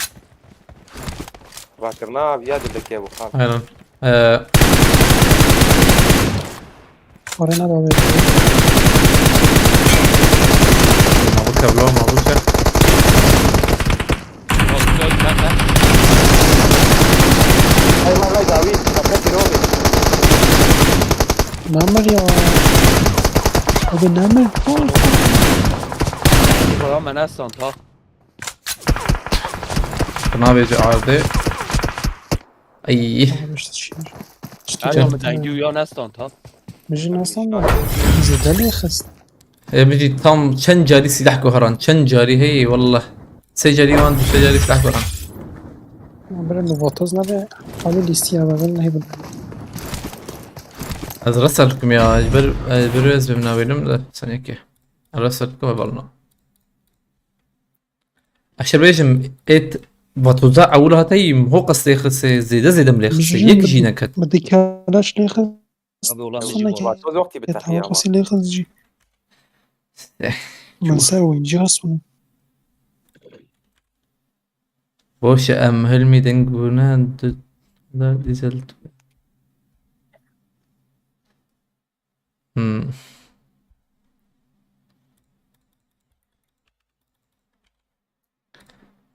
Rakirina aviya dilekê bu xal. Aynen. Ee, Arena da ver. Mabike bro, mabike. Hay hay hay David, kapat bir oldu. Namir ya. Abi namir. Falan ben aslan ta. Buna verici aldı. Ay. Abi işte şey. Her zaman dengî uyan estan tam. Mijin aslan da. Mijin deli xist. E, mijin tam çend carî silah guheran, çend carî hey wallah. Sê carî wan, du sê carî silah guheran. Bire mi vatoz nabe, hali listiya ve ben nehi bildim. Ez resel kum ya, ez bir, ez bir ez bim nabelim de, sen yeke. Resel kum evalno. Eşer bêjim, êt vatoza ewil hate yî ho qas lê xise, zêde zêde min lê xise. Yek jî neket. Mi dikalaş lê xis. Abi ulan Vatoz yok ki bir tahiye ama. Qasî lê xis jî. Eh, min ser oyuncu hasbın. Boş em hilmî deng bûne, du dolar dîzel. Hmm.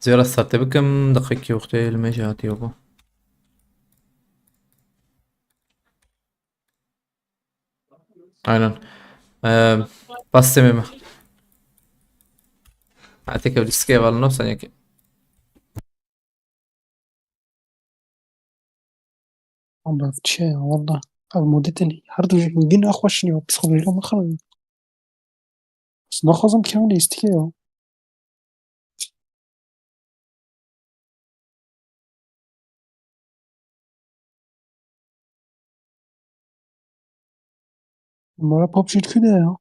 Zêra starte bikim, deqekî wextê li me jî hatiye bû. Aynen. Ee, bas demê me. Hatiye ke lîstikê evalino senekê. Ama çi ya, valla. Ev modetên her du jî hingî nexweş in ya, psixolojiya min xirab e. Ez naxwazim kewin lîstikê ya. Numara PUBG li ku de ya?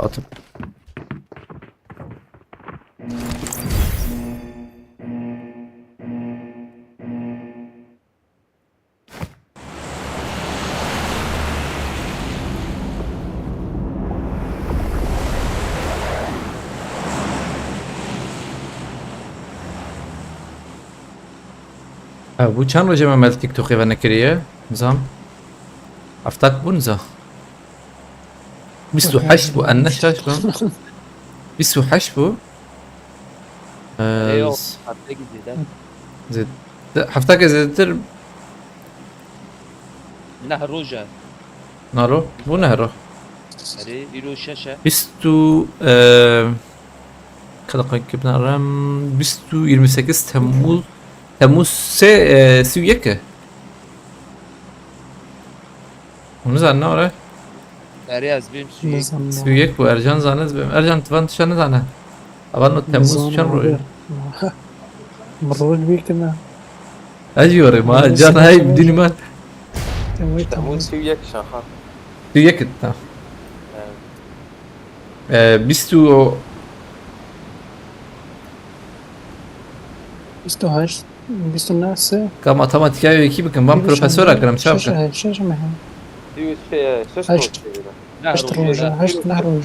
Atım. Ha, bu çend roje me mel TikTokê ve nekiriye? Zam. Heftak bûn za. Bîst û heşt bû, en ne şaş bû. Bîst û heşt bû. Ee, Ê, yok, z- hafta gidiyor da. Zêd-, de-, heftakê zêdetir. Neh roja. Naro, bu nehro. Erê, îro şeş e. Bîst û, ee, Ka deqîqekê binêrim, bîst û yirmi sekiz Temmuz, Temmuz sê, e, sî û yek e. Hûn nizanin ne were? Erê ez bêm sî û yek. Nizanim. Sî û yek bû, Ercan zane ez bêm. Ercan, tu van tişta nizane. Avan o Temmuz çend roj? Nizanim abi. Min roj bîr kirine. Ez jî were ma, Nizanim. Can hey, dînî me. Temmuz, Temmuz. Temmuz sî û yek şaha. Sî û yek e, tamam. Evet. Ee, bîst û Bîst û heşt, bîst û neh sê. Ka matematîkaya wekî bikin, van profesora kirim, çav bikin. Şeş, şeş meh. Dî û şeş, şeş Heşt. Roj çêbîne. Neh Heşt roj, roja, heşt neh roj.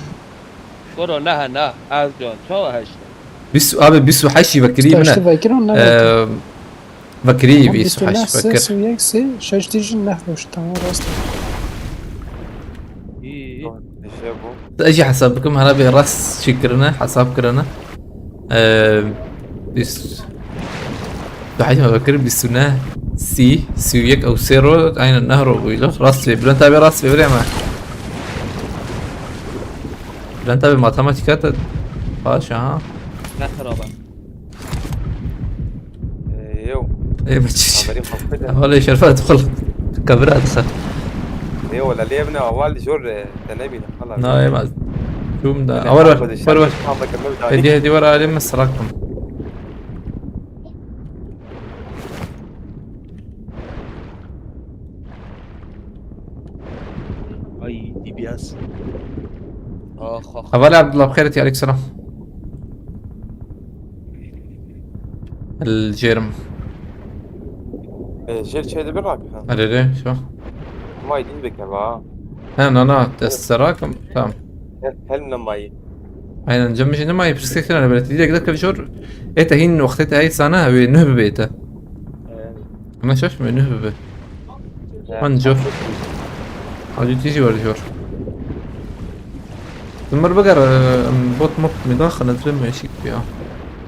Koro neh, neh, Ercan, çawa heşt? Bîst, abi, bîst û heşt jî vekirî bîst û heşt min e. Vekirî, ne vekirî. Ee, Vekirî. Tamam, bîst û heşt vekir. Sê, sî û yek, sî, şeş tîjin neh roj. Tamam, rast e. Îyi, îyi. Tamam, neşe bu. Ez jî hesab bikim, hera bê rast çî kirine, hesab kirine. Ee, bîst, tu heyfa vekir, bîst û neh, sî, sî û yek ew sê ro, aynen neh ro bûylo. Rast bê, Bülent abi rast bê, birê me. Bülent abi matematîka te baş, aha. Ne xiraba. Ee, yo. Ê, biçî. Kamerî xwe bide. Wele şerfa dixil. Kamera dixil. Ê, wele lê bine awal jor, e, te nebîne, xala. Na, ê, ma. Çûm da. Wele awal ver, ver, ver. Hedi, hedi, ver alê min sirak kim. Ay, D B S. Ax, ax. Hevalê Abdullah, bi xêr hatî, aleykum selam. El Jerim. E, jêr çê dibir rakî ha? Erê, erê, şu. May din bike ba. He, na, na, dest serakim, tamam. Hel, hel nemayî. Aynen, cem jî nemayî, pirsek tine, belki direkt de kevşor. Ete hin wextê te hey sana, ew ê nuh bibe te. Evet. Ama şaş mı, nuh bibe. Anca. Hadi tiji var jor. Zımır biger, e, bot mot mi daxil, ez bim eşik ya.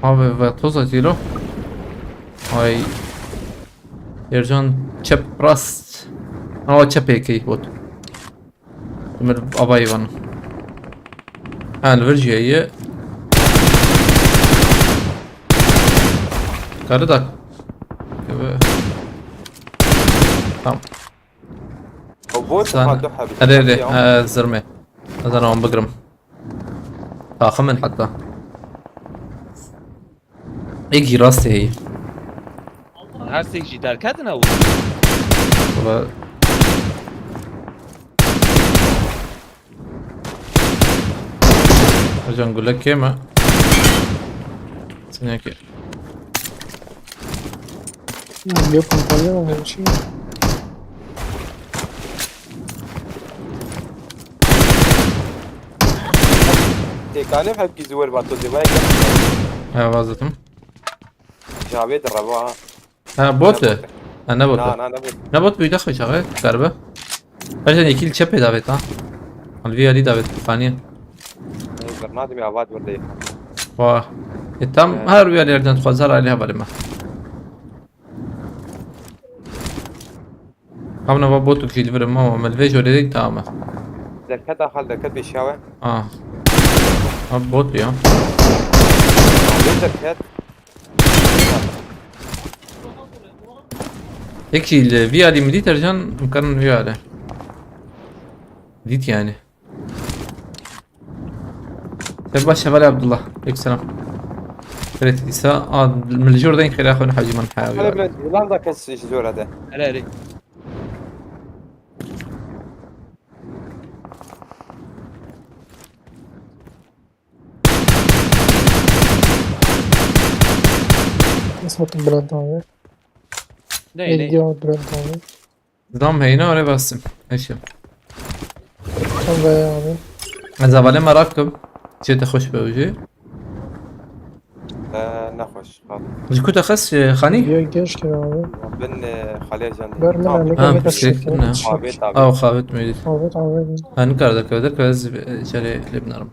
Abi ve toz acilo. Ay. Ercan çep rast. Ama çep êkey bot. Zımır abayı van. Ha, li vir jî ye. Karı da. Tamam. O bot. Sen ha, du hebî. Erê, erê, ha, zirme. Ez ana wan bigirim. Taxim in heta. Êk jî rastê heyî. Her sêk jî derketin ew. Wala. Hocam gule kêm e. Sinekê. Yok, pompalı var, öyle şey yok. Têkane hepkî zî wer bato zî vay. Ha, vazetim. Javê de reva ha. Ha, bot e? Ha, ne bot e? Na, na, ne bot. Ne bot, bir dakika çağı, darbe. Her şey ikili çep davet ha. Al bir ali davet, faniye. Ey, bernadem ya, vat burada. Vah. E, tam her bir yerden fazla ali haberim var. Hamna va botuk jî li vir e, mama, me li vê jorê de tamam e. Derket axal, derket pêşiya we. Ah. Ha, bot ya. Wê derket. Tek jî li vî alî min dît, Ercan, min karin vî alî. Dît yani. Te baş, hevalê Abdullah. Aleyküm selam. Evet, dîsa, a, min li jor deng xêra xwe ne hacî min haya. Hele bile, yılan da kes iş zor hadi. Hele hele. Nasıl Bülent abi? Ney ney? Elgi abi Bülent abi. Zam heyna oraya bastım. Eşim. Sen de abi. Ez hevalê merak kim. Çê te xweş be wî jî. Ee, nexweş. Bak. Ji ku te xes, e, Xanî? Diyor geç ki abi. Bin e, Xalê Can. Ver min Tamam. elli Ha, kere kaçtı. Teşekkür ederim. Abi tabi. Aw xavit meydi. Evet abi. Ha, nikar derkeve derkeve ez, e, şerê lê binarim.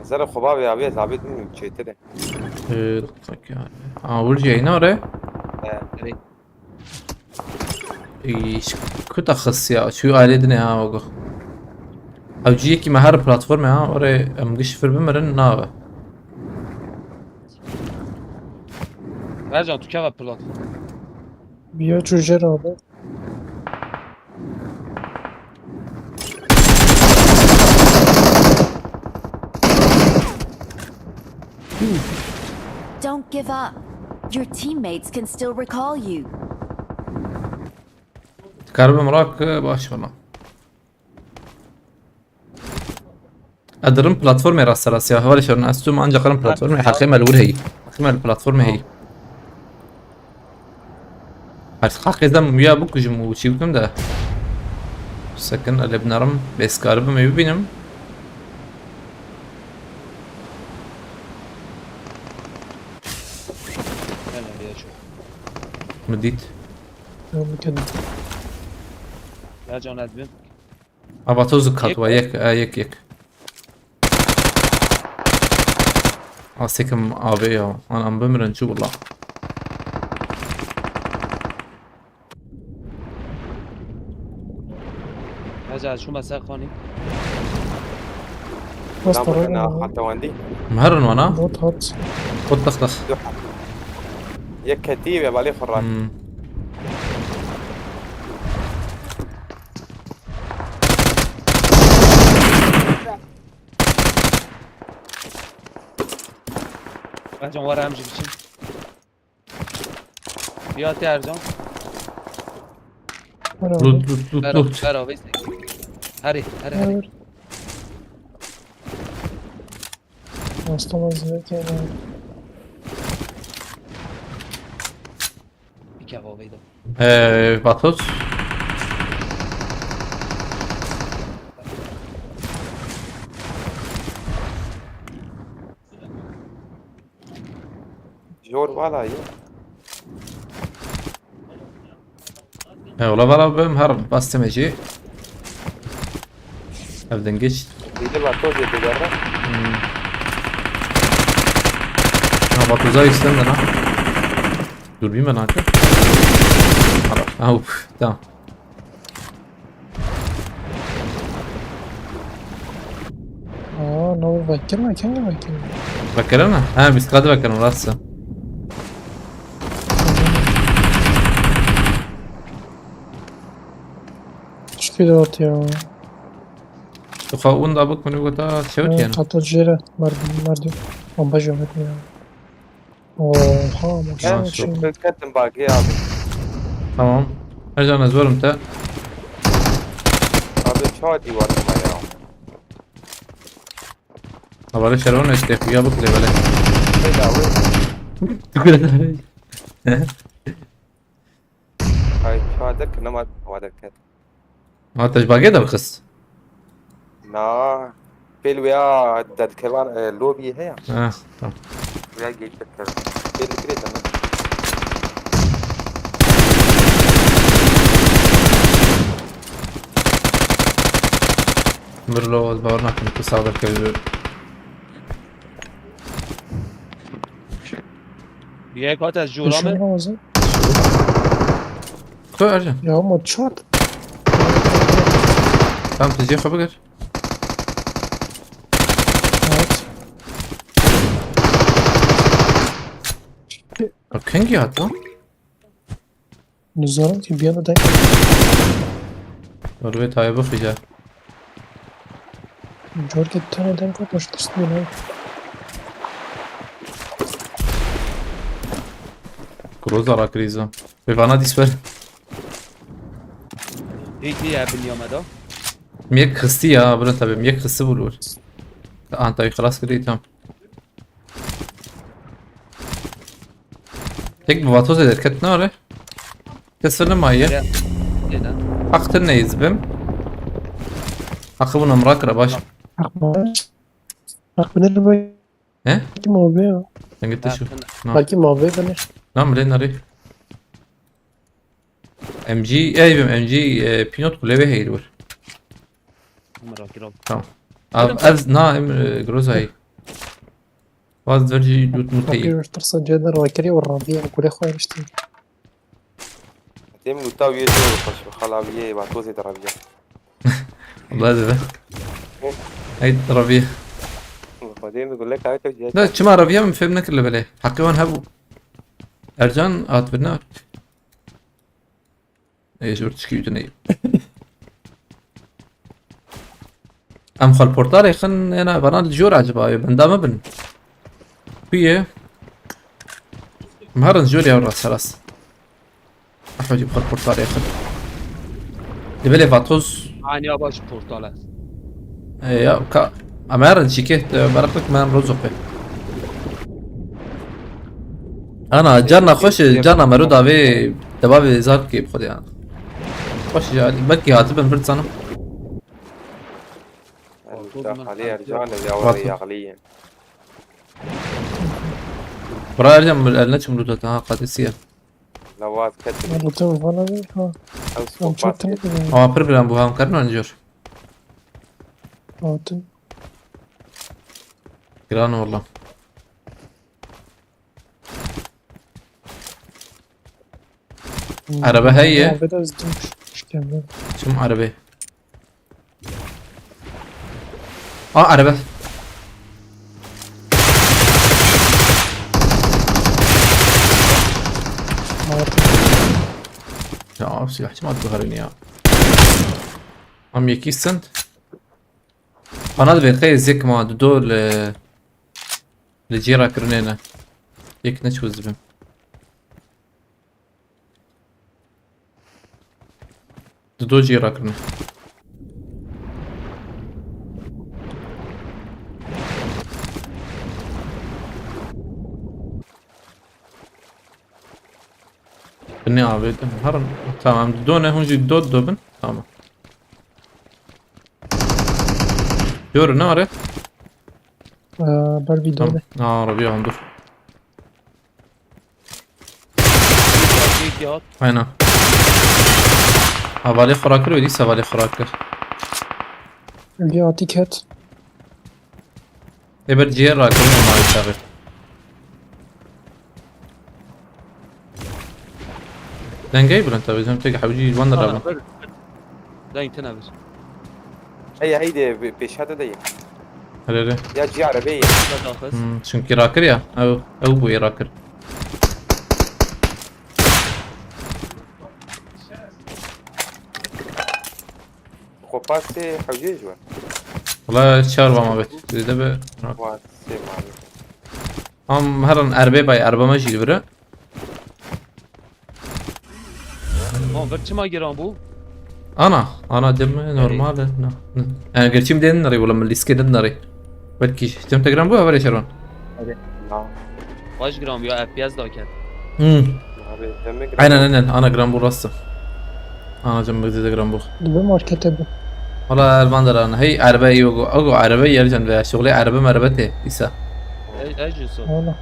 Zerre xwe bavê abi ez abi bilmiyorum çêtir e. E, bak yani. Aa, vur yayına oraya. Ee, Îş, ku te xist ya? Şu aile dine ha, ogo. Ew ciyekî me her platformê ha, orê em giş fir bimirin, nabe. Ercan, tu keva platform? Biyo çujer abi. Don't give up. Your teammates can still recall you. Karibim rak, e, baş bana. Edirim platformê rast rast ya. Hevalê şerin, ez tu ancak karim platformê. Heqê me li wir heyî. Heqê me li platformê heyî. Her heqê zem ya bikujim û çî bikim de. Sekin, elê binerim. Bêskar bim ê bibînim. Gel lan bir aç. Min dît. Tamam, kendim. Ercan ez bin. Ava toz kat wa yek, e, yek, yek. Asekim abi ya. Anam bimirin çi wala. Ercan, şu mesela Xanî. Nasıl Tamam, tarayın na abi? Xatewendî. Meherin wana. Bot hat. Kot dak dak. Yek ketî ve balê xwe rak. Hmm. Ercan var em jî biçin. Ya te Ercan. Merhaba. Lut lut lut Ver lut. ver abi. Hadi hadi hadi. Evet. Hasta vaziyet yani. Bir kere olaydı. Ee, Batos. Jor vala ye. He, ola valla bim her bastım eci. Ev dengeç. Bîde va toz yê digere. Hmm. Ha, bak uzağa üstten de lan. Dur bilmem lan. Ara. Ha, uf, tamam. Aa, ne oldu? Bakırma, kendi bakırma. Vekerana? Ha, biz kadı vekerim orası. Çıkıyor da ortaya. Tu xwe wenda bikun û ta çewt Ha, yani. Kato jere, merdim, merdim. Bomba jomit ya. Oha, Ben maşallah. Maşallah. Şimdi Ketim bagê abi. Tamam. Ercan ez verim te. Abi çawa dîwar bima ya. Havale şervan işte ya bak levele. Hey abi. Tukure. Ay çawa der ki nema wa derket. Ha, te ji bagê de bixist. Na. Pêl wêya dedikevan e, lobî heye. Ha, tamam. Wêya geçti kir. Pêl dikirê tamam. Mirlo, ez bawer nakim tu sağ derkevî. Bir yek hat ez jûra Düşün min. Ramazan. Koy Ercan. Ya ama çat. Tamam, tu cihê xwe bigir. Evet. Kengî hat lan? Nizanim ki bir yana denk. Dur bir tayê bixîje. Jorge tane denk var, başkası değil abi. Groza rakirî zam. Vê vana dîs ver. Hêk diye binyameda. Miyek xistî ya, bira tabii miyek xistî bû li wir. An tabii xelas kirî tam. Tek bi vatozê derket nare. Kes nemaye. Lê ne. Haq te neyz bim. Haqi bûna min rakira baş. Haq bûna. Haq bûna. He? Kim abi ya? Sen git de şu. Haq bûna. Na. Belki mavi bile. Na, milê nare. M G, ey bim, M G, e, pînot ku lê wê heyir wir. Min rakir al. Tamam. Av, ez, na, em, e, Grozayî. Vaz ver jî dût muteyî. Rakir tirsa cê de rakirî û rabiye û kulê xwe eriştî. Dêm luta wî yê xweş bi xala wî yê vatozê de rabiye. Allah zebe. Hey, rabiye. Xwedê min gule kayê te cihê. Da çima rabiye min fêm nekir li belê. Heqê wan hebû. Ercan hat vir ne. Ê, ji wir tişkî wî tu neyê. Em xwe li portalê xin, êna bana li jor eciba, ê, benda me bin. Ku ye? Em herin ji jor ya rast, rast. Ahmedî bi xwe li portalê xin. Li belê vatoz. Aniya baş portale. Ê, ya, ka, em herin çîkê, e, berqlik me em rozo pê. Ana, carna xweş e, carna mero davê debavê zar bikê bi xwedê ya. Xweş e, belkî hatibin vir zanim. Halî Ercan e, ya were yaxlî ye. Bira Ercan, min el neçim luta, ha, qatî siye. Lawaz ket. Luta vana ha. Ew Ew çok sohbet temiz. Ama pir giran bû, ha, em karin an jor. Hatin. Giran walla. Araba heye. Araba da hızlı. Çim araba. Aa, araba. Ya, silah çima dixerin ya? Am yekî send. Bana da bekle, zek ma dudo le, le cera kirine ne. Yek ne çözdüm. Dudo cera kirine. Binê avêtin. Herin. Tamam. Dudo ne? Hûn jî dudo dudo bin. Tamam. Diyor ne are? Ee, ber bir Tamam. Döne. Aa, Rabia, dur. Yek yat. Aynen. Hevalê xwe rakir, wê dîsa hevalê xwe rakir. Yatî ket. Ê ber cihê rakir, ê mavê çaxê. Dengey bilind tabii canım, tek hewcî wan de rabin. Deng tine bir. Hey, hey de, pe-, pêşa te de ye. Hele hele. Ya cî arebe ye. Ya daxist. Hmm, çünkü rakir ya. Ew, ew bûye rakir. Xwe pasê hewcê ji we. Wala çar va mabet. Zêde be. Wa sê mabet. Am herin erbê bay, erba me jî li vir e. Ma vir çima giran bû? Ana, ana dem normal e. Na, na. Yani gerçi mi dedin nereye, wala mi lîskê dedin nereye? Belki cem te giran bû, haberê şervan. Baş giran bû ya, F P S da ket. Hmm. Abi, sen mi giran Aynen, bû? Aynen. Ana giran bû, rast e. Ana cem, bir de giran bû. Dibe markete bû. Wala ervan der ana. Hey, erbe yok. Ogo erbe yer can ve. Şugle erbe merbe te. İsa. Ej, ej, Yusuf. Wala.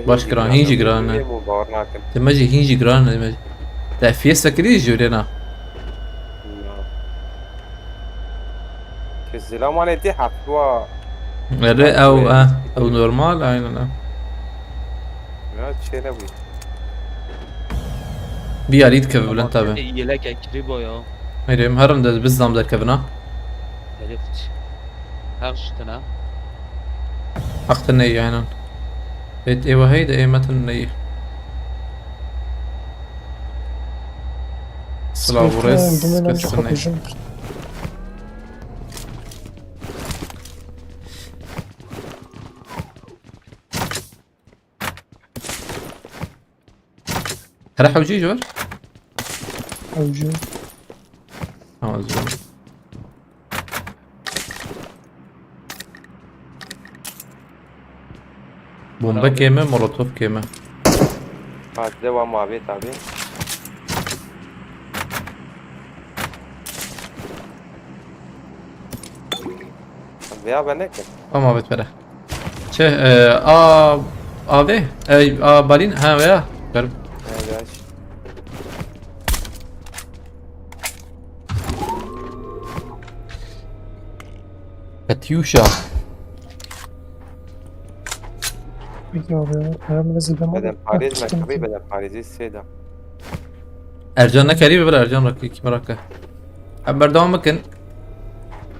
Baş giran, hîn jî giran e. Bawer nakim. Te me jî hîn jî giran e, me jî. Te F P S vekirî jî öyle na. Ke zilamanê dê heft wa. Ere ew, e, ew normal, aynen, e. Ya, çê nebûye. Bir yarî dikeve bilind tabi. Yelek ekirî bo ya. Hayır, em herin de biz zam derkevina. Herif. Her şitine. Haq te neyî, aynen. Evet, êwa hey de ê metin neyî. Silav û rêz, kes neyî. Here hewcî ji wir? Hewcî. Tamam, ez biliyorum. Bombe kême, molotof kême. Hadi devam abi tabi. Veya ben ne ki? Tamam abi, pere. Şey, e, a, abi, e, a, balin, ha veya. Garip. Veya ben Katyusha. Peki abi ya. Hem de zilde Beden Paris mi? Tabii beden Paris'i Seda. Ercan ne keribe bile Ercan rakı kim rakı. Abi berdewam bikin.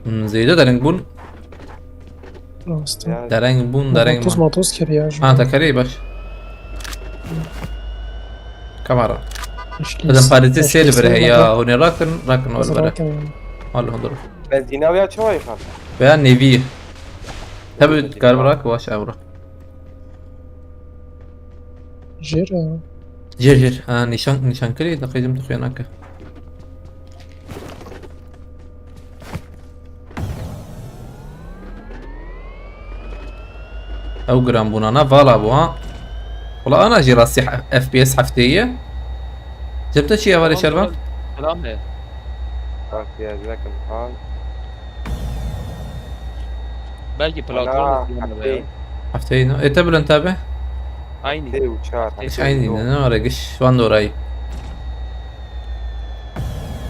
Hmm, Zeyde dereng bûn. Rastı. Ya Dereng bûn, dereng Motos bûn. motos keriya. Ha, te kerî baş. Kamera. Beden Paris'i sê li vir heye ya. Hûn ê rakin, rakin ol vir. Al hundur. Benzîna veya çawa yıkan? Veya nevî. Tabi kar bırak baş evra. Jêr ya. Jêr jêr. Ha, nîşan, nîşan kirî, daqê jim dixuya nake. Ew giranbûnana vala bû ha. Wala ana jî rastî F P S heftê ye. Cem te çi ye varê şervan? Selam be. Bak ya, bir dakika. An. Belki platform izleyen be ya. Hefteyê ne? E te bilind tabi. Aynı. Tê û çar. Tê Hiç aynı ne? Ne ara giş van da orayı.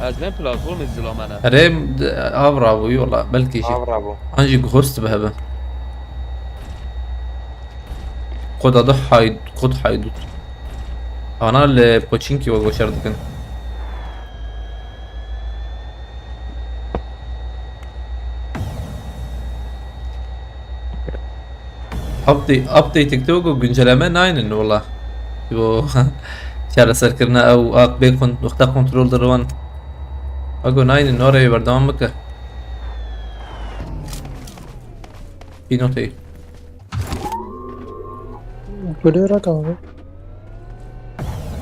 Ez ben platform izlemene. Erê, d-, av rabû yola belkî jî. Avra bu. An jî guhost bi hebe. Koda da hayd, kod haydut. Ana li Pochinki we goşer dikin. Update, update TikTok û güncelleme naynin wala. Yo. Çareserkirina ew aq bê kon, wexta kontrol de riwan. Ago naynin, orayê berdewam bike. Pînoteyî. Gulê rak abi.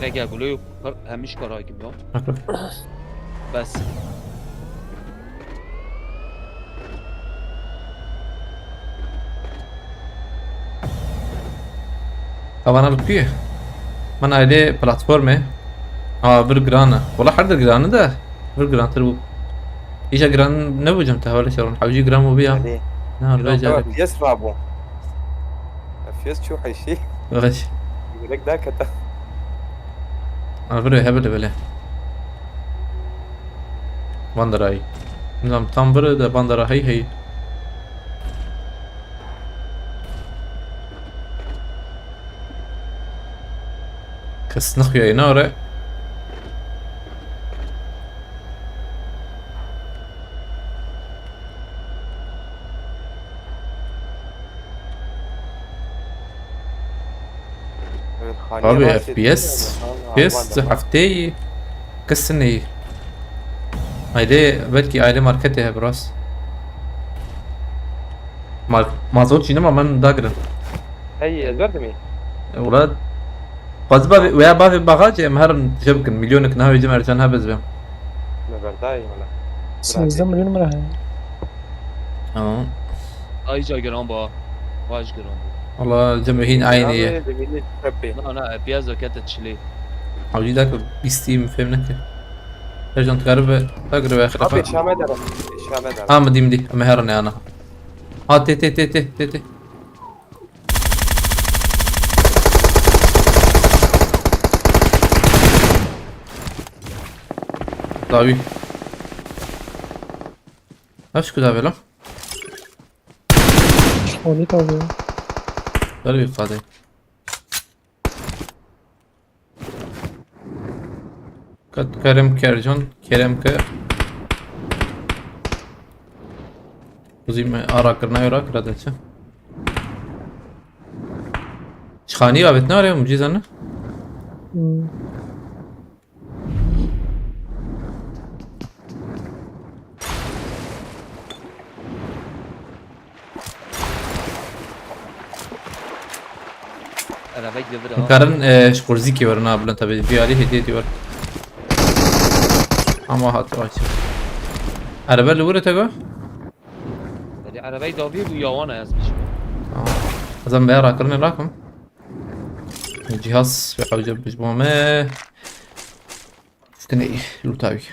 Rega gulo yok. Hemiş karakim ya. Akif. Bes. Avana li ku ye? Min aydê platformê. Ha, vir giran e. Wala her der giran e de. Vir girantir bû. Îja giran nebû cem te hevalê şeron. Hewcî giran bû biya. Hadi. Na, vê Yok, carê. F P S rabû. F P S çû heyşî. Weş. Gerek daha kete. Al vir hebele bele. Bandera. Nizam tam vir de bandera hey hey. Kes nixuya yê nare. Abi, F P S, F P S hefteyî kesin iyi. Haydi belki aile marketi he biraz. Mar mazot çiğneme ben dagirin. Hey, ez berdimî. Wala. Bazı bavê, veya bavê bagacê em herin şey bikin, milyonek navê cim Ercan ha bezbem. Me berdayî wala. Sêzdeh milyon mira heye. Tamam. Ay ca giran ba. Baş giran ba. Wala cim hîn aynı ye. Demînî çepê. Na na, F P S kete çilê. Avcı da ki bîstî min fêm neke. Ercan tigari ve tigari ve Abi xirafa. Şame derim. Şame derim. Ha, mi dîm dî, mi herin ana. Ha, tê tê tê tê tê tê. Dawî. Ev çiku davê lan? Şkolî tabi. Ber wî qadê. Kat kerem kercan, kerem ke. Kuzî me ara kirina, ara kira de çi? Şixanî avêt nare, em cî zane? Hmm. Arabek de bir Karin, e, ji qurzîkê werin, ha, bilind tabi. Bir alî hediye diyor. Ama hat aç. Araba li wir e te go? Hadi arabek de bir bu yawan yazmış. Tamam. Azam be ara kirine rakim. Cihaz ve hewce bijbame. Ştinê lûta wî.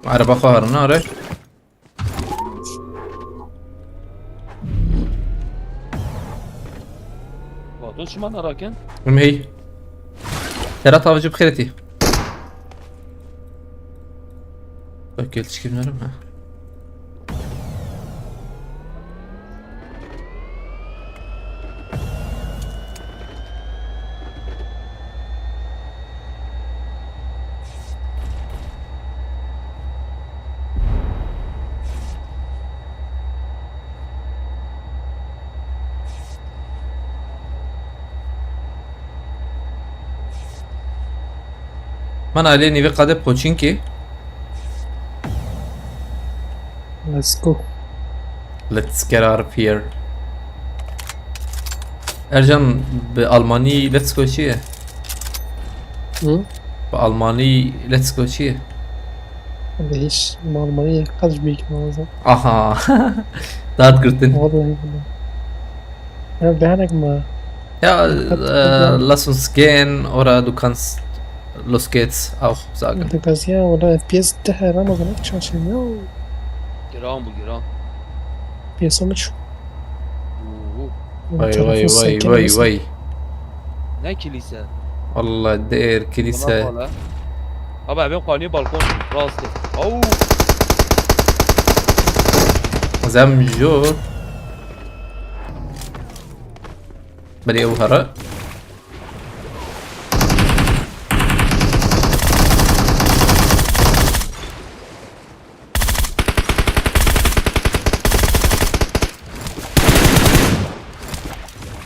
Araba xwe herine are. Vato çima narakin? Em hey. Serhat avcı bi xêretî. Bak gel çıkayım derim ha. Man alê nîvê qadê poçinkê. Let's go. Let's get out of here. Ercan, bi Almanî let's go çi ye? Hı? Bi Almanî let's go çi ye? Hadi hiç bi Almanî kaç büyük lazım. Aha. Dad girtin. Vallahi billahi. Ya beğenek mi? Ja, äh, lass uns gehen oder du kannst, los geht's auch sagen. Dikkat ya, wala F P S de her ama bana çalışıyor ya. Giran bu, giran. F P S on üç. Oo. Vay, vay, vay, vay, vay. Ne kilise? Allah der kilise. Buna bak la. Abi, ben kaniye balkon. Rahatsız. Au. Zemjor. Berê ew here.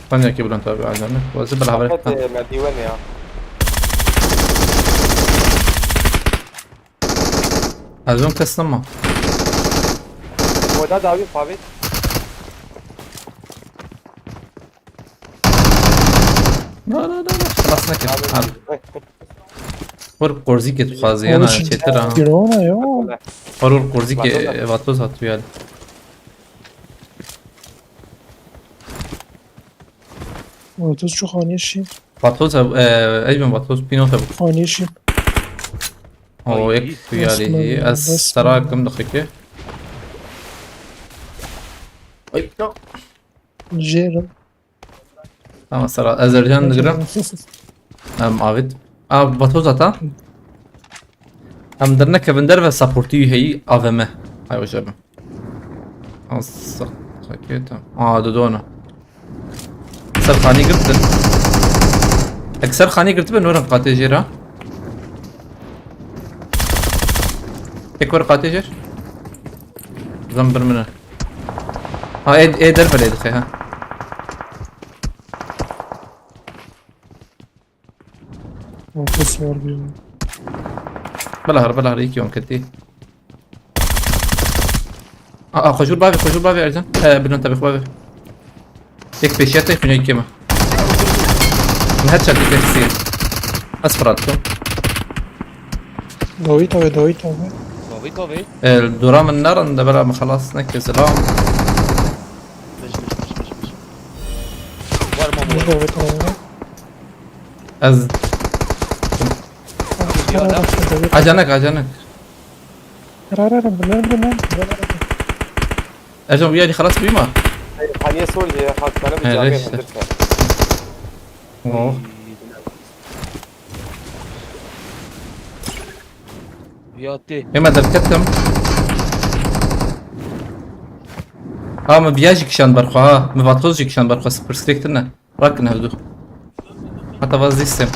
Tanrı ki Bülent abi, aynen. Wazı bir haber. Fakat, e, merdiven ya. Ez û kes nema. Oda dawî pavê. Na, na, na, na. Xelas neke. Abi. Abi. Xwir qorzîkê dixwazî, yana çêtir ha. Girona yo. Xwir qorzîkê vatoz hat yani. Vatoz çok hanî şî. Vatoz ev, e, ey ben vatoz pînot ev. Hanî şî. O yek tu yalî. Ez sera kim dixike. Ay, no. Jêrim. Tamam, sera ez Ercan digirim. Em avit. A, vatoz ata. Em derine kevin der ve supportî heyî A V M. Hay hoca be. Asa. Raket. Aa, dodona. Ser xanî girtin. Ek ser xanî girtibe norin qatê jêra. Tek wer qatê jêr. Zan bir mine. Ha, ê, ê der belê dixe ha. Nefes var diyor. Belahar, belahar, iki on keti. Aa, xwe jûr bavê, xwe jûr bavê Ercan. He, bilin tabii xwe bavê. Yek pêşiya te, xwîna yekê me. Min her çar dikê xisiye. Ez firat to. Dawî tavê, dawî tavê. Dawî tavê. El dora min nerin de bela min xelas neke zilam. Mij, mij, mij, mij, mij. Var mı bu? Dawî tavê. Ez... Ya, ya. Acanek, acanek. Ra, ra, ra, ra, ra, ra. Ercan, bu yari xelas bîma? Hayır, haniye sol diye, hak bana bir camiye işte. Oh. Ya te. Ê me derketim. Ha, min viya jî kişand ber xwe ha. Min vatoz jî kişand ber xwe, spir strêk tune. Rakin hevdu. Heta vaz lîstim.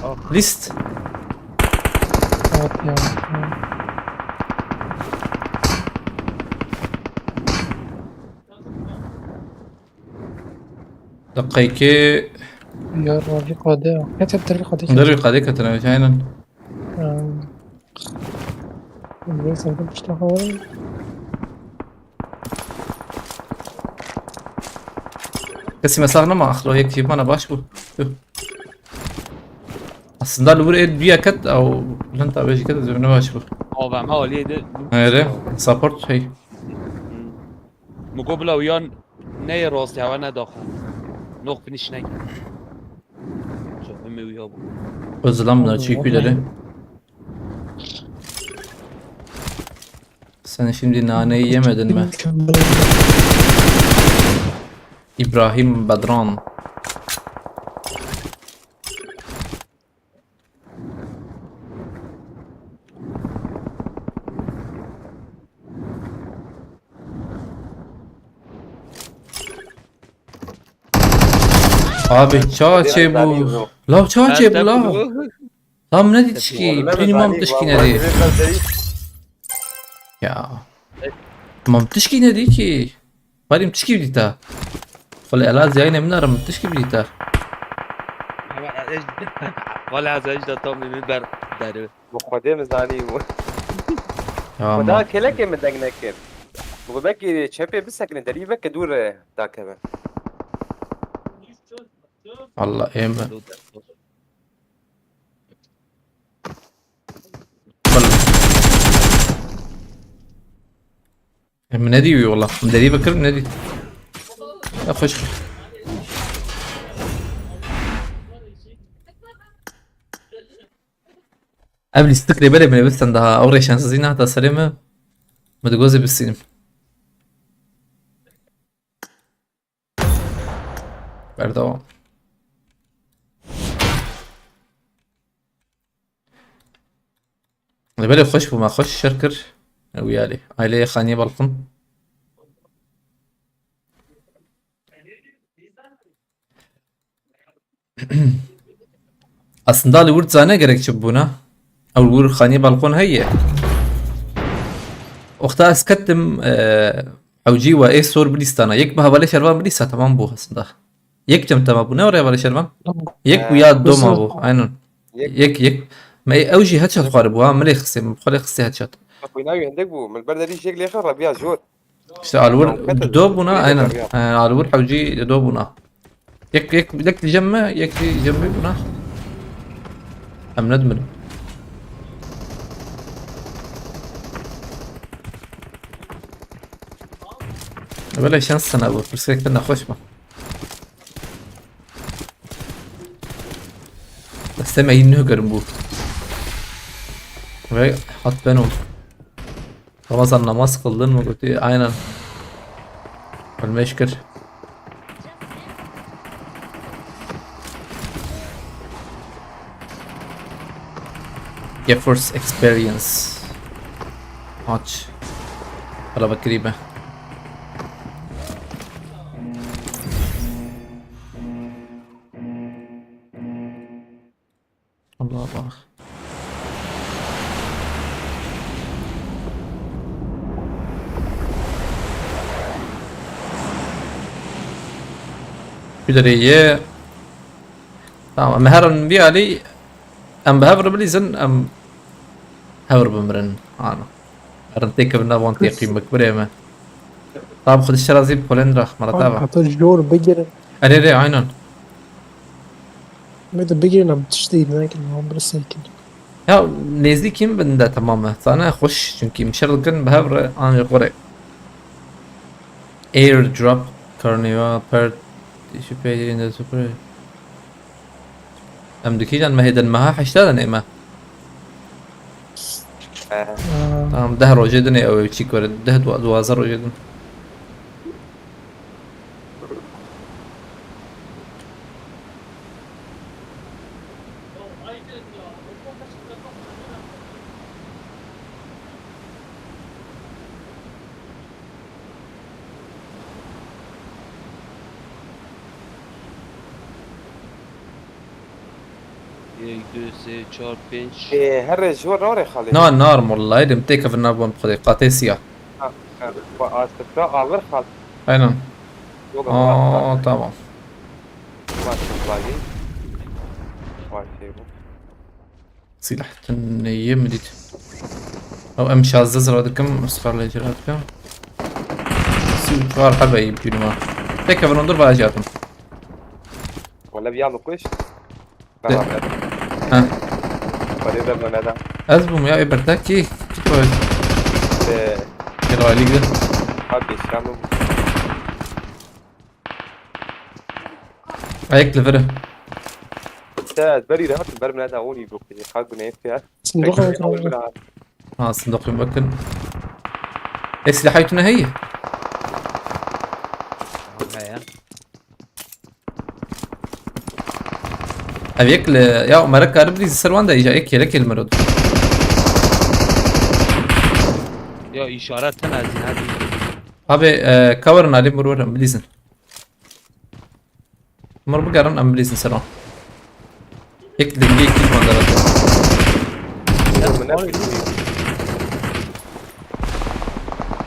Ah. Lîst. Hop ya. Deqeyke. Ya, ravî qade. Ket hep dervî qade. Dervî qade ketine, aynen. Em, Neyse, bu işte hava. Kesî me sax nema, axir o yek jî bana baş bû. Tüh. Aslında li wir êd duya ket, ew lenta vê jî ket, ez ne baş bû. Ava me aliyê de. Hayır, support hey. Min got bila wiyan neyê rastî hewa nedaxin. Nok finish neke. Çok ümê wiya bû. Özlem ne çî kuyleri. Sen şimdi naneyi yemedin mi? İbrahim Bedran. Abi çawa çê bû? Law çawa çê bû law? Tam ne dît ki? Primî mam tişkî nedî. Ya. Mam tişkî nedî ki. Barim tişkî dîta. Xwele ela ziyayne min arim tişkî dîta. Wala ez ejda tam min ber deru. Bu xwedê min zanî bû. Ya Xweda ma. Kelekê min deng nekir. Bu belkî çepê bisekine derî belkî dûr e dakeve. Allah êm. Em nedî wî wala. Em derî bikir nedî. Ya xweş. Ev lîstik rêberê min ê bistin daha. Ew rêşensizî nehata serê min. Min digozê bistînim. Berdewam. Lê belê xweş bû, me xweş şer kir. Ew yarê. Aileye xaniyê balqin. Aslında li wir zane gerek çi bûna? Ew li wir xaniyê balkon heye. Oxta ez ketim, e, hewcî we ê sor bilîstana. Yek bi hevalê şervan bilîsta tamam bû aslında. Yek cem tamam bû. Ne oraya hevalê şervan? Yek bû ya do ma bû. Aynen. Yek yek. Me ew jî headshot xwar bû ha. Min lê xistê, min xwe lê xistê headshot. Xwîna wî hindek bû. Min ber derî jêk lê xwe rebiya jor. İşte alvur do buna aynen. Ee, alvur hewcî do buna. Yek yek yek li cem me, yek li cem bûna. Em nedimirim. Böyle şans sana bu. Fırsat nexweş bû. Destê me yî nuh gerim bû. Ve hat ben ol. Ramazan namaz kıldın mı? Götü aynen. Ölme şükür. Geffers Experience. Aç. Araba kirî be. Allah Allah. Güzel iyi. Tamam, em herin vî alî, em bi hev re bilîzin, em hev re bimirin. Ana. Herin têkevin nav wan têqîm bik, birê me. Tab xwe dişe razî bi Polen re, mala tava. Heta jor bigirin. Erê rê, aynen. Me de bigirin em tiştê nekin, em birse kin. Ya, nêzdîkî min bin de temam e. Zane xweş, çünkü mişer dikin bi hev re an ji xwe re. Airdrop, Carnival, per, tişi peyderinde super. Em dikîjan me hêdin meha heşta de nême. Ee, Tamam, deh rojê din ê ew ê çî kore. Deh dua-, duwazdeh rojê din. Yek, du, sê, çar, pênc. Ê, herê ji we nare xalê. Na, nar mollay, dem têkevin nabon bi xwedê. Qatê siya. Astikra alır xal. Aynen. Yok. Aa, tamam. Var sıflagi. Var şey bu. Silah tune ye mi dît? Ew M şazdeh zira dikim, Scarlet zira dikim. Sî û çar hebe yî bînima. Têkevin ondur vajatim. Wala bir yalnız kuş. De- Beraber. Ha. Parê de bana da. Ez bûm ya, ê bertek kî? Kî to? Ee, Gel ailî gidin. Abi, Şam'ı bu. Ayek li vir e. Te ez berî rahat ber bana da onî bok. Ha, güney ya. Sindoq Peki, etrafında. Ha, sindoqên bakin. Ê, silahê tu ne heye? Heye. Ev yek li, ya, me re karib bilîzin ser wan de, îca yek yelekê li me re. Ya, îşaret tene ez hadi. Abi, e, cover nalê mir were, bilîzin. Mir bigerin, em bilîzin ser wan. Yek dengê kî van dere.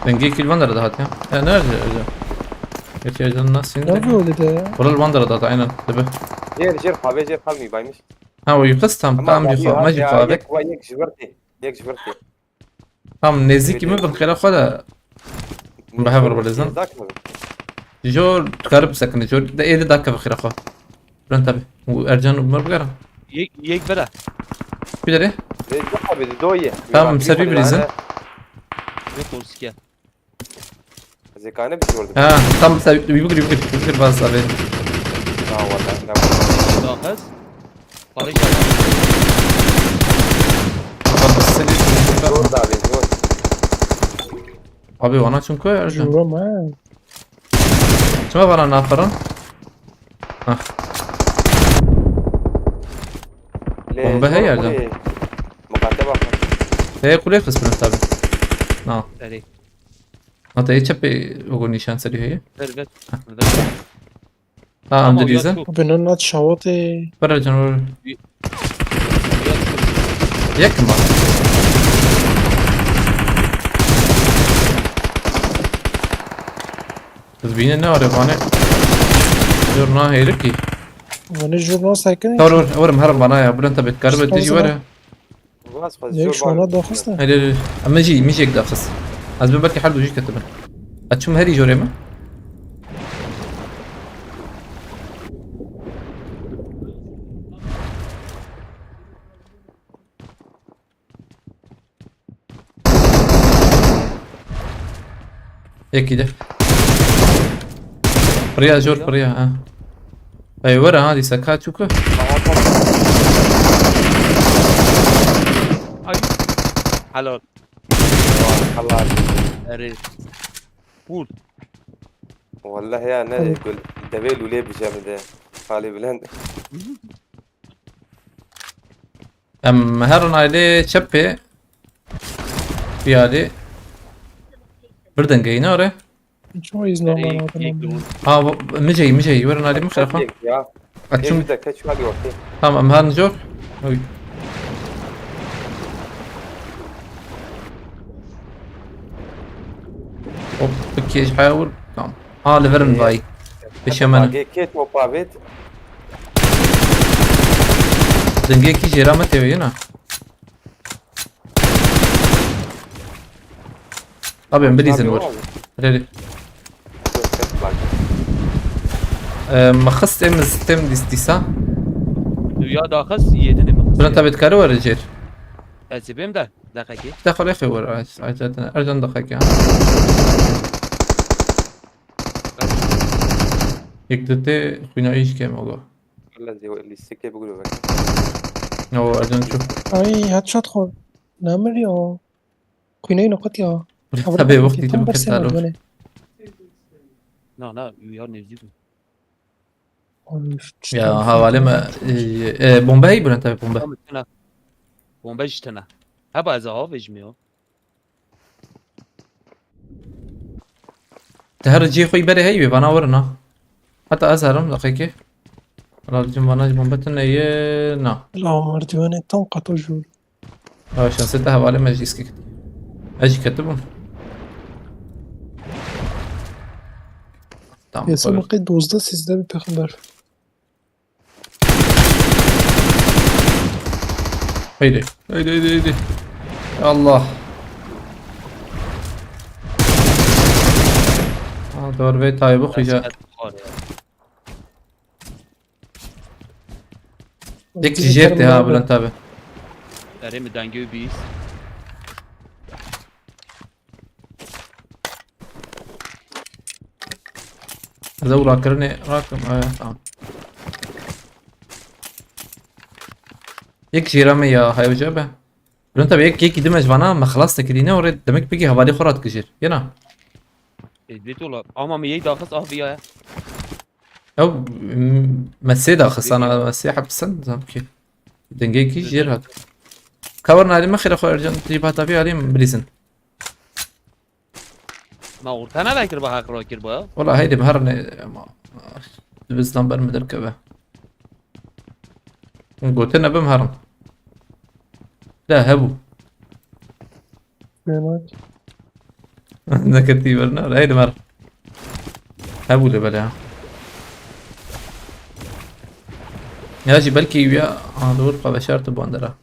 Dengê kî van dere dihat ya. Ya, ne öyle, öyle? Gerçi öyle nasıl Ne indi? Oldu de ya? Vural van dere dihat, aynen. Tabi. Jêr, jêr, xavê jêr xalmî baymiş. Ha, o yukarı tam, Ama tam abi yukarı, ya, ama ya, yukarı. Yek, yek ji vir tê. Yek ji vir tê. Tam nêzîkî min bin xêra xwe de. Bi hev re bilêzin. Jor dikare bisekine, jor de êdî dakeve xêra xwe. Bilen tabi. Û Ercan û Umar bigere. Yek, yek bere. Ku derê? Lê du abi, du ye. Tamam, ser wî bilîzin. Ve polsike. Zekane bir şey oldu. Ha, tam ser wî bigir, wî bigir, wî bigir bas abi. Ha, vallahi, ne bu? Daha kız. Parayı çaldı. Zor da abi, zor. Abi, wana çim koy Ercan? Jûra me. Çima bana nafirin? Hah. Lê Bombe zor heye Ercan. Kule. Mukate bak. Heye kule kısmını tabi. Na. Erê. Hatta hiç hep o gün nişan seri heye. Ver, ver. Hah. Ver. Ha, em dilîzin. Abi, ne nat şawatê. Bere canavar. Yek mi? Biz bine ne arabane? Dur na heyri ki. Bana jurno sakın. Dur, dur, dur, her bana ya. Bülent abi, karı Sağ ol, tecrübe sağ ol. Var. Yek şuna daxist e. Hadi, hadi. Em jî, min jî yek daxist. Ez bin belkî her du jî ketibin. Ez çûm herî jorê min. Yekî de. Piriya jor piriya ha. Ey were ha dîsa ka çûku. Ay. Helal. Allah. Erê. Vur. Vallahi ya ne gül. Devê lûlê bije min de. Halê Bülent. Em herin ailê çepê. Piyalê. Bir dengeyî ne ore? Hiç o izin Erê, olmadı. Yek, yek, Ha, bu, mijey, mijey. Werin ailê min xerafa. Ya. Açım. Êjî de keç wagî ortê. Tamam, em herin jor. Oy. Hop, bir kêj haya vur. Tamam. Ha, li vir in vay. Peşemene. Kê top avêt? Dingekî jêra me têweyina. Abi, em bilîzin wir. Rê, rê. Ee, me xist em sistem dîs-, dîsa. Duya daxist yedinê me xist. Bülent abi, dikare were jêr. Ez ê bêm de, deqekê. De xwe lê xê were, ay, ay, zaten, Ercan deqekê, ha. Yek di tê xwîna îş kem ogo. Lezî lîstikê bigure veke. Yo, Ercan çok. Ay, headshot xwe. Namir ya. Xwîneyê noqat ya. Tabii, wextî tam tu bikir bersê taro. Merdivane. Na, na, ya nêzîk bû. Of, ya, çitan hevalê me, e, e, bombe heyî bûne tabii bombe. Tamam, tune. Bombe jî tune. Heba ez avêjim ya. Te her cihê xwe yî berê heyî wê, vana werin ha. Heta ez herim, deqekê. Wala cim vana jî bombe tune ye, na. La merdivenê tam qeto jûr. Ha, şansê te hevalê me jî îskê ketiye. Ez jî ketibûm. Tamam, Yasa koyalım. Maqê dozdeh sîzdeh bir pexember. Haydi. Haydi, haydi, haydi. Ya Allah. Ha, doğru ve Tayyip'i kıca. Var ya. Yek jêr tê ha, bilind tabi. Erê, min dengê wî bîst. Ez ew rakirinê rakim, e, tamam. Yek jêra me ya, heyeca be. Bilind tabi yek, yekî dime ji vana me xilas te kirîne, orê demek pekî hevalê xwe radikijêr. Yena. Ê, dê tola. Ama me yek daxist, ah, viya ya. Ew, m-, me sê daxistan, me sê hepsen, zam ki. Dengekî jêr hat. Kawer nalî me xêra xwe Ercan, tî bata vî alî bilîzin. Ma orta ne vekir ba haq ro kir ba? Wala heydi bi herin, ama dibizdan ber mi derkeve. Gote nebim herin. La hebû. Bêmak. Neketî berna. Hey, dimer. Hebû de bele ha. Ya jî belkî ya, ha, dur xwe veşart û bandera.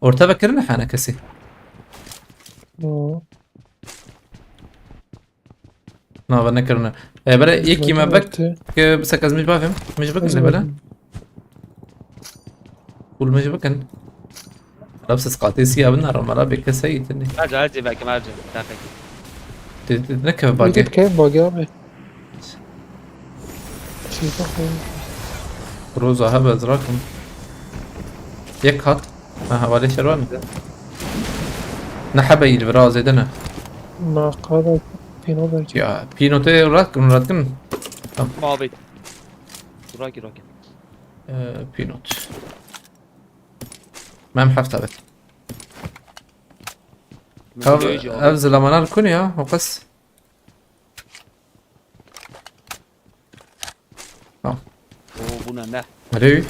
Orta vekirine hene kesî. Hmm. Na, ve nekirine. E, bere yekî me bek. Ki bisek ez mij bavêm. Mij bikin de bele. Kul mij bikin. Rab siz qatê siya bin, rab mala bê kes heyî tini. Hadi, hadi, belki mercim. Takip. Te, te, ne keve bagê? Git keve bagê abi. Şey, bak, ben Roza hebe ez rakim. Yek hat. Ha, hevalê şervan. Ne hebe yî li vira zêde ne. Na, qada pîno belki. Ya, pîno te rat kim, rat kim. Tamam. Mavê. Raki, raki. Ee, pînot. Mem hefta bet. Ev, ev zilamana li kun ya, o qas. Tamam. O buna ne? Erê.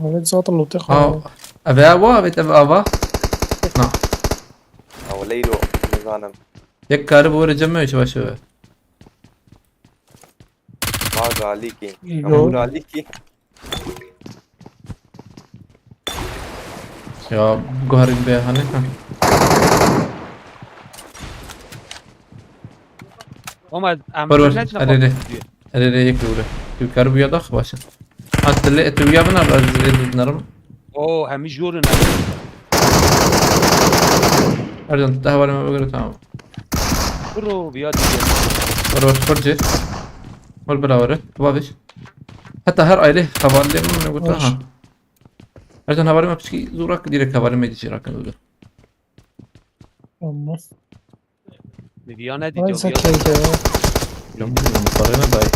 Evet, zaten lote. Ha, xwe. Ev ava, evet, ev ava. Na. Ya, wele îro, nizanim. Yek karib were cem me, çi baş e. Ma galîkî. Yo. Hemû galîkî. Ya, guherîn bê hane ha. Ama em Wer wer. Erê, erê. Erê, erê, yek lewre. Tu kar buya dax, baş e. Ha, tu lê, tu ya bina, ez lê dinerim. O, hemî jor in. Ercan, tu hevalê me bigire, tamam. Bro, biya diye. Wer wer, wer cê. Wer bira wer. Babiş. Heta her aile hevalê me ne gotu ha. Ercan, hevalê me piçkî zûrak direkt hevalê me dişî rakin öyle. Tamam. Li viya nedî. Ay, caviya zekeyde. Yum, yum, parayla dayı.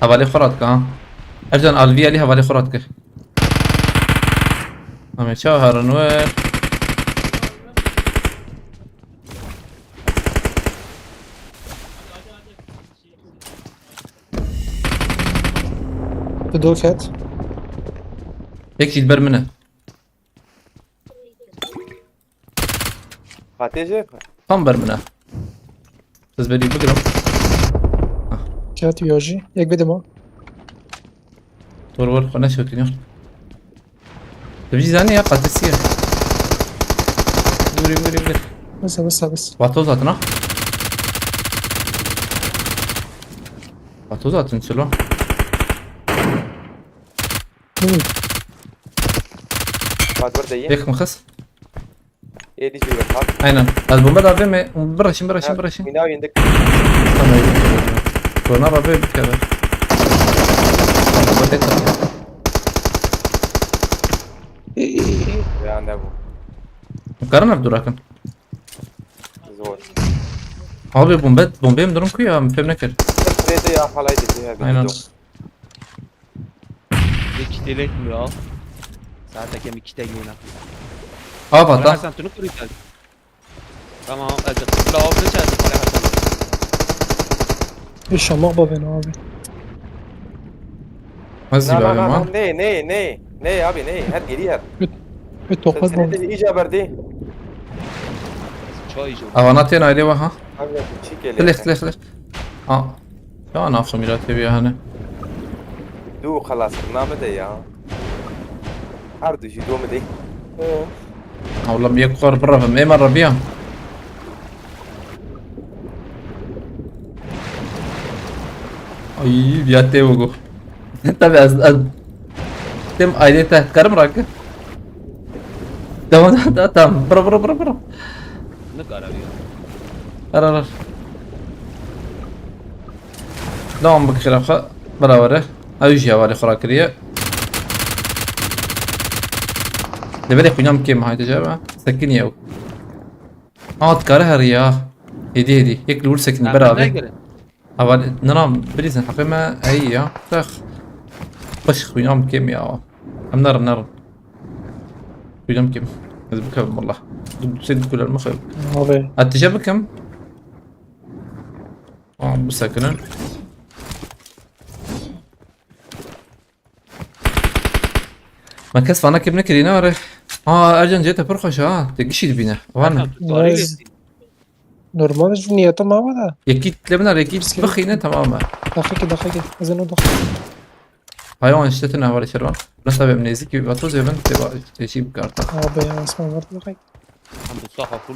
Hevalê xwe radike ha. Ercan, alvî alî hevalê xwe radike. Em ê çawa herin wer? Tu do ket. Yek jî li ber min e. Fatê jê? Tam ber min e. Ez berî bigirim. Ket ya jî. Yek bide ma. Tor wer xwe neşewtîne. Tu bijî zanî ya qatisiye. Vurî, vurî, vurî. Bes, bes, bes. Vato zaten ha. Vato zaten çilo. Hı. Bak burada iyi. Yek mi kız? Êdî jî wek hat. Aynen. Ez bombe da vê me. Bıraşın, bıraşın, ha, bıraşın. Bina yendik. Tamam. Sonra abi bir kere. Tamam, bu tek. Ya ne bu? Karın abi durakın. Zor. Abi bombe, bombe mi durum ku ya? Fem ne kir? Hep rede ya halaydı diye. Aynen. Yek telek mi ya? Saat hakem iki tek yine. Aa, valla. Hasan, tunu kuru geldi. Tamam, ez de kula avre çağırdı, para Hasan. İnşallah babin abi. Ne zî bavê man? Ne, ne, ne? Ne abi, ne? Her geri her. Bir, bir tokat. Sesini de iyice verdi. Çay iyice. Avana tên aile var ha. Abi, çi geliyor? Left, left, left. Ha. Ya, nafşa mîratê vê hene. Du xelas, name de ya. Her du jî do min de. Ewla bir yek xor birevim. Ê me reviya. Ay, ya tê bu. Tabii az, az. Tem aile te karım rakı. Tamam, tamam, tamam. Bırak, bırak, bırak, bırak. Ne karar ya? Ara, ara. Devam bik xirafa. Beraber. Ay, ya var xura kiriye. Deverê xwîna min kêm, haydi cevap. Sekin yew. Aa, dikare herî ya. Hêdî, hêdî. Yek li wir sekinî, beraber. Heval, nina, birîzin heqê me, ey ya. Tex. Xweş xwîna min kêm ya. Em nerin, nerin. Xwîna min kêm. Ez bikevim, wallah. Du, du sê kuler min xew. Abi. Ez tije bikim. Tamam, bisekinin. Me kes vana kêm nekirî, ne are? Ha, Ercan, cê te pir xweş e, ha. Te gişî dibîne. Van. Ercan, tu tarî lê dî. Normal ji niyeta me ve de. Yekî lê biner, yekî bixîne, tamam e. Daxikî, daxikî. Ez ê no daxikî. Hayvan işte tune hevalê Şervan. Nasıl tabii nêzîkî vatoz evin te ba-, te jî bikarta. Abi ya, asma var daxikî. Em bi saxa xwe.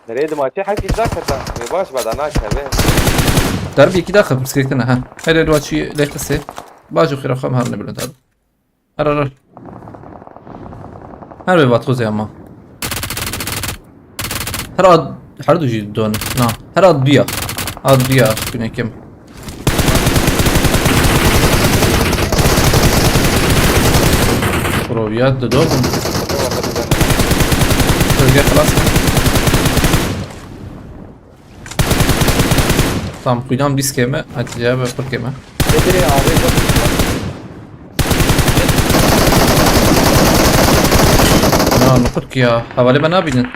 Nereye dimaçê hekî dakata. Ê baş bada nakeve. Darbi yekî daxe pirsgirêk tune, ha. Her el waçî lê qisê. Bajo xira xam har ne bilin tabi. Her, her, her. Her vê vatozê ama. Her ad, her du jî don. Na. Her ad duya. Ad duya, günekim. Bro, ya, dido. Bölge xelas. Tam, xwînan bîst kêm e, hatice be pir kêm e. Nedirê avê. Ya, nukur ki ya. Hevalê me nabînin.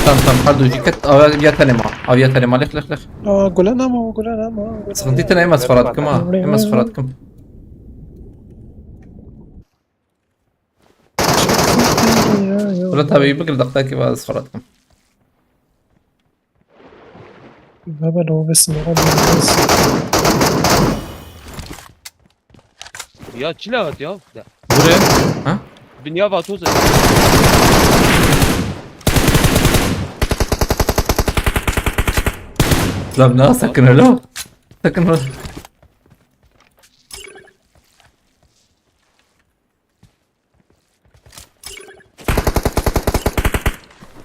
Tam, tam, her du jî ket, aviya tenê ma. Aviya tenê ma, lêx, lêx, lêx. Aa, gule nama, gule nama, gule. Sıkıntı tene, ema sfarat kim ha. Ema sfarat kim. Bro, tabii bir dakika ki bazı fırlatım. Baba, ne olmasın ya? Ya çile at ya. Ya. Buraya. Ha? Dünya vatoz. Lan ne sakın öyle. Sakın öyle.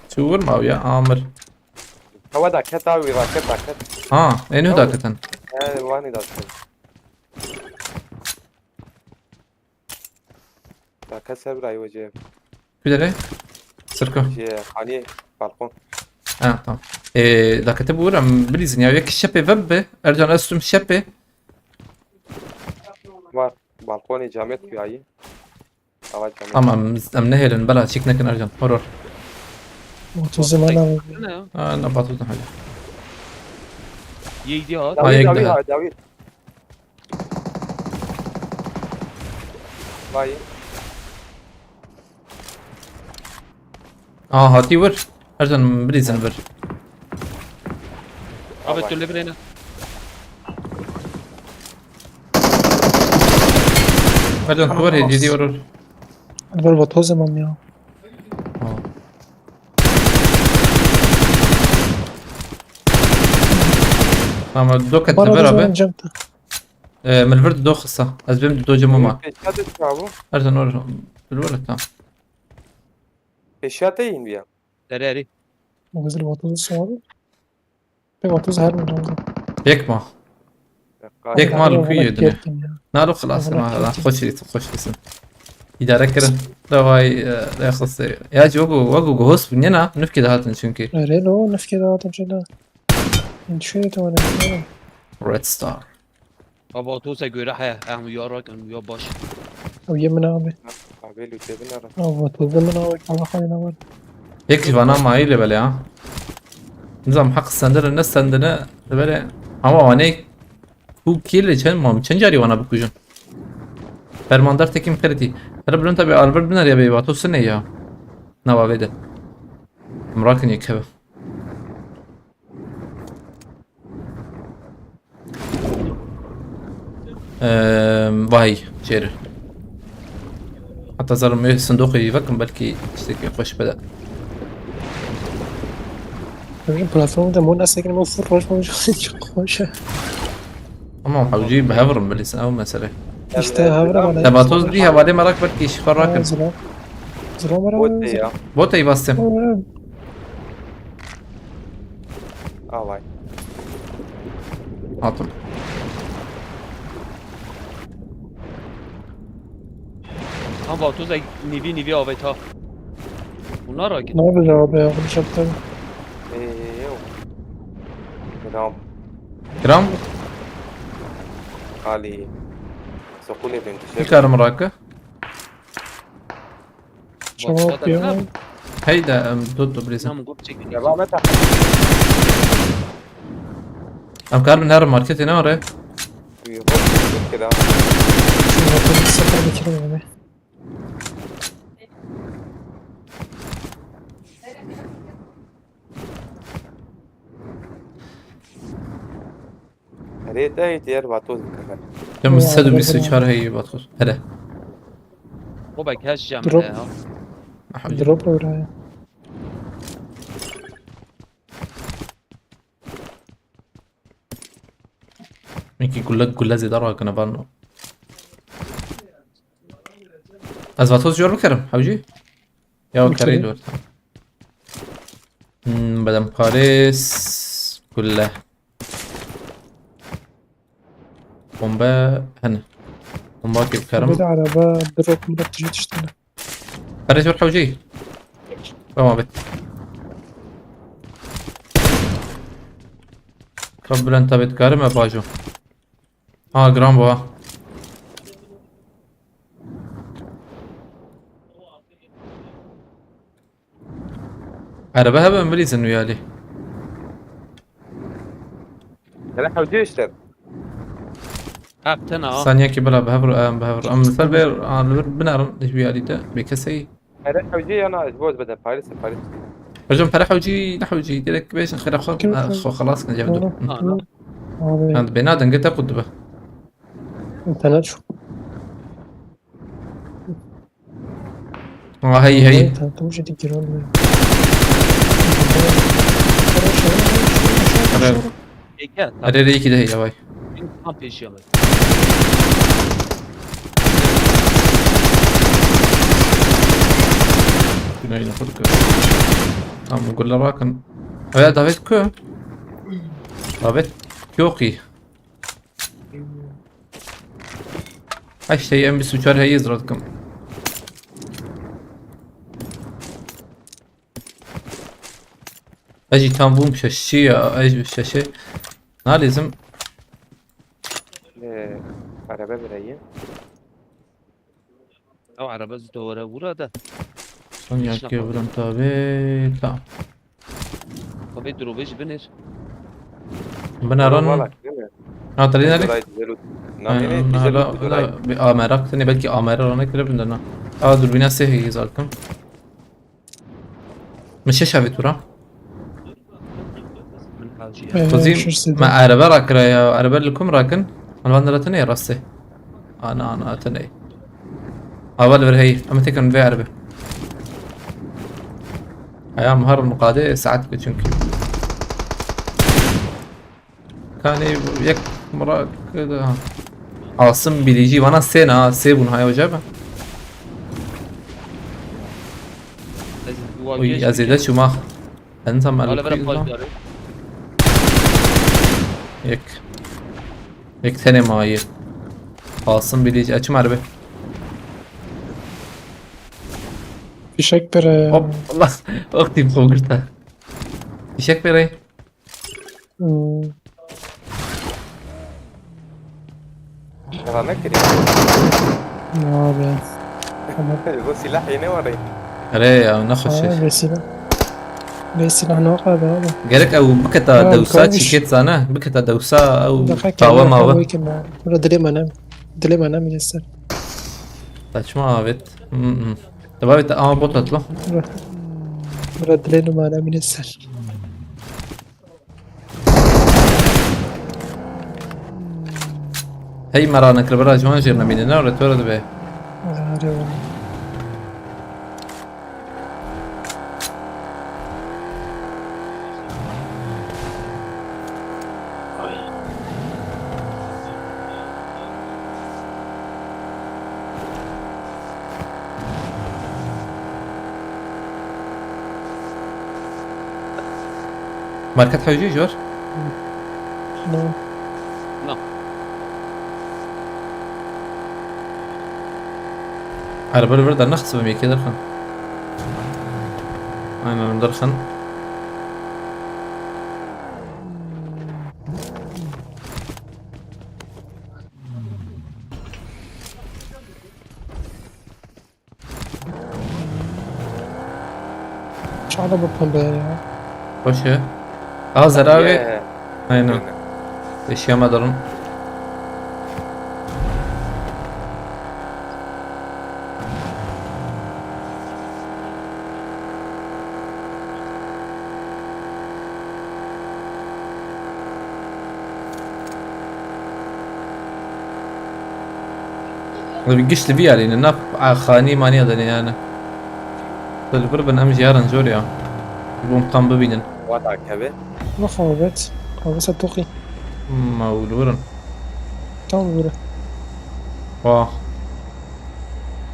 Çi wir mawiya amir. Hewa da ket, awi raket da ket. Ha, ênû da ketin. He, wanî da ket. Da ket ser birayê wecê. Kudere? Sirko. Jê, hanî balkon. Ha, tamam. Ee, da kete bu em bilîzin ya, yek şepê veb be. Ercan, ez tüm şepê. Var. Balkonê camê tuyayî. Tamam, em, em nehêlin, bela, çîk nekin Ercan. Hor, hor. Otuz zaman abi. Ne ya? Ha, ne batırdın hadi. Yedi ya. Ha, yek daha. Dawî, dawî. Vay. Aa, hatî wir. Ercan, bilîzin vir. Abi, tu lê birêne. Ercan, tu var ya, ciddi var. Var, vatoz zaman ya. Tamam, do ket ver abi. Ee, min vir do xisa. Ez bim do cemoma. Pêşiya te çawa bû? Ercan, or, bir var, tamam. Pêşiya te yîn biya. Derê erî. Mozil vatoz sor. Pek otuz her mi lazım? Yek ma. Yek ma li ku yedine. Nalo xelas ma, xweş lîsin, xweş lîsin. Îdare kirin. Daway, e, xwestê. Ya, wego, wego gohos bû, ne na, nifkê dihatin çünkü. Erê, no, nifkê dihatin çi da. Hîn şûyê te wane. Red Star. Ava tu se göre he, em yarak, em ya baş. Ew yê min abi. Abi lütfedin ara. Ava tu de min abi, Allah hayna var. Yek ji vana mayî lê belê ha. Nizam heq sendine ne sendine, lê belê. Ama wane ku kî lê çend mam, çend carî wana bikujin. Fermandar Tekin Kretî. Hele bilin tabi Albert biner ya bê, vato sine ya. Nava vê de. Em rakin yek hebe. Eee, vay, çêr. Heta zalim wê sindoqê jî vekim, belkî tiştekî xweş bide. Bugün platformda mı nasıl girme full roj mu çok hoş. Ama hewcî bi hev re bilîsin, ew mesele. İşte hev re bana. Te vatoz dî hevalê me rak belkî şifa rakin. Zıra. Zıra mı Bot ya. Bot ey bastım. Alay. Hatım. Tam vatoz ek nivi nivi avêt ha. Bunlar rakin. Ne yapacağız abi ya? Bunu çöpten. Eee yok. Gram. Gram. Ali. Sokule bin tişek. Nikarim raki. Çok yok. Hey de em, dur dur bilirsin. Tamam, grup çektik. Devam et. Em karim her marketê ne oraya? Yok. Yok ki daha. Şimdi bakın sıfır bitirelim abi. Rê te diğer vatoz dikkat. Em sed û bîst û çar heye vatoz. Hele. O bak her şey Drop. Ya. Aha, Drop oraya. Minki gule gule zêde rakine van. Ez vatoz jor bikerim, hewcî? Ya o Okey. kerê dur. Hmm, bedem paris gule. Bombe hene. Bomba ki bikerim. Bir de araba drop mu drop düştü. Perê jor hewcî. Tamam bit. Ka Bülent abi dikarim e bajo. Ha, gram bu ha. Araba hebe mi bilîzin wiyalî. Hele hewcî işte. Hak tena ha. Saniye ki bila behevru em behevru. Em ser ber alır binerin hiçbir yerde de bir keseyi. Hele hewcî yana ez boz beden Paris Paris. Hocam para hewcî ne hewcî direkt beşin xira xo Kim- xo xelas kan cevdu. Oğlum, Ha, ne? Abi. Yani bina denge te kudu be. İnternet çok. Ha hey hey. Tanıtım şey değil olmuyor. Ara Eke. ara iki de hey vay. Tam peşiyor. Günaydın Furkan. Tamam, gulle bakın. Aya davet ku? Davet yok iyi. Ha işte M bir uçar heyiz radkım. Eci tam bum şaşı ya, eci şaşı. Ne lazım? Ee, araba bireyim. Ya araba zidore burada. Son yakıyor buram tabi. Tamam. Tabii drop'e ji binir. Binaran. Valla, değil mi? Ha, tali nerede? Kolay güzel. Namine güzel. Hala bir A M R aktı ne belki A M R ona göre bilmem ne. Aa, dürbüne sehiyiz arkam. Mişe şavi tura. Min hacı ya. Ben Kuzim, şaşırdım. ma araba rakira ya, araba li kum rakin. Alvan da tane rastı. Ana ana tane. Aval ver hey, ama tekan ve araba. Ayağım har nukade saat ki çünkü. Kanî yek mirak da. Asım bilîcî vana sê na, sê bûn haya hoca be. Uy, ez êde çûma. Enzam Hala el verem kuyuz lan. başları. Yek. Yek tenê mayî. Asım bilîcî, açım harbi. Fişek bere. Hop, Allah. Oh, tim xwe girta. Fişek bere. Hmm. Şaka ne kiri? Ya be. Bu silah yeni var ya. Erê ya, ne xweş Aa, e. Vesile. Vesile ne kadar abi. Gerek ew biketa Ya, dewsa kalmış. Çîkêt zane, biketa dewsa ew Daha tawe kendine mawe. kalmayı kim ya? Burada dile manem. Dile manem yeter. Saçma avêt. Hı hı. Te bavê te ama bot atla. Burada dile manem yeter. Hey, me ranekir, bira, ji wan jêr nemîne, ne re, to re dibe. Arê oğlum. Market hewcî jor? No. No. Araba li vir de nexsibim yekê derxin. Aynen derxin. Çağla bu pembe ya. Baş e. Aa, zeravi. Ye. Aynen. Eşyama dalın. Giş li vî alî ne, nav xanî manî de ne yani. Li vir bin em jî yarin jor ya. Bûm tam bibînin. Wata keve. Wexwe bet. Xwe bise toqî. Ma û li vir in. Tam li vir e. Wah.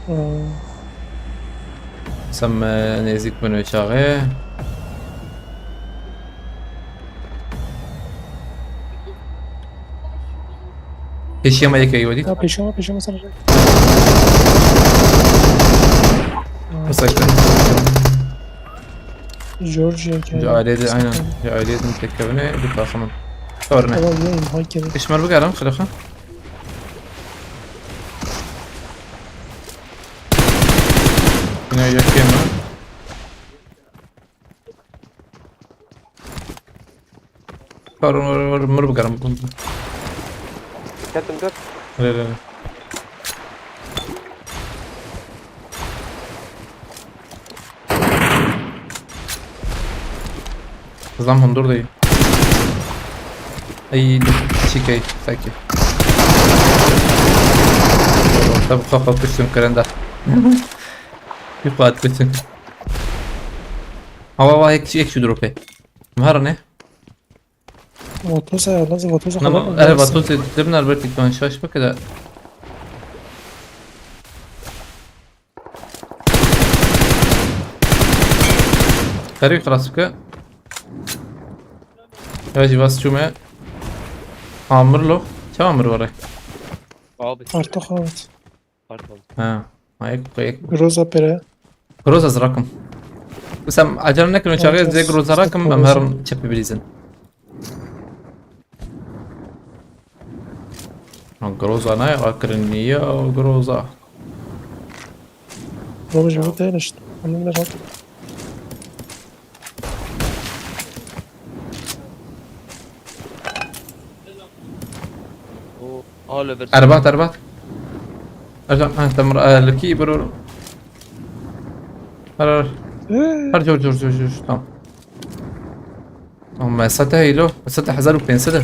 Ee. Sem, e, nêzîk bin wê çaxê. Pêşiya me yek heye, we dît? Ya pêşiya me, pêşiya me ser. Mesela işte. Georgia hikaye. Ji aileyê de, aynen. Ji aileyê de tekevine, bir takımın. Sorma. Tamam, ya, imha kere. Pêşmer bigerim, xilexa. Yine yekê me. Karın var, var, mır bıkarım. Ketim dur. Re, re, re. Zam hundur değil. Ay, çikey, thank you. Tabi kafa kuştum kırında. Bir kuat bütün. Hava var, ek, ek şu drop'e. Var ne? Vatosa ya, lazım Vatosa. Ama, evet, Vatosa, dibin Albert İkman şaş bak da. Xerî xilas bike. Ya civas çûme. Amir lo. Çawa amir were? Abi. Artık evet. Pardon. Ha. Ayık, ayık. Groza pere. Groza zirakim. Sen acele nekin, çağır, zê groza rakim, ben her çepi bilizin. Ha, groza ne? Akirin niye o groza? Groza bu değil işte. Onun da bak. O, alo, bir Erbat, erbat. Ercan, ha, tamam, e, leki, bro. Her, her. Ee. Her, cor, cor, cor, cor, tamam. Ama sete heylo, sete hazar û pênc sed.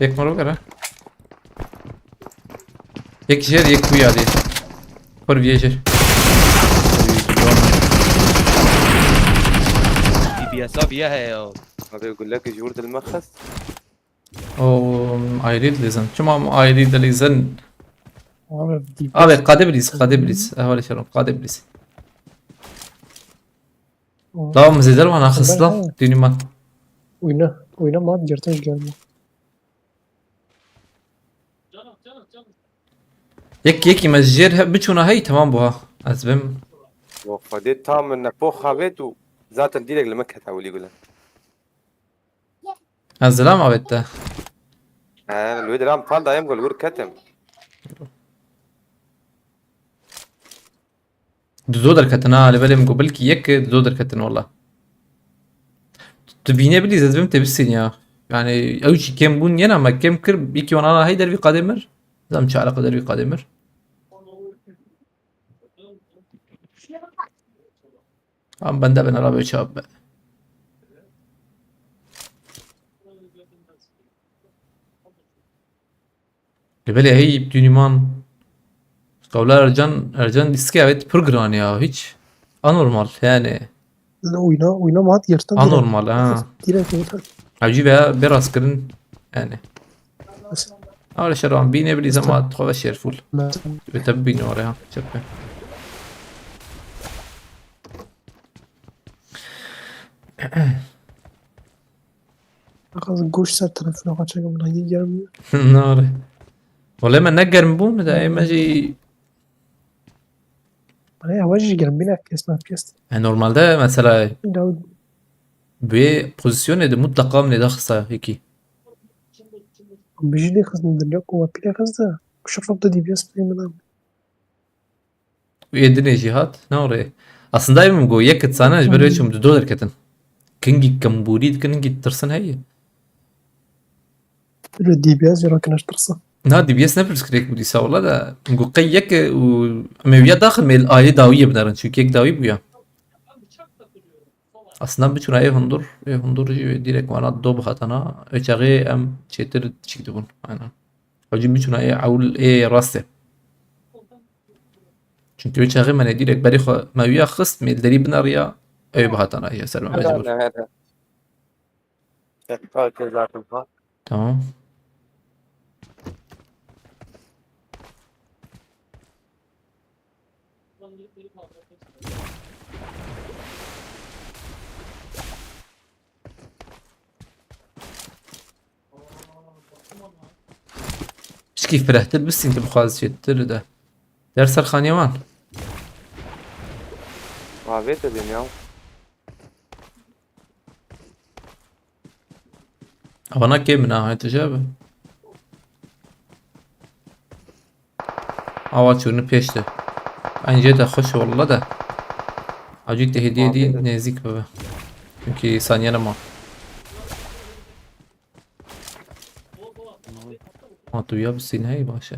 Yek moro kere. Yek jêr, yek wî alî. Kur viyê jêr. D B S a viye heye ya. Abi gulek ji wir dilme xist. O ayrî dilîzin. Çima ayrî dilîzin? Abi, D B S. Abi, qadê bilîz, qadê bilîz. Ehvalê şerom, qadê bilîz. Tamam. Tamam, zêder wana xist la, dünî man. Oyna, oyna ma girtin ji gelme. Yek, yekî me jêr he-, biçûna hey, tamam bu ha. Ez bim. Bo Xwedê ta min nepo xavêt û zaten direkt li me ket ewilî gule. Ez zilam avête. He, li wê diram pal dayem gul wir ketim. Di zor derketin ha, li belê min got, belkî yek di zor derketin wala. Tu bîne bilîz, ez bim te bisîn ya. Yani ew jî kêm bûn yena me kêm kir, yekî wan ana hey dervî qadê mir. Zam çi eleqa dervî qadê mir. Am bende bin ara be çap be. Li belê hey dünî man. Qewla Ercan, Ercan dîskê avêt pir giran ya, hiç anormal yani. Li oyna, oyna mat girtin. Anormal ha. Direkt oyna. Ecî veya bê rastkirin yani. Ara şeran bîne bilî zema xwe ve şêr full. Ve tabi bîne oraya. Çepe. Nexwaz goş ser telefona xwe çekim, min hingî germ bû. Nare. Wele me ne germ bû, me de ê me jî Bana ya, wajî germ bîne, kes me kes. E, normalde mesela Daw- bi pozisyonê de mutlaka min ê daxista yekî. Bijî lê xist min dinya ku we pîlê xist de. Kuşa fab de D B S pey min am. Ê dinê jî hat, ne orê. Aslında ev min got, yek it sane, ji ber wê Hmm. çûm du do derketin. Kingî kembûrî dikin, kingî tirsin heye. Öyle D B S yaratın tirsa. Na, D B S ne pirsgirêk bû dîsa wela de. Min got qey yek e û em ê wiya daxil mêl alî dawiyê binerin. Çünkü yek dawî bûya. Aslında biçûna ê hundur, ê hundur jî wê direkt wana do bihatana. Ê çaxê em çêtir çîk dibûn. Aynen. Hocî biçûna ê ewl ê rastê. Çünkü ê çaxê me ne direkt berî xwe me wiya xist, mêl derî bineriya, ew bihatana ya ser me mecbur. Hede, hede. Tekrar kez zaten ha. Tamam. Pişkî firehtir bistîn tu bixwazî çêtir de. Der ser xaniye wan. Avê te bêm ya. Avana kê min a, tu jê be. Awa çûni pêş de. Encê de xweş walla de. Acîk te hediye dî nêzik bibe. Çünkü saniye nema. Ha, tu ya bisîn hey baş e.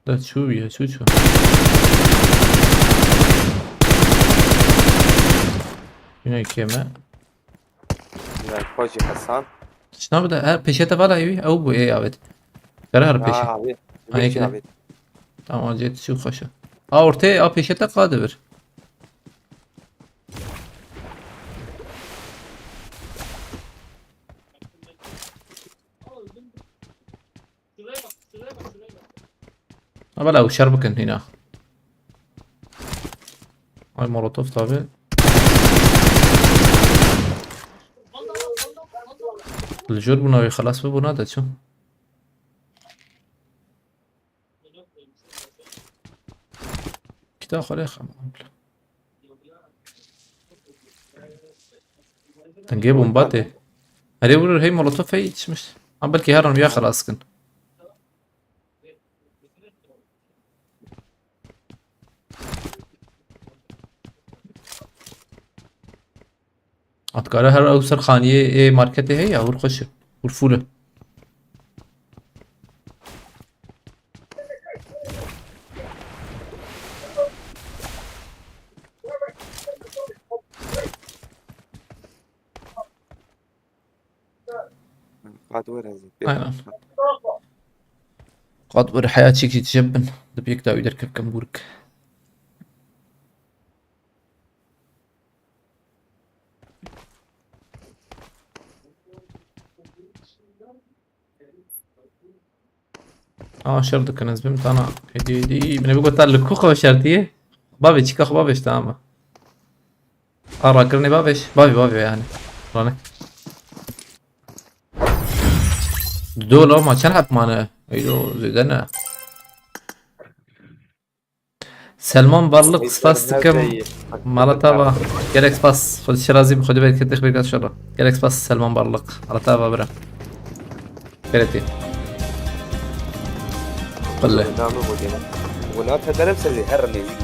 Da çû ya, çû çû. Yine keme. Ya, Koci Hasan. Şuna bir de, ha, peşete vala evi, ev bu, ey, evet. Kara her peşe. Ha, abi. Ha, peşe ekle. Abi. Tamam, acı yetişiyor koşu. Ha, ortaya, ha, peşete kaldı bir. Ha, bela, uşar bikin hîna. Ay, molotof tabi. Li jor bûna wê xelas bibûna de çi? Kita xwe lê xem. Dengê bomba tê. Erê, wir hey molotof hey yetişmiş. Ha, belkî her an ya xelas kin. Atkara her ew ser xaniyê ê marketê heye ya, wir xweş e. Wir fûl e. Qat were zî. Aynen. Qat were heya çîkî dijebin. Di bir yek dawî derkevkim bûrik. Aa, şer dikin, ez bim tana hediye hediye. Min bi gota li ku xwe şertiye. Bavê çika xwe bavêş tamam. A rakirinê bavêş. Bavê bavê yani. Ranik. Dol ama çend hep mane. Eylo zêde ne. Selman Varlık, spas dikim. Mala tava. Gelek spas. Xwedî şirazî bi xwedî bereket dixbir kat şerra. Gelek spas Selman Varlık. Mala tava bira. Gelek tê. Qille. Wina te derem serê her nêzîk.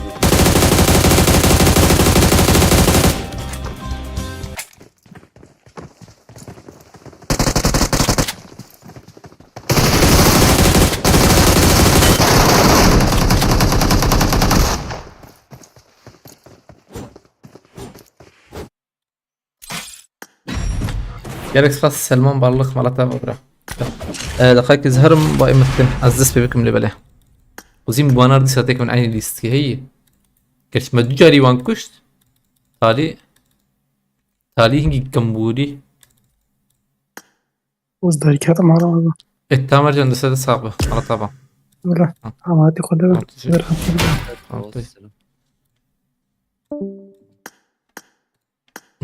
Gelek spas Selman Varlık, mala te bira. E, daxayek ez herim ba êmir dikin, ez dest pê bikim lê belê. Uzîm buanar dîsa têk min eynî lîstikê heye. Gerçi me du carî wan kuşt. Talî. Talî hingî kembûrî. Uz derketim hala abi. E, tamam, can dese de sağ ol. Allah tamam. Öyle. Ha. Ama hadi kodu. Tamam, teşekkür ederim. Tamam, tamam. Olsun.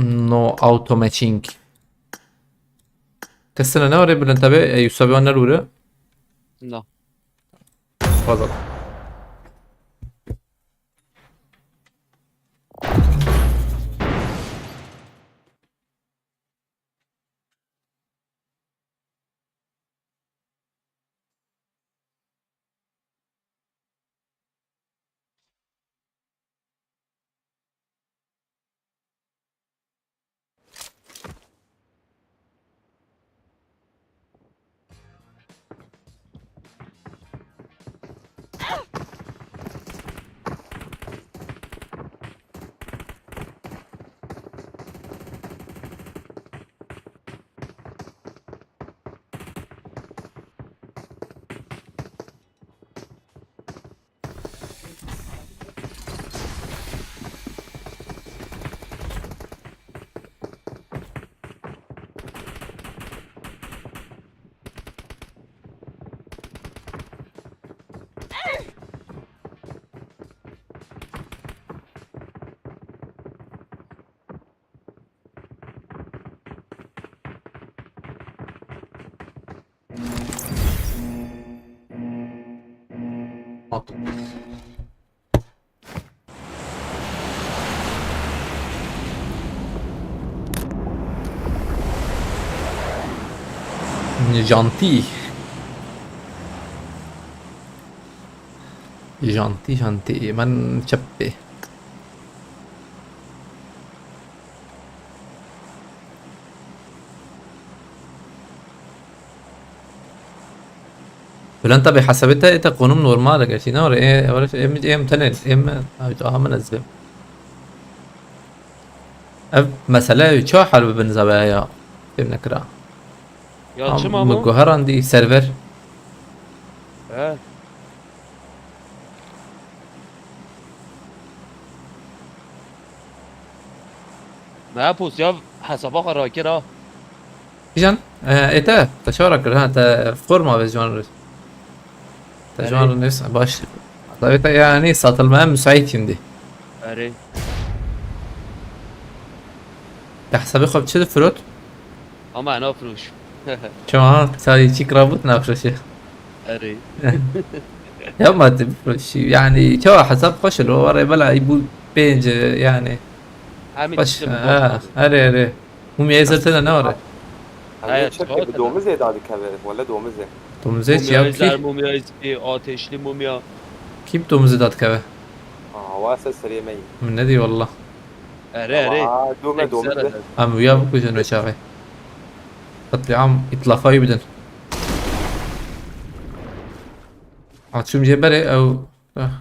No auto matching. Kesine ne oraya Bülent abi? E, Yusuf abi onlar vuruyor. No. Fazla. Gentil. Gentil, gentil. Min çepê. Bülent abi, hesabê te, te konum normal e, gerçi ne var? E, var, em, em, tene, em, abi, daha mı nezbe? Ev mesele çawa hal bibin zabe ya? Fêm nekira. Ya çima mı? Guheran di server. He. Me pos ya hesaba xwe rakir ha. Bijan, e, ê te, te çawa kir ha, te forma ve ciwan re. Te ciwan re nês, baş. Tabii te yani satılmaya müsait şimdi. Erê. Te hesabê xwe bi çi difirot? Ama ena firoş. Çima? Çayî çîk rabût nafreşê. Erê. Yapma te firoşî. Yani çawa hesap xweş lo. Were bela bu pênc yani. Hemî Xweş. tiştê bi Ha, erê erê. Mumya zertene ne were? Hayır, Çek çawa bi domizê dadikeve. Wele domizê. Domuzê çi ya Mumya zer, kî? mumya ispî, ateşli mumya. Kim domuzê dadikeve? Aa, wasa serê me yî. Min nedî wallah. Erê erê. Aa, dome Tek domizê. zerre. Em wîya bikujin wê çaxê. Qetlîam îtlafayî bidin. Açûm jê berê ew. Ah.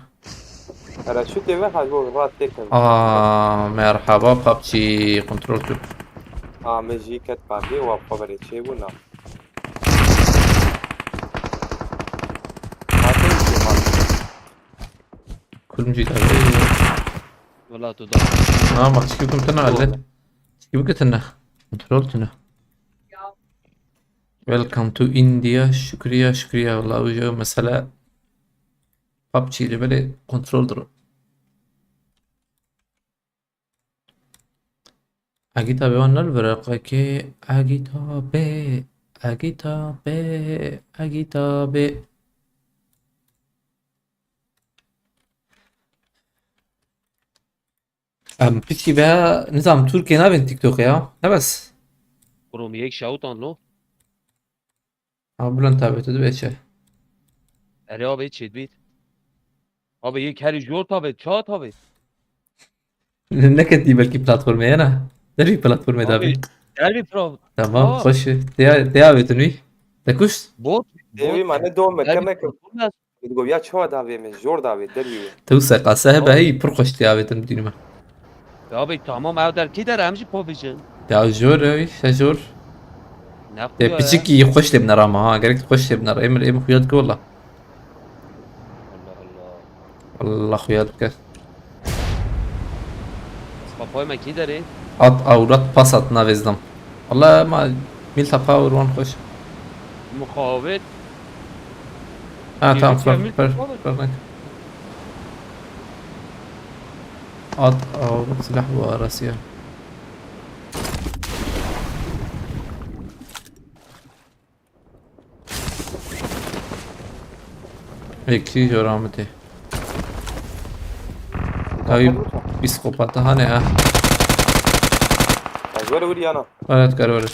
Paraşütê ve hal bu rahat têkin. Aa, merhaba PUBG, kontrol tu. Aa, me jî ket pavê, wa xwe berê çê bû na. Hatin ki mal. Kulum jî tabi. Valla tu da. Na ma çikî kum tena elle. Çikî bu tena. Kontrol tena. Welcome to India. Şükriya, şükriya. Valla bu mesele PUBG ile böyle kontroldür. Agita be wan nal veraqekê. Agita be. Agita be. Agita be. Em piştî be nizam Türkiye nabin TikTok ya. Ne bes? Kurum yek şawtan lo. Ama Bülent abi tu dibe çi? Erê abi çêdbît. Abi yek herî jor tabi, ça tabi. Neketî belkî platformê ye ne? Dervî platformê de Abi bî. Dervî pro. Tamam, Aa. Xweş. Te ya, te ya avêtin wî. Te kuşt? Bot. Ê, wî mane dom me, Dervî keme ke. platform ne? Digo ya çawa davê me, jor davê, dervî wê. Te wisa qase hebe hey pir xweş te ya avêtin bidînime. Ya abi tamam ev der kî der em jî pavêjin. Ya jor ew, te jor. Ne Te xuya piçikî xweş lê binera ma ha. Gerek xweş lê binera. Emir em xuya dike wala. Allah Allah. Allah xuya dike. Papay me kî derê? At awrat pas at navêzdam. Allah ma mil tapa urwan xweş. Muqawit. Ha tamam Yürütüyor, fır mil fır tapa mı? fır. At awrat silah bu arası ya. Yekî jor Amitê. Ew psîkopata hane ha. Ez were wir yana. Evet, kar were.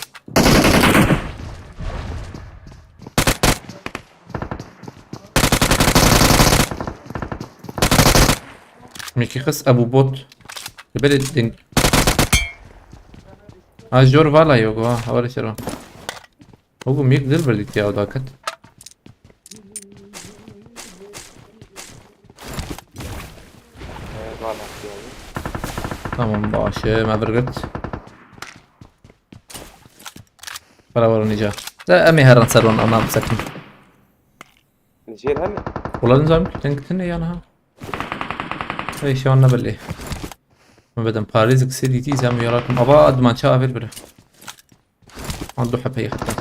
Mekî xist Ebu Bot. Li berê din. Ha, jor vala yok ha. Havale şero. Oğlum, yek dil birlikte ya, o da kat. Ee, var nasıl yani? Tamam, baş e, me bir girt. Para var onca. Da em ê herin ser wan, ana bisekin. Jêr hene? Ulan zam, sen gittin ya ha. Hey, şu an ne belli. Me beden Paris, Xelîtî, zam yarakim. Aba, adman ça aver bire. An du hepeyê xetan.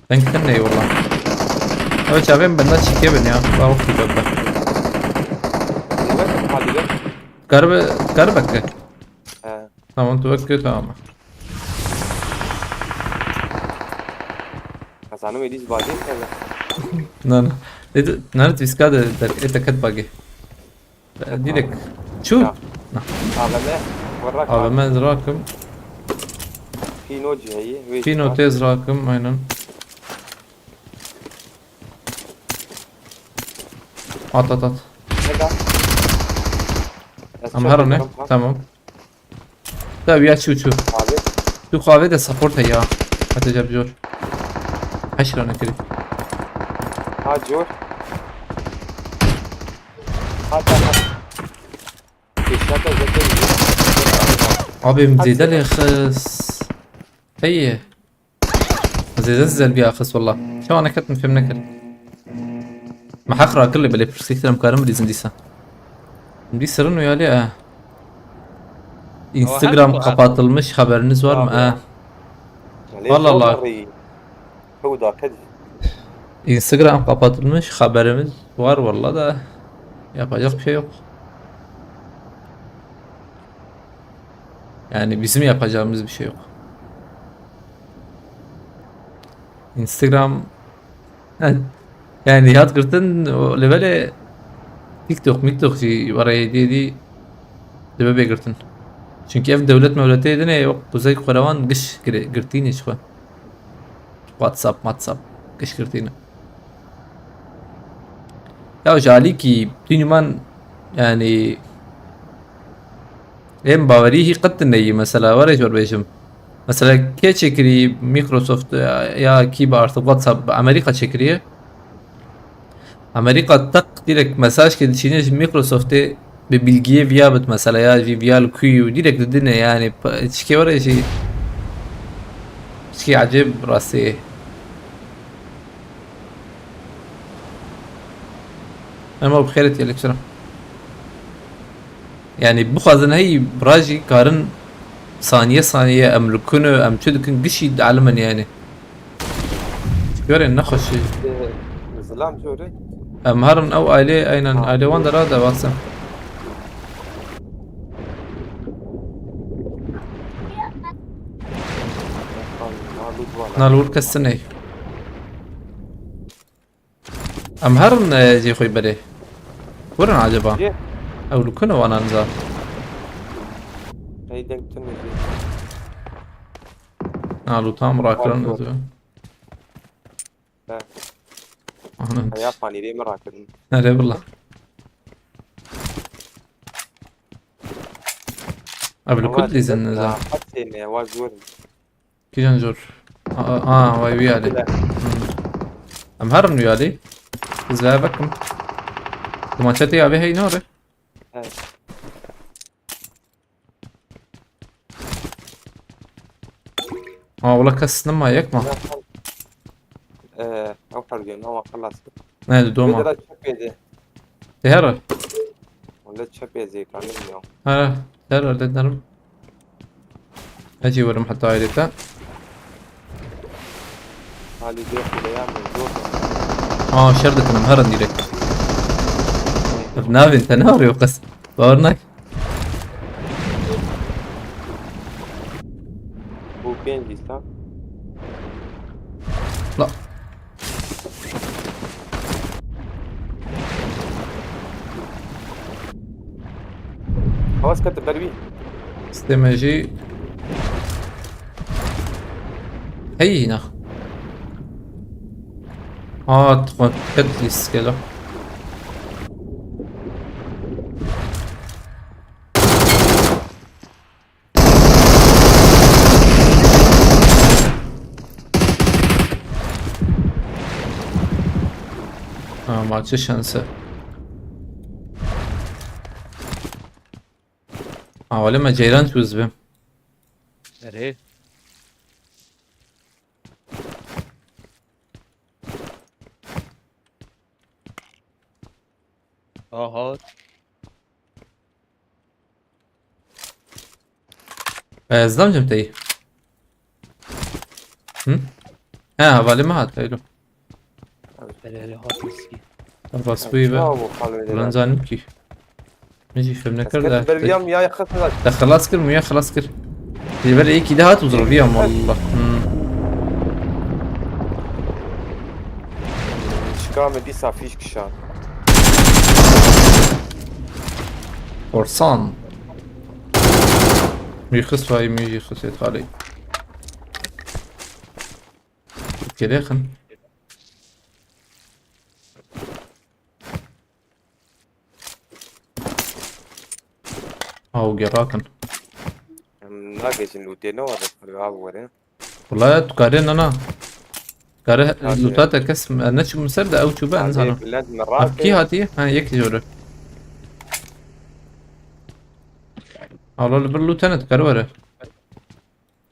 Deng tune wala. Ew çavên benda çîkê bin ya. Ba wextî bebe. Dikare be, dikare beke. He. Tamam, tu beke, tamam. Hasan'ın elîz bagê keve. Na, na. Ê, tu, nane tu vîska de, der, ê te ket bagê. Direkt. Çû? Ya. Na. A V M, werrak A V M abi. Ez rakim. Pîno ciheyî, wê Pîno jî têz rakim, aynen. At, at, at. Ne da? Ez Em çok herine, yaparım, ha. Tamam. Tabii ya, çû, çû. Abi. Tu xavê de support heye ya. Hatice bi jor. Heşra nekirî. Ha, jor. Ha, tamam. Pêşiya te zêde bû. Abim, hadi zêde lê xist. Heye. Zêde zelbî axist wala. Çawa neketin fêm nekir. Me heq rakir lê belê pirsgirêk em karin bilîzin dîsa. Dî sirin û yalê e. Instagram kapatılmış, haberiniz var mı? E. Vallahi. Instagram kapatılmış, haberimiz var valla da yapacak bir şey yok. Yani bizim yapacağımız bir şey yok. Instagram, yani yat girtin, o lê belê TikTok, miktok jî were hêdî hêdî dibe bê girtin. Çünkü ev dewlet mewletê din ê, wek Kuzey Korewan giş gire-, girtînê ji xwe. WhatsApp, WhatsApp, giş girtîne. Ya ji alîkî tînî man, yani, êm bawerî hî qet neyî mesela, were ji we bêjim. Mesela kê çêkirî Microsoft ya, ya kî be artık WhatsApp bi Amerîka çêkiriye. Amerîka tak direkt mesaj ke diçîne ji Microsoftê bi bilgiyê viya bit mesela ya jî viya li kuyî û direkt didine yani pa-, çikê were jî çikê ecêb rastî. Em bi xêr et yelî çira. Yani bixwazin hey bira jî karin saniye saniye em li ku ne, em çi dikin gişî dialimin yani. Görên nexweşî. Ee, zilam jore. Em herin ew ailê, aynen, ha, ailê wan de rade basin. Na li wir kes tune. Em herin, e, cê xwe berê. Werin acaba? Cê? Ew li ku ne wana niza? Hey, deng tune jî. Na, lûta min rakirin. He. Anan. Heya panîrê min rakirin. Erê wila. Ev li ku dilîzin niza? Ama qet têne, wa zor. Kîjan jor? A, a, a, vay wî alî. Bile. Hmm. Em herin wî alî. Ez vê vekim. Dimançetê ya vê hey nore. Evet. Ha, wala kes nima yek ma. Ee, ew her gün ama xelas. Ne, doma. Bê de çepê de. Te here? Wala çepê zêkanî ya. Here, here, lê derim. Hecî werim heta ayrê te. Halî dê xuleya min zor. Aa, şer dikim, herin direkt. Ev navên te ne arê o qes. Bawer nak. Bu pênc dîsa. La. Havas kete ber wî. Stemejî. Hey, na. Aa, ket lîskelo. Ha, maçı şansı. Ha, wale me ceyran çûz bim. Erê. Aha. Ez damcım tey. Hı? Ha, havale mi hat, eylo. Erê, erê, hat miskî. Bas bu be. Ulan zanim ki. Ne jî fem nekir de. Ber viyam ya xislat. Te xelas kir, muya xelas kir. Ji ber êkî de hat û zirviyam wallah. Hmm. Şika me dîsa fîş kişan. Korsan. Muya xist vay, muya jî xist et xalê. Gelêxin. Aw gerakin. Em nagêjin lûtê ne were abi were. Wala tu karê nana. Karê Abi. Lûta te kes ne çi min ser de ew çûbe, ez nizanim. Lent me Ev kî rake. Hatiye? Ha, yek jore. Awla li bir lûte ne tu karê were.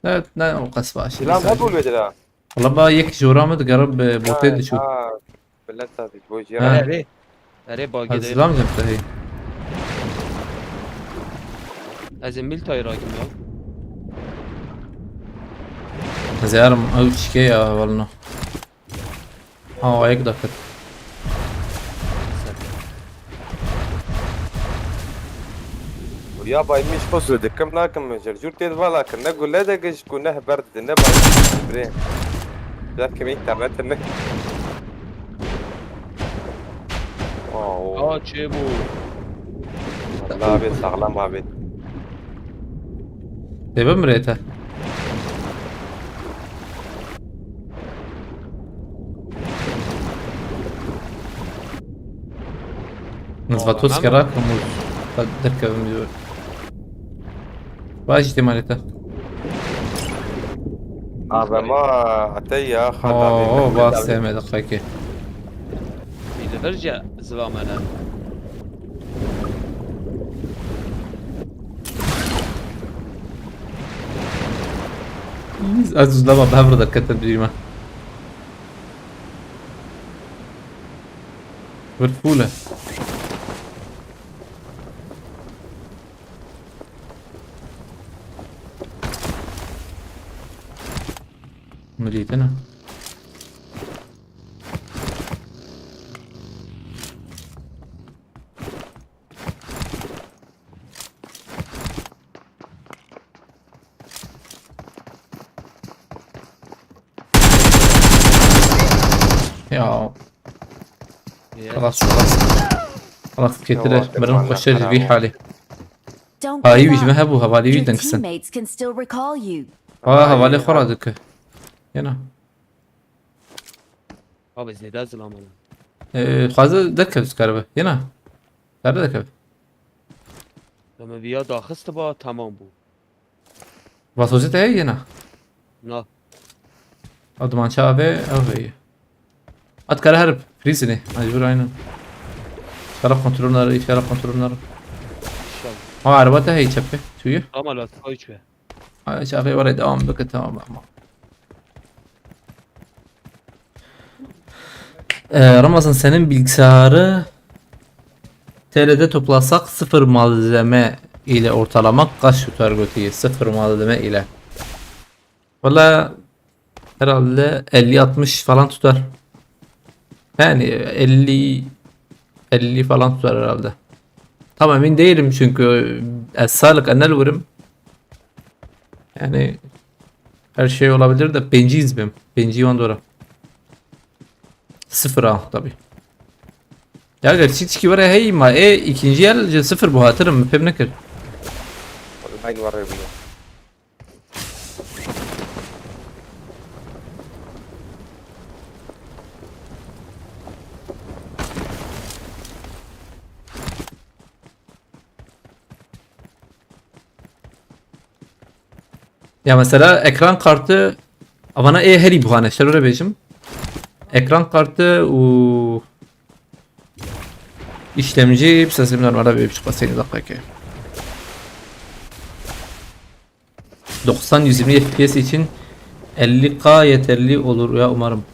Ne, ne o qas baş. Silam hebû lê dira. Wala ba yek jora me digere bi botê diçû. Ha. Bilet tabi. Bu Ha. jira. Erê. Erê bagê Ez de. zilam jim te hey. Ez ê mil tayê rakim ya. Ez yarim ew çike ya walno. Ha, o yek dakika. Ya bay min ji xwe zû dikim nakim min jer. Jûr tê divala kin. Ne gule de giş ku ne heber didin ne bay min birê. Car kim internet ne. Wow. Aa çê bû. Allah abi sağlam abi. Dê bimirê te. Nizvatoskê rakim û derkevim jî. Baş ihtimalê te. Abi ma ate ya xal abi. Oo, bas sevmedi kaki. Î li vir jî zilamene. Ez zilama bi hev re derketin bîrî me. Vir fûl e. Min dîtine. Ya, Ya. Xelas, xelas. Xelas, ketire. Tamam, Mirin tamam, xweşe ji vî tamam. Halê. Don't Hayî give wî ji me up. hebû, hevalî wî Your dengsin. Teammates can still recall you. Ha, hevalê xwe radike. Yena. Abi zêde zilamene. Ee, xwaze derkev dikaribe. Yena. Kare derkev. Deme viya daxistiba tamam bû. Vasozê te heye yena. Na. Adman çavê ev heye. At kare herb. Freeze ne. Mecbur aynen. Şeref kontrolünü ara, şeref kontrolünü ara. İnşallah. Ha, araba te heye çepê. Çuyu. Ama la tıkay çöğe. Ha, çavê were devam bike, tamam ama. Ee, Ramazan, senin bilgisayarı T L'de toplasak sıfır malzeme ile ortalama kaç tutar götüyü? Sıfır malzeme ile. Valla herhalde elli altmış falan tutar. Yani elli elli falan tutar herhalde. Tam emin değilim çünkü ez salık enel vurum. Yani Her şey olabilir de pêncî bim. Pêncî wan dora. Sıfır ha tabi. Ya gerçi çiki were hey ma e ikinci el ji sıfır bu hatırım pem nekir. Aynı var ya bunu. Ya mesela ekran kartı avana e herî buhane şerore bêjim. Ekran kartı û işlemci bir sesim normalde bir buçuk basayım dakika ki. Doksan yüz yirmi F P S için elli K yeterli olur ya umarım.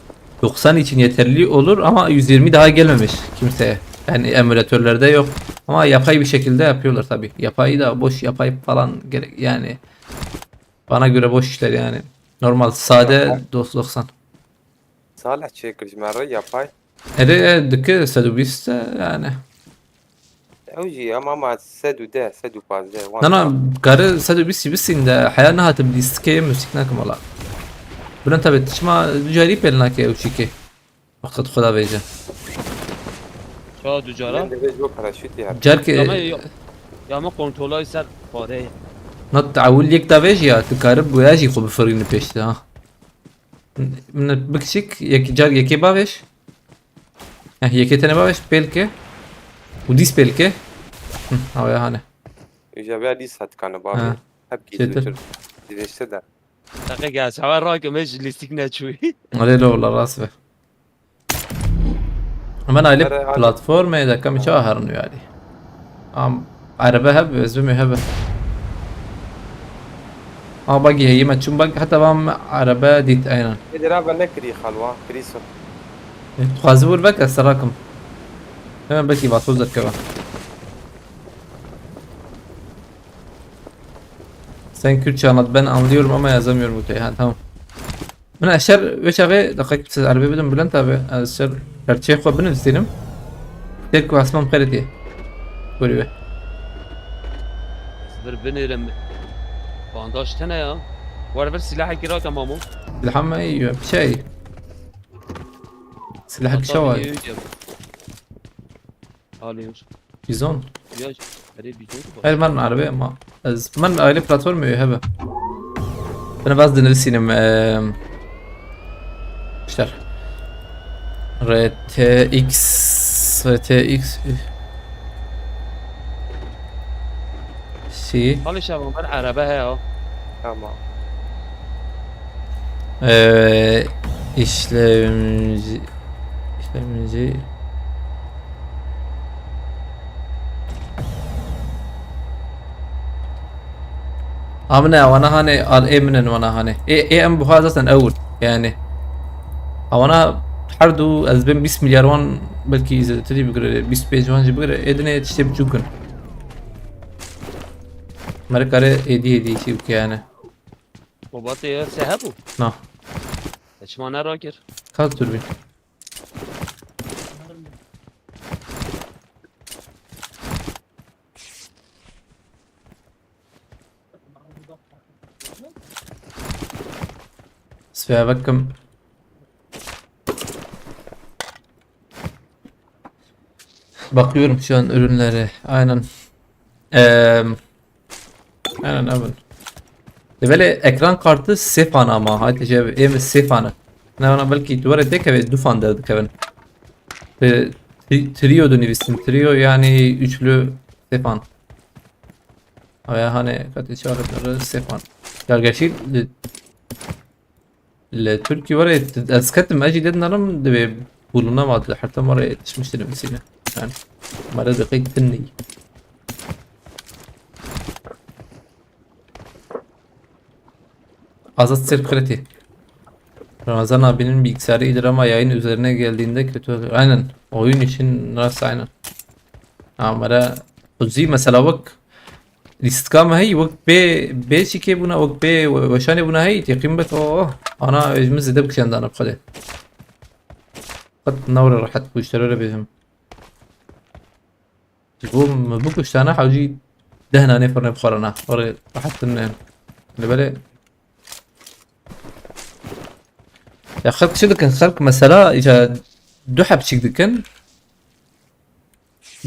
Doksan için yeterli olur ama yüz yirmi daha gelmemiş kimseye. Yani emülatörlerde yok. Ama yapay bir şekilde yapıyorlar tabi. Yapay da boş yapay falan gerek yani. Bana göre boş işler yani. Normal sade Yapay. Dos doksan. Salih çêkir ji me re yapay. Ere e, dike sed û bîst e yani. Ew jî ama ama sed û deh, sed û pazdeh. Na na, karı sed û bîst bîst de heya nehatim lîstikê musîk nakim valla. Bülent abi çima du carî pêl nake ew çîkê. Waqt xwe da vêje. Ya du cara. Divê jo paraşûtî her. Carkê Ya me ya, ya me kontrola ser pareyê. Na ewil yek da vêjî ya, tu karib boya jî xwe bifirînî pêşte ha. Min bikişik, yek car yekê bavêj. Heh, yekê tenê bavêj, pêl ke. Û dîs pêl ke. Hı, awaya hane. Îja vê dîsa dikane Ha. bavê. Hep Çêtir. gizlidir. Divêşte de. Deqe gel, çawa rake me ji lîstik neçûyî. Alê lo, wala rast be. Hemen aile Her- platformê de kam çawa herin wî alî. Am erebe hebe, ez bimê hebe. Ama bagi heye me çûn bag, heta vam erebe dît aynen. Ê dira ve nekirî xalwa, kirîso. Xwazi vur vek ez serakim. Hemen belki vatoz derkeve. Sen Kürtçe anlat, ben anlıyorum ama yazamıyorum bu ha, tamam. Min eşer ve çaxê daqiq siz erbe bidin Bülent abi. Ez ser perçê xwe binivîsînim. Tek ku asman xeretî. Buyur be. Bir binêrim. Bandaj tene ya. Whatever silahekî rake mamo. Silahım iyi, bir şey. Silah kişa var. Alıyor. Bizon. Ya, herê bizon. Her man arabaya ama. Ez, man aile platformu hebe. Ben vaz dinirsinim. Eee, işte. R T X, R T X. Şey. Xalê şevan ber erebe heye. Tamam. Ee, işlemci, işlemci. Amine wana hani al eminen wana hani. E, e em buha zaten ewr yani. Awana her du ez ben bîst milyar wan belki izzetli bigire, bîst pênc wan jî bigire. Edine tiştê biçûkin. Merkare edi edi şey yani. Baba te ya sehe bu. Na. Eçma ne rakir. Kalk dur bir. Sibê vekim. Bakıyorum şu an ürünlere. Aynen. Eee Aynen, evet. Belê ekran kartı sêfan ama. Haydi şey, em sêfanı. Ne ona belki duvara tek eve du fan derdikevin. Tri-, tri-, trio da nivîstin. Trio yani üçlü sêfan. Aya hani katı çağırıkları sêfan. Ya gerçi li, li Türkiye var ya, ez ketim, ez jî lê dinarim, divê buluna ma di herta ma re yetişmiştir mesela. Yani, ma re de qey tin değil. Azat Sirkreti. Ramazan abinin bilgisayarı iyidir ama yayın üzerine geldiğinde kötü oluyor. Aynen. Oyun için nasıl aynen. Ama da Kuzey mesela bak. Lîstika me heyî wek bê, bê çîkê bûna, wek bê we-, weşanê bûna heyî, têqîm bek, oh, oh. Ana, ez min zêde bikişandana bi Xwedê. Qet nawre rehet bû, ji te re bêjim. Ji bo min bikuştana hewcî deh nanê firnê bixwarana. Orê rehet din ne. Li belê. Ya xelk çi dikin? Xelk mesela îca du heb çîk dikin.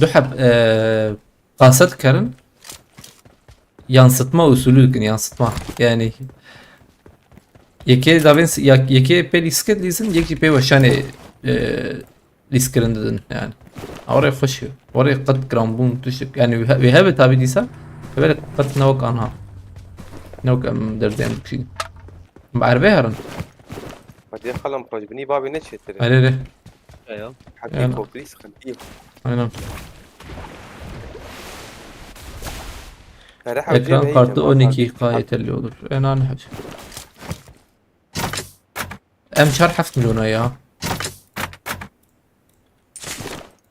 Du heb, e, qase dikerin. Yansıtma usulü dikin, yansıtma. Yani yekê davên s-, ya-, yekê pê lîske dilîzin, yek jî pê weşanê, e, lîskirin didin yani. Orê xweş, orê qet giranbûn tiştik. Yani wê he-, wê hebe tabi dîsa, hebe qet ne wek anha. Ne wek em derzên bikşîn. Em erbê herin. Hadi xalam xweş binî babê ne çêtir. Erê, erê. Eyo. Hepî Yani. Koprî sıkıntı. Aynen. Tere hewcê Ekran beyî kartı cemaat on iki abi. K yeterli olur. Enan hacı. Em çar heft milyona ya.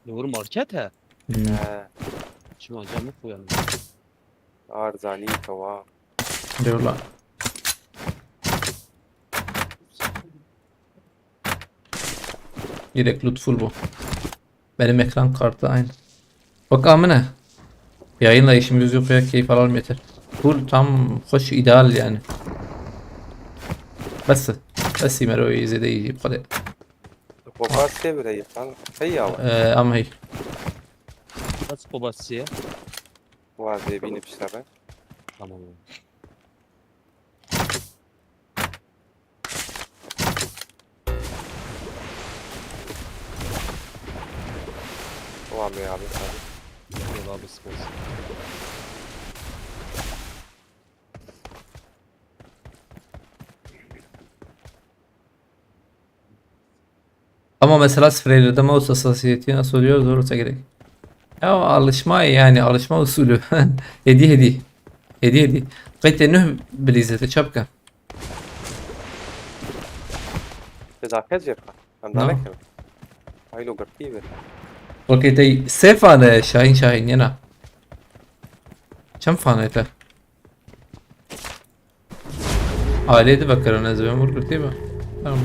Doğru market he. Hmm. He. Şimdi hocam mı koyalım? Arzani tava. Eyvallah. Direkt loot full bu. Benim ekran kartı aynı. Bak amine. Yayınla işimiz yok ya, keyif alalım yeter. Full tam hoş, ideal yani. Bes. Bes Mero'yu izlediği bu kadar. Kopas diye bire yıkan. Hey ya var. Ee, ama hey. Nasıl kobasçı ya? Var diye binip işte ben. Tamam. Tamam ya abi, abi. Eyvallah abi, sıkıntı. Ama mesela spreylerde mouse hassasiyeti nasıl oluyor, zor olsa gerek. Ya alışma yani, alışma usulü. Hediye hediye. Hediye hediye. Qeytê nuh bilîze te çapka. Te daxet jê bixwe. Em No. Danekevin. Haylo girtî bir. Okey, te sê fane Şahin Şahin yena. Çem fane te? Aileyê divekirin, ez ê vur girtî be. Tamam.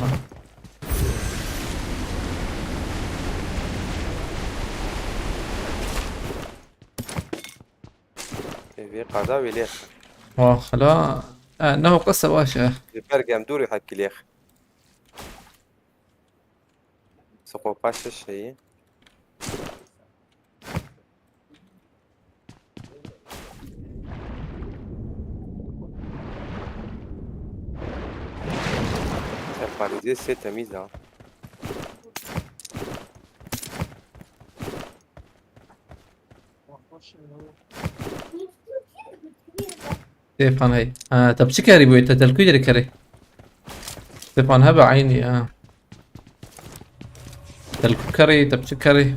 Vê qada wê lêx. Wah, la, e, ne o qise baş e. Li ber gem dûrî hekî lêx. Skopa şiş heye. Ev parêzê sê temîz a. Stefan hey. Ha, te bi çi kerî bûyê te? Te li ku derê kerê? Stefan hebe eynî ha. Te li ku kerî, te bi çi kerî?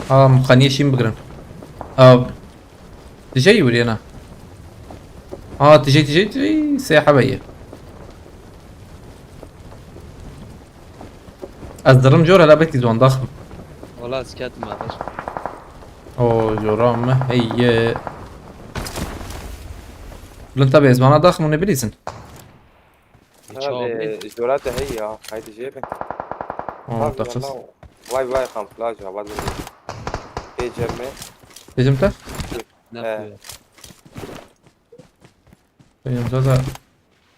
Ha, em xaniyê şîn bigirin. Ha, tijeyî wiriyena. Ha, tijey, tijey, tijey, sê hebe ye. Ez dirim jor, hela belkî ziwan daxim. Wala ez ketim ateş. O, jora me heye. Bilin tabi ez bana daxim, onu bilirsin. Hiç abi. Jora te heye ya. Haydi jê bin. O, tabi daxim. Vay vay, kamuflaj ya, vay vay. Ê cem me. Bizim te? Ne yapıyor? Benim zaten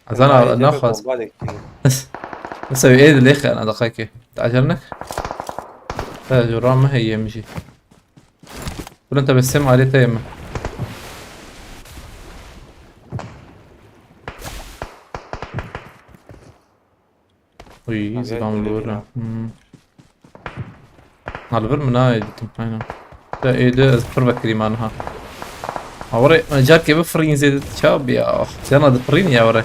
Azan Ama abi, ecebe naxwaz. Bomba da gitti. Nasıl bir ev lêxe ana daxakê. Te acar nek. Te jora me heye min jî. Bilin te bi sê malê te ye min. Uy, Abi, zilam öyle lor. Değil ha. Hmm. Na li vir min nayê dîtim, aynen. Te êdî ez pir vekirî me niha. Ha, were, carkê bifirîn zêde çawa bî ya? Cana difirîn ya were.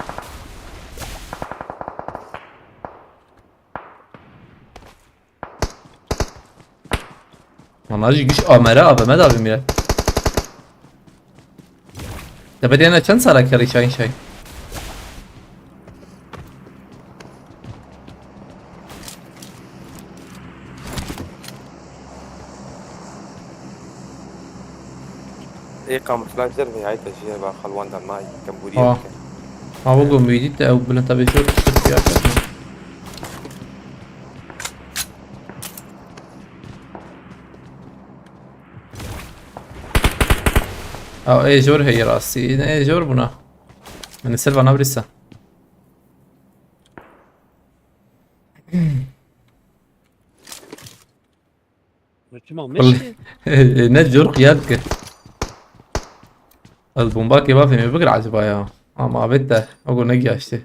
Valla jî giş amere A V M da bimîre. Te bediyene çend sala kerî Şahin Şahin? Ê kamuflaj der ve, ay te jê ve xelwan da may, kembûriyê Ha. Bike. Ha, bu gomîdî te ew bilin tabi çok tişt ya. Ew ê jor heye rastî. Ne ê jor bûna. Min li ser vana birîsa. Çima Wal-, meşe? Ne cor qiyad kir. Ez bomba ke bafê me bigir acaba ya. Ama abet de. O go ne giyaştı.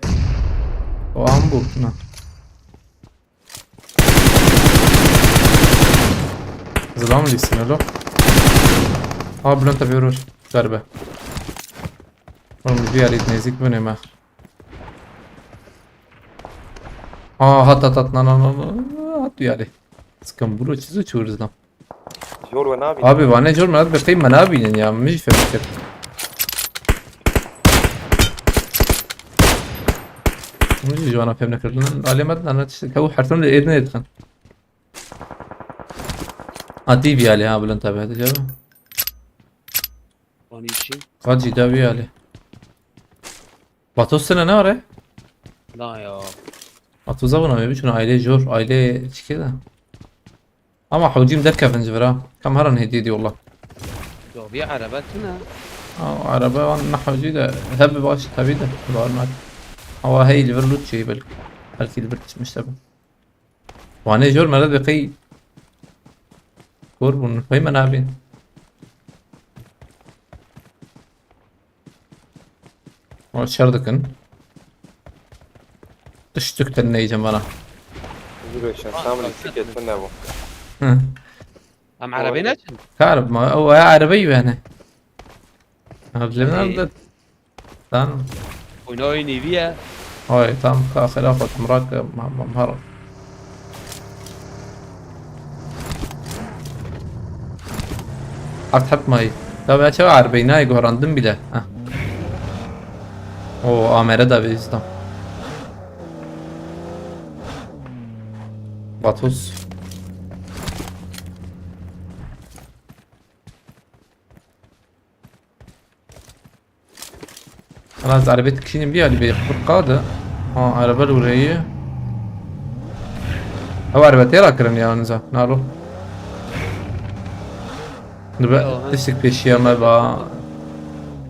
O an bu. Na. Zilam lîsine lo. Ha, Bülent abi vurur. Darbe. Oğlum bir yer nezik bu ne ma? Aa, hat, hat, hat, na, na, na, na, hat yani. Sıkın bro, çizo çuğuruz lan. Jor we nabînin. Abi, vane jor me bi qey me nabînin ya, min jî fêm kir. Min jî ji wana fêm nekirin. Alê me didan, tiştek hew hertin li êdin êdixin. Ha, T V alê ha, Bülent abi, hadi canım. Onun için. Hadi da bir alê. Batos sene ne var ya? Na ya. Batoza buna me biçun aile jor, aile çike de. Ama hewcîm derkevin ji vira. Kam herin hediye diyor Allah. Ya bir araba tine. Ha, araba wan ne hewcî de hebe baş tabi de. Var mı? Hava hey li vir lut şey belki. Belki li vir tişmiş tabi. Wane jor meret be qey. Kor bun. Pey me nabîn. O şer dikin. Tiştik te neycem bana. Zîro şans, tam lîstikê tune bû. Hı. Em erebeyê neçin? Karib ma, o ya erebeyi yani. Abi, Ey. Nerede? Lan. Oyna oyun evi ya. Oy, tam ka xela xwe tim rak, ma, ma, ma, Art hep mayî. Ya ben çawa erbeyna gorandim bile. Heh. O amere da bezda. Batus. Lan ez erebê dikişînim bî alî bê qurqa de. Ha, erebe li wireyê. Ew erebe têra kirin ya niza. Nalo. Dibe Yo, ha. Tiştik pêşiya me ba.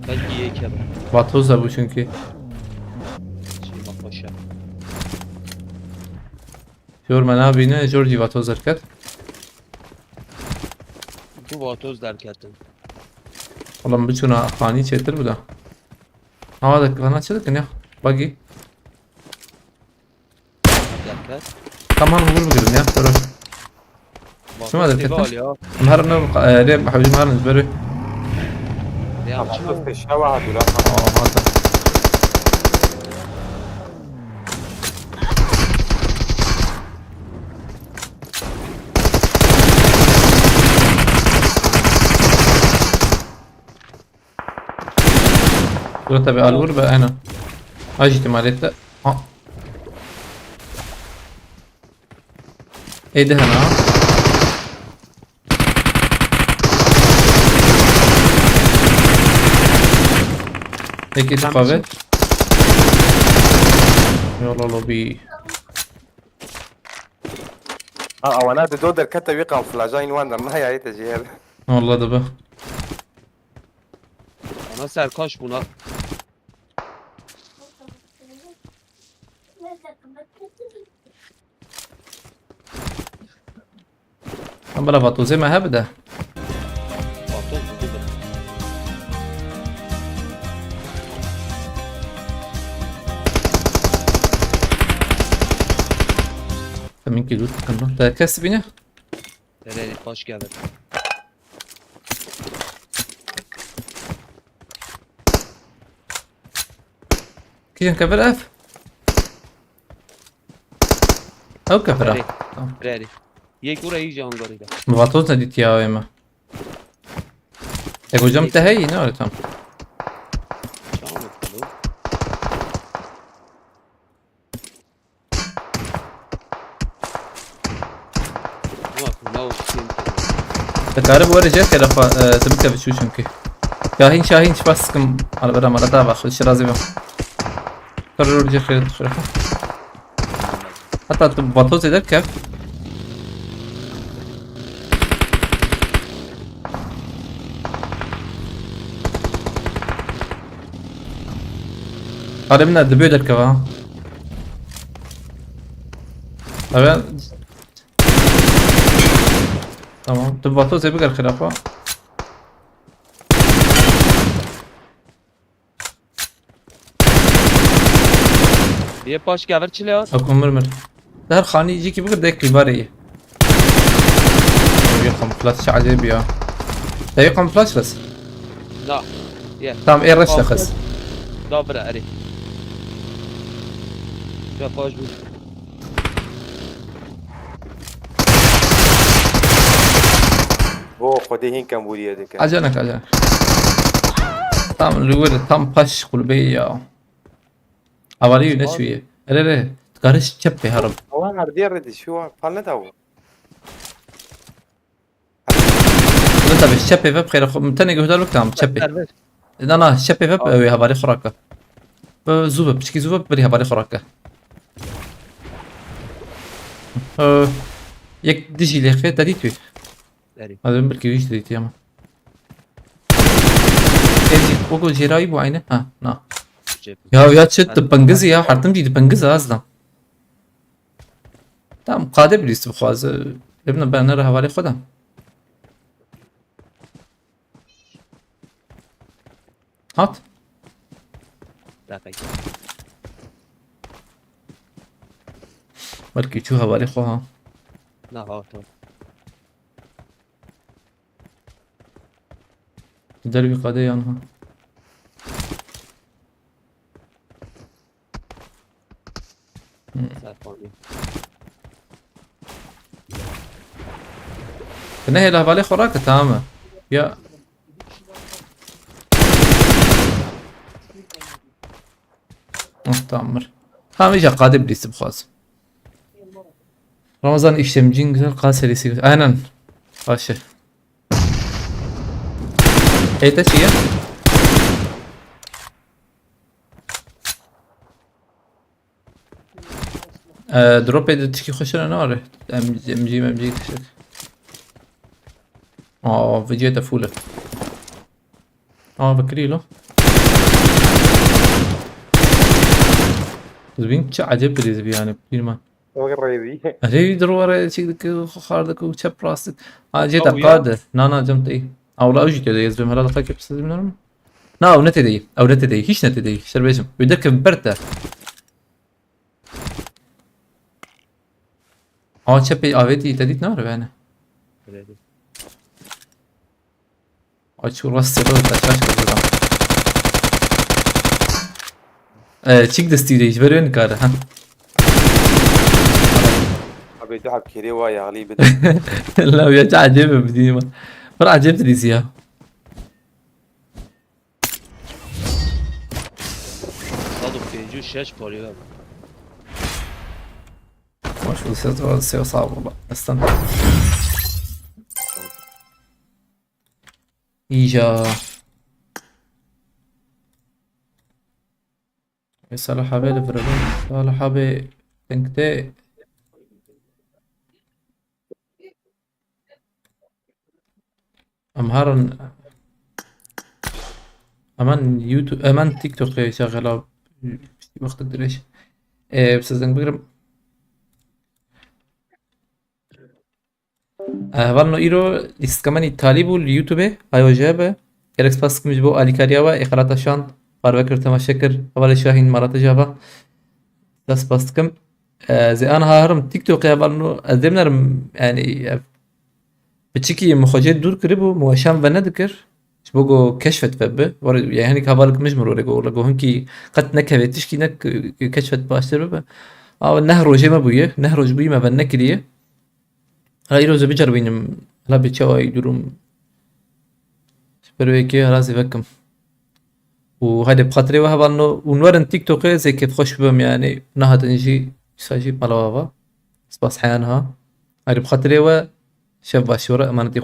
Belkî yek ya. Vatoz da bû çünkü. Şey, bak, boş ya. Jor me nabîne, jor jî vatoz derket. Tu vatoz derketin. Oğlum biçuna xanî çêtir bida. Awa da kana çi dikin ya? Bagi. Derket. Tamam vur bigirin ya. Dur. Vatoz Şuna da têva ketin. Al ya. Em her ne e, rê hewcî marin ez berê. Ya, Ama çima? Vatoz pêşiya wa dura. Aa, hata. Dur tabi al vur be aynen. Aç ihtimaliyette. Ha. Edi hena. Peki Tamam, tufabet. Yola lobi. Ha, awana de do derkete wî qaflaja in wan der nayayê te jê hele. Vallahi de be. Ana serkaş buna. Em bela vatozê me hebide. Vatoz bide. Te min kî dûr dikin. Te kes bîne? Erê, hoş geldin. Kîjan kevir ev? Ew kevir e. Erê. Tamam. Erê. Yek ora iyice hangarıydı. Vatoz ne dîtiya wê me? E, hocam te heyî ne öyle tam? Tamam, tamam. Bak, ne oldu? Dikarî bi werê jê kere xwe, e, tu bikevî çû çimkî. Şahîn, Şahîn, spas dikim. Ala bera mala ta bak, şirazî bim. Terör jê xêr, xêr. Heta tu vatozê derkev. Xalê min e, dibe derkeva. Tabii. Tamam. Tu Vatozê biger xilafa. Yê paş gevir çile ya. Ak umur mir. Her xanî jî ki biger dek rîvarê ye. Ev yê kamuflaj çi acayip ya. Ev yê kamuflaj xis. Na. Ye. Tamam, ê reş de xis. Da bira erê. Ya paş bû. Bo xwedê hîn kembûriyê dike. Acele neke, acele. Tam li wir, tam paş kulübeyê ya. Havalî wî neçûye. Erê, erê. Dikare ji çep pê herim. Awa erdê rê dişiwa. Pal neda wo. Min tabi ji çepê ve bixêre xwe. Min tenê guhdar bik tam çepê. Server. Na, na, çepê ve ew ê hevalê xwe rake. Bi zû be, piçkî zû be, berî hevalê xwe rake. Ee, yek dijî lêxê te dît wî. Derî. Ez ê belkî wî jî dîtî ama. Ê jî, wekî jêrayî bû eyne? Ha, na. Cep. Ya, ya çi, tu pingizî ya, hertim jî tu pingizî, ez dam. Tamam, qadê bilîst bixwaze. Lê bine bene re hevalê xwe de. Hat. Dakika. Belkî çû hevalê xwe ha. Na, ha, tamam. Dervî qadê yan ha. Hmm. Serpanî. Tu nehêle hevalê xwe rake, tamam e. Ya. Oh, tamam mir. Tamam, îca qadê bilîsî bixwaz. Ramazan işlemcin güzel, kas serisi güzel. Aynen. Başı. Ey te çi ye? Ee, dropê de tişkî xweş ne nare. M G, M G, M G tiştek. Aa, veciyete full e. Aa, vekirî lo. Dibîn çi ecêb birîz bî yani, pîrman. Wek rêvî. Rêvî dir were çik dike, xar dike û çep rast dike. Ha, cê Ew de ya. Qade. Na, na, cem tey. Awla ew jî tê de, ez bim herhalde takip siz bilmiyorum. Na, ew ne tê de. Ew ne tê de. Hiç ne tê de. Şer bêjim. Wê derkevin ber te. Aa, çepê avêtî te dît nare bene. Öyle değil. Ay, çû rastê xwe taşaş kir zidan. Ee, çik destî de ji ber wê nikare, ha. Abi, tu hep kêrê wa yağlî bide. La, ya çi acayip bir video var. Bir acayip dizî ya. Sado pêncî û şeş parî ver. Hoş bulduk, siz de sağ olun. Estağfurullah. Îca. E, Salih abi li vir e. Salih abi denkte. Em herin. Hemen YouTube, hemen TikTokê şaxela wextek dirêj. E, siz deng bigirim. Hevalno îro lîstika me talî bû li YouTubeê, ayo jê be. Gelek spas dikim ji bo alîkariya we, ê xelata şand, parve kir, temaşe kir, hevalê Şahîn, malate java. Te spas dikim. Ez ê aniha herim TikTokê hevalno, ez dê binerim, yani, ev piçikî min xwe jê dûr kiribû, min we şand venedikir. Ji bo ku keşfet vebe. Were, yani, hinek hevalek min ji min re got, were, got hinkî qet nekeve tişkî ne, ku keşfet baştir bibe. Awa neh rojê me bûye, neh roj bûyî me venekiriye. Hala îro ez ê biceribînim, hala bi çawa wî durum. Ji ber wê yekê hala zî vekim. Û hede bi xatirê we hevalno, û werin TikTokê ez ê kêfxweş bibim, yani, nehatin jî, îsa jî mala we va. Spas heya niha. Hede bi xatirê we, şev baş, were emanetî xwe.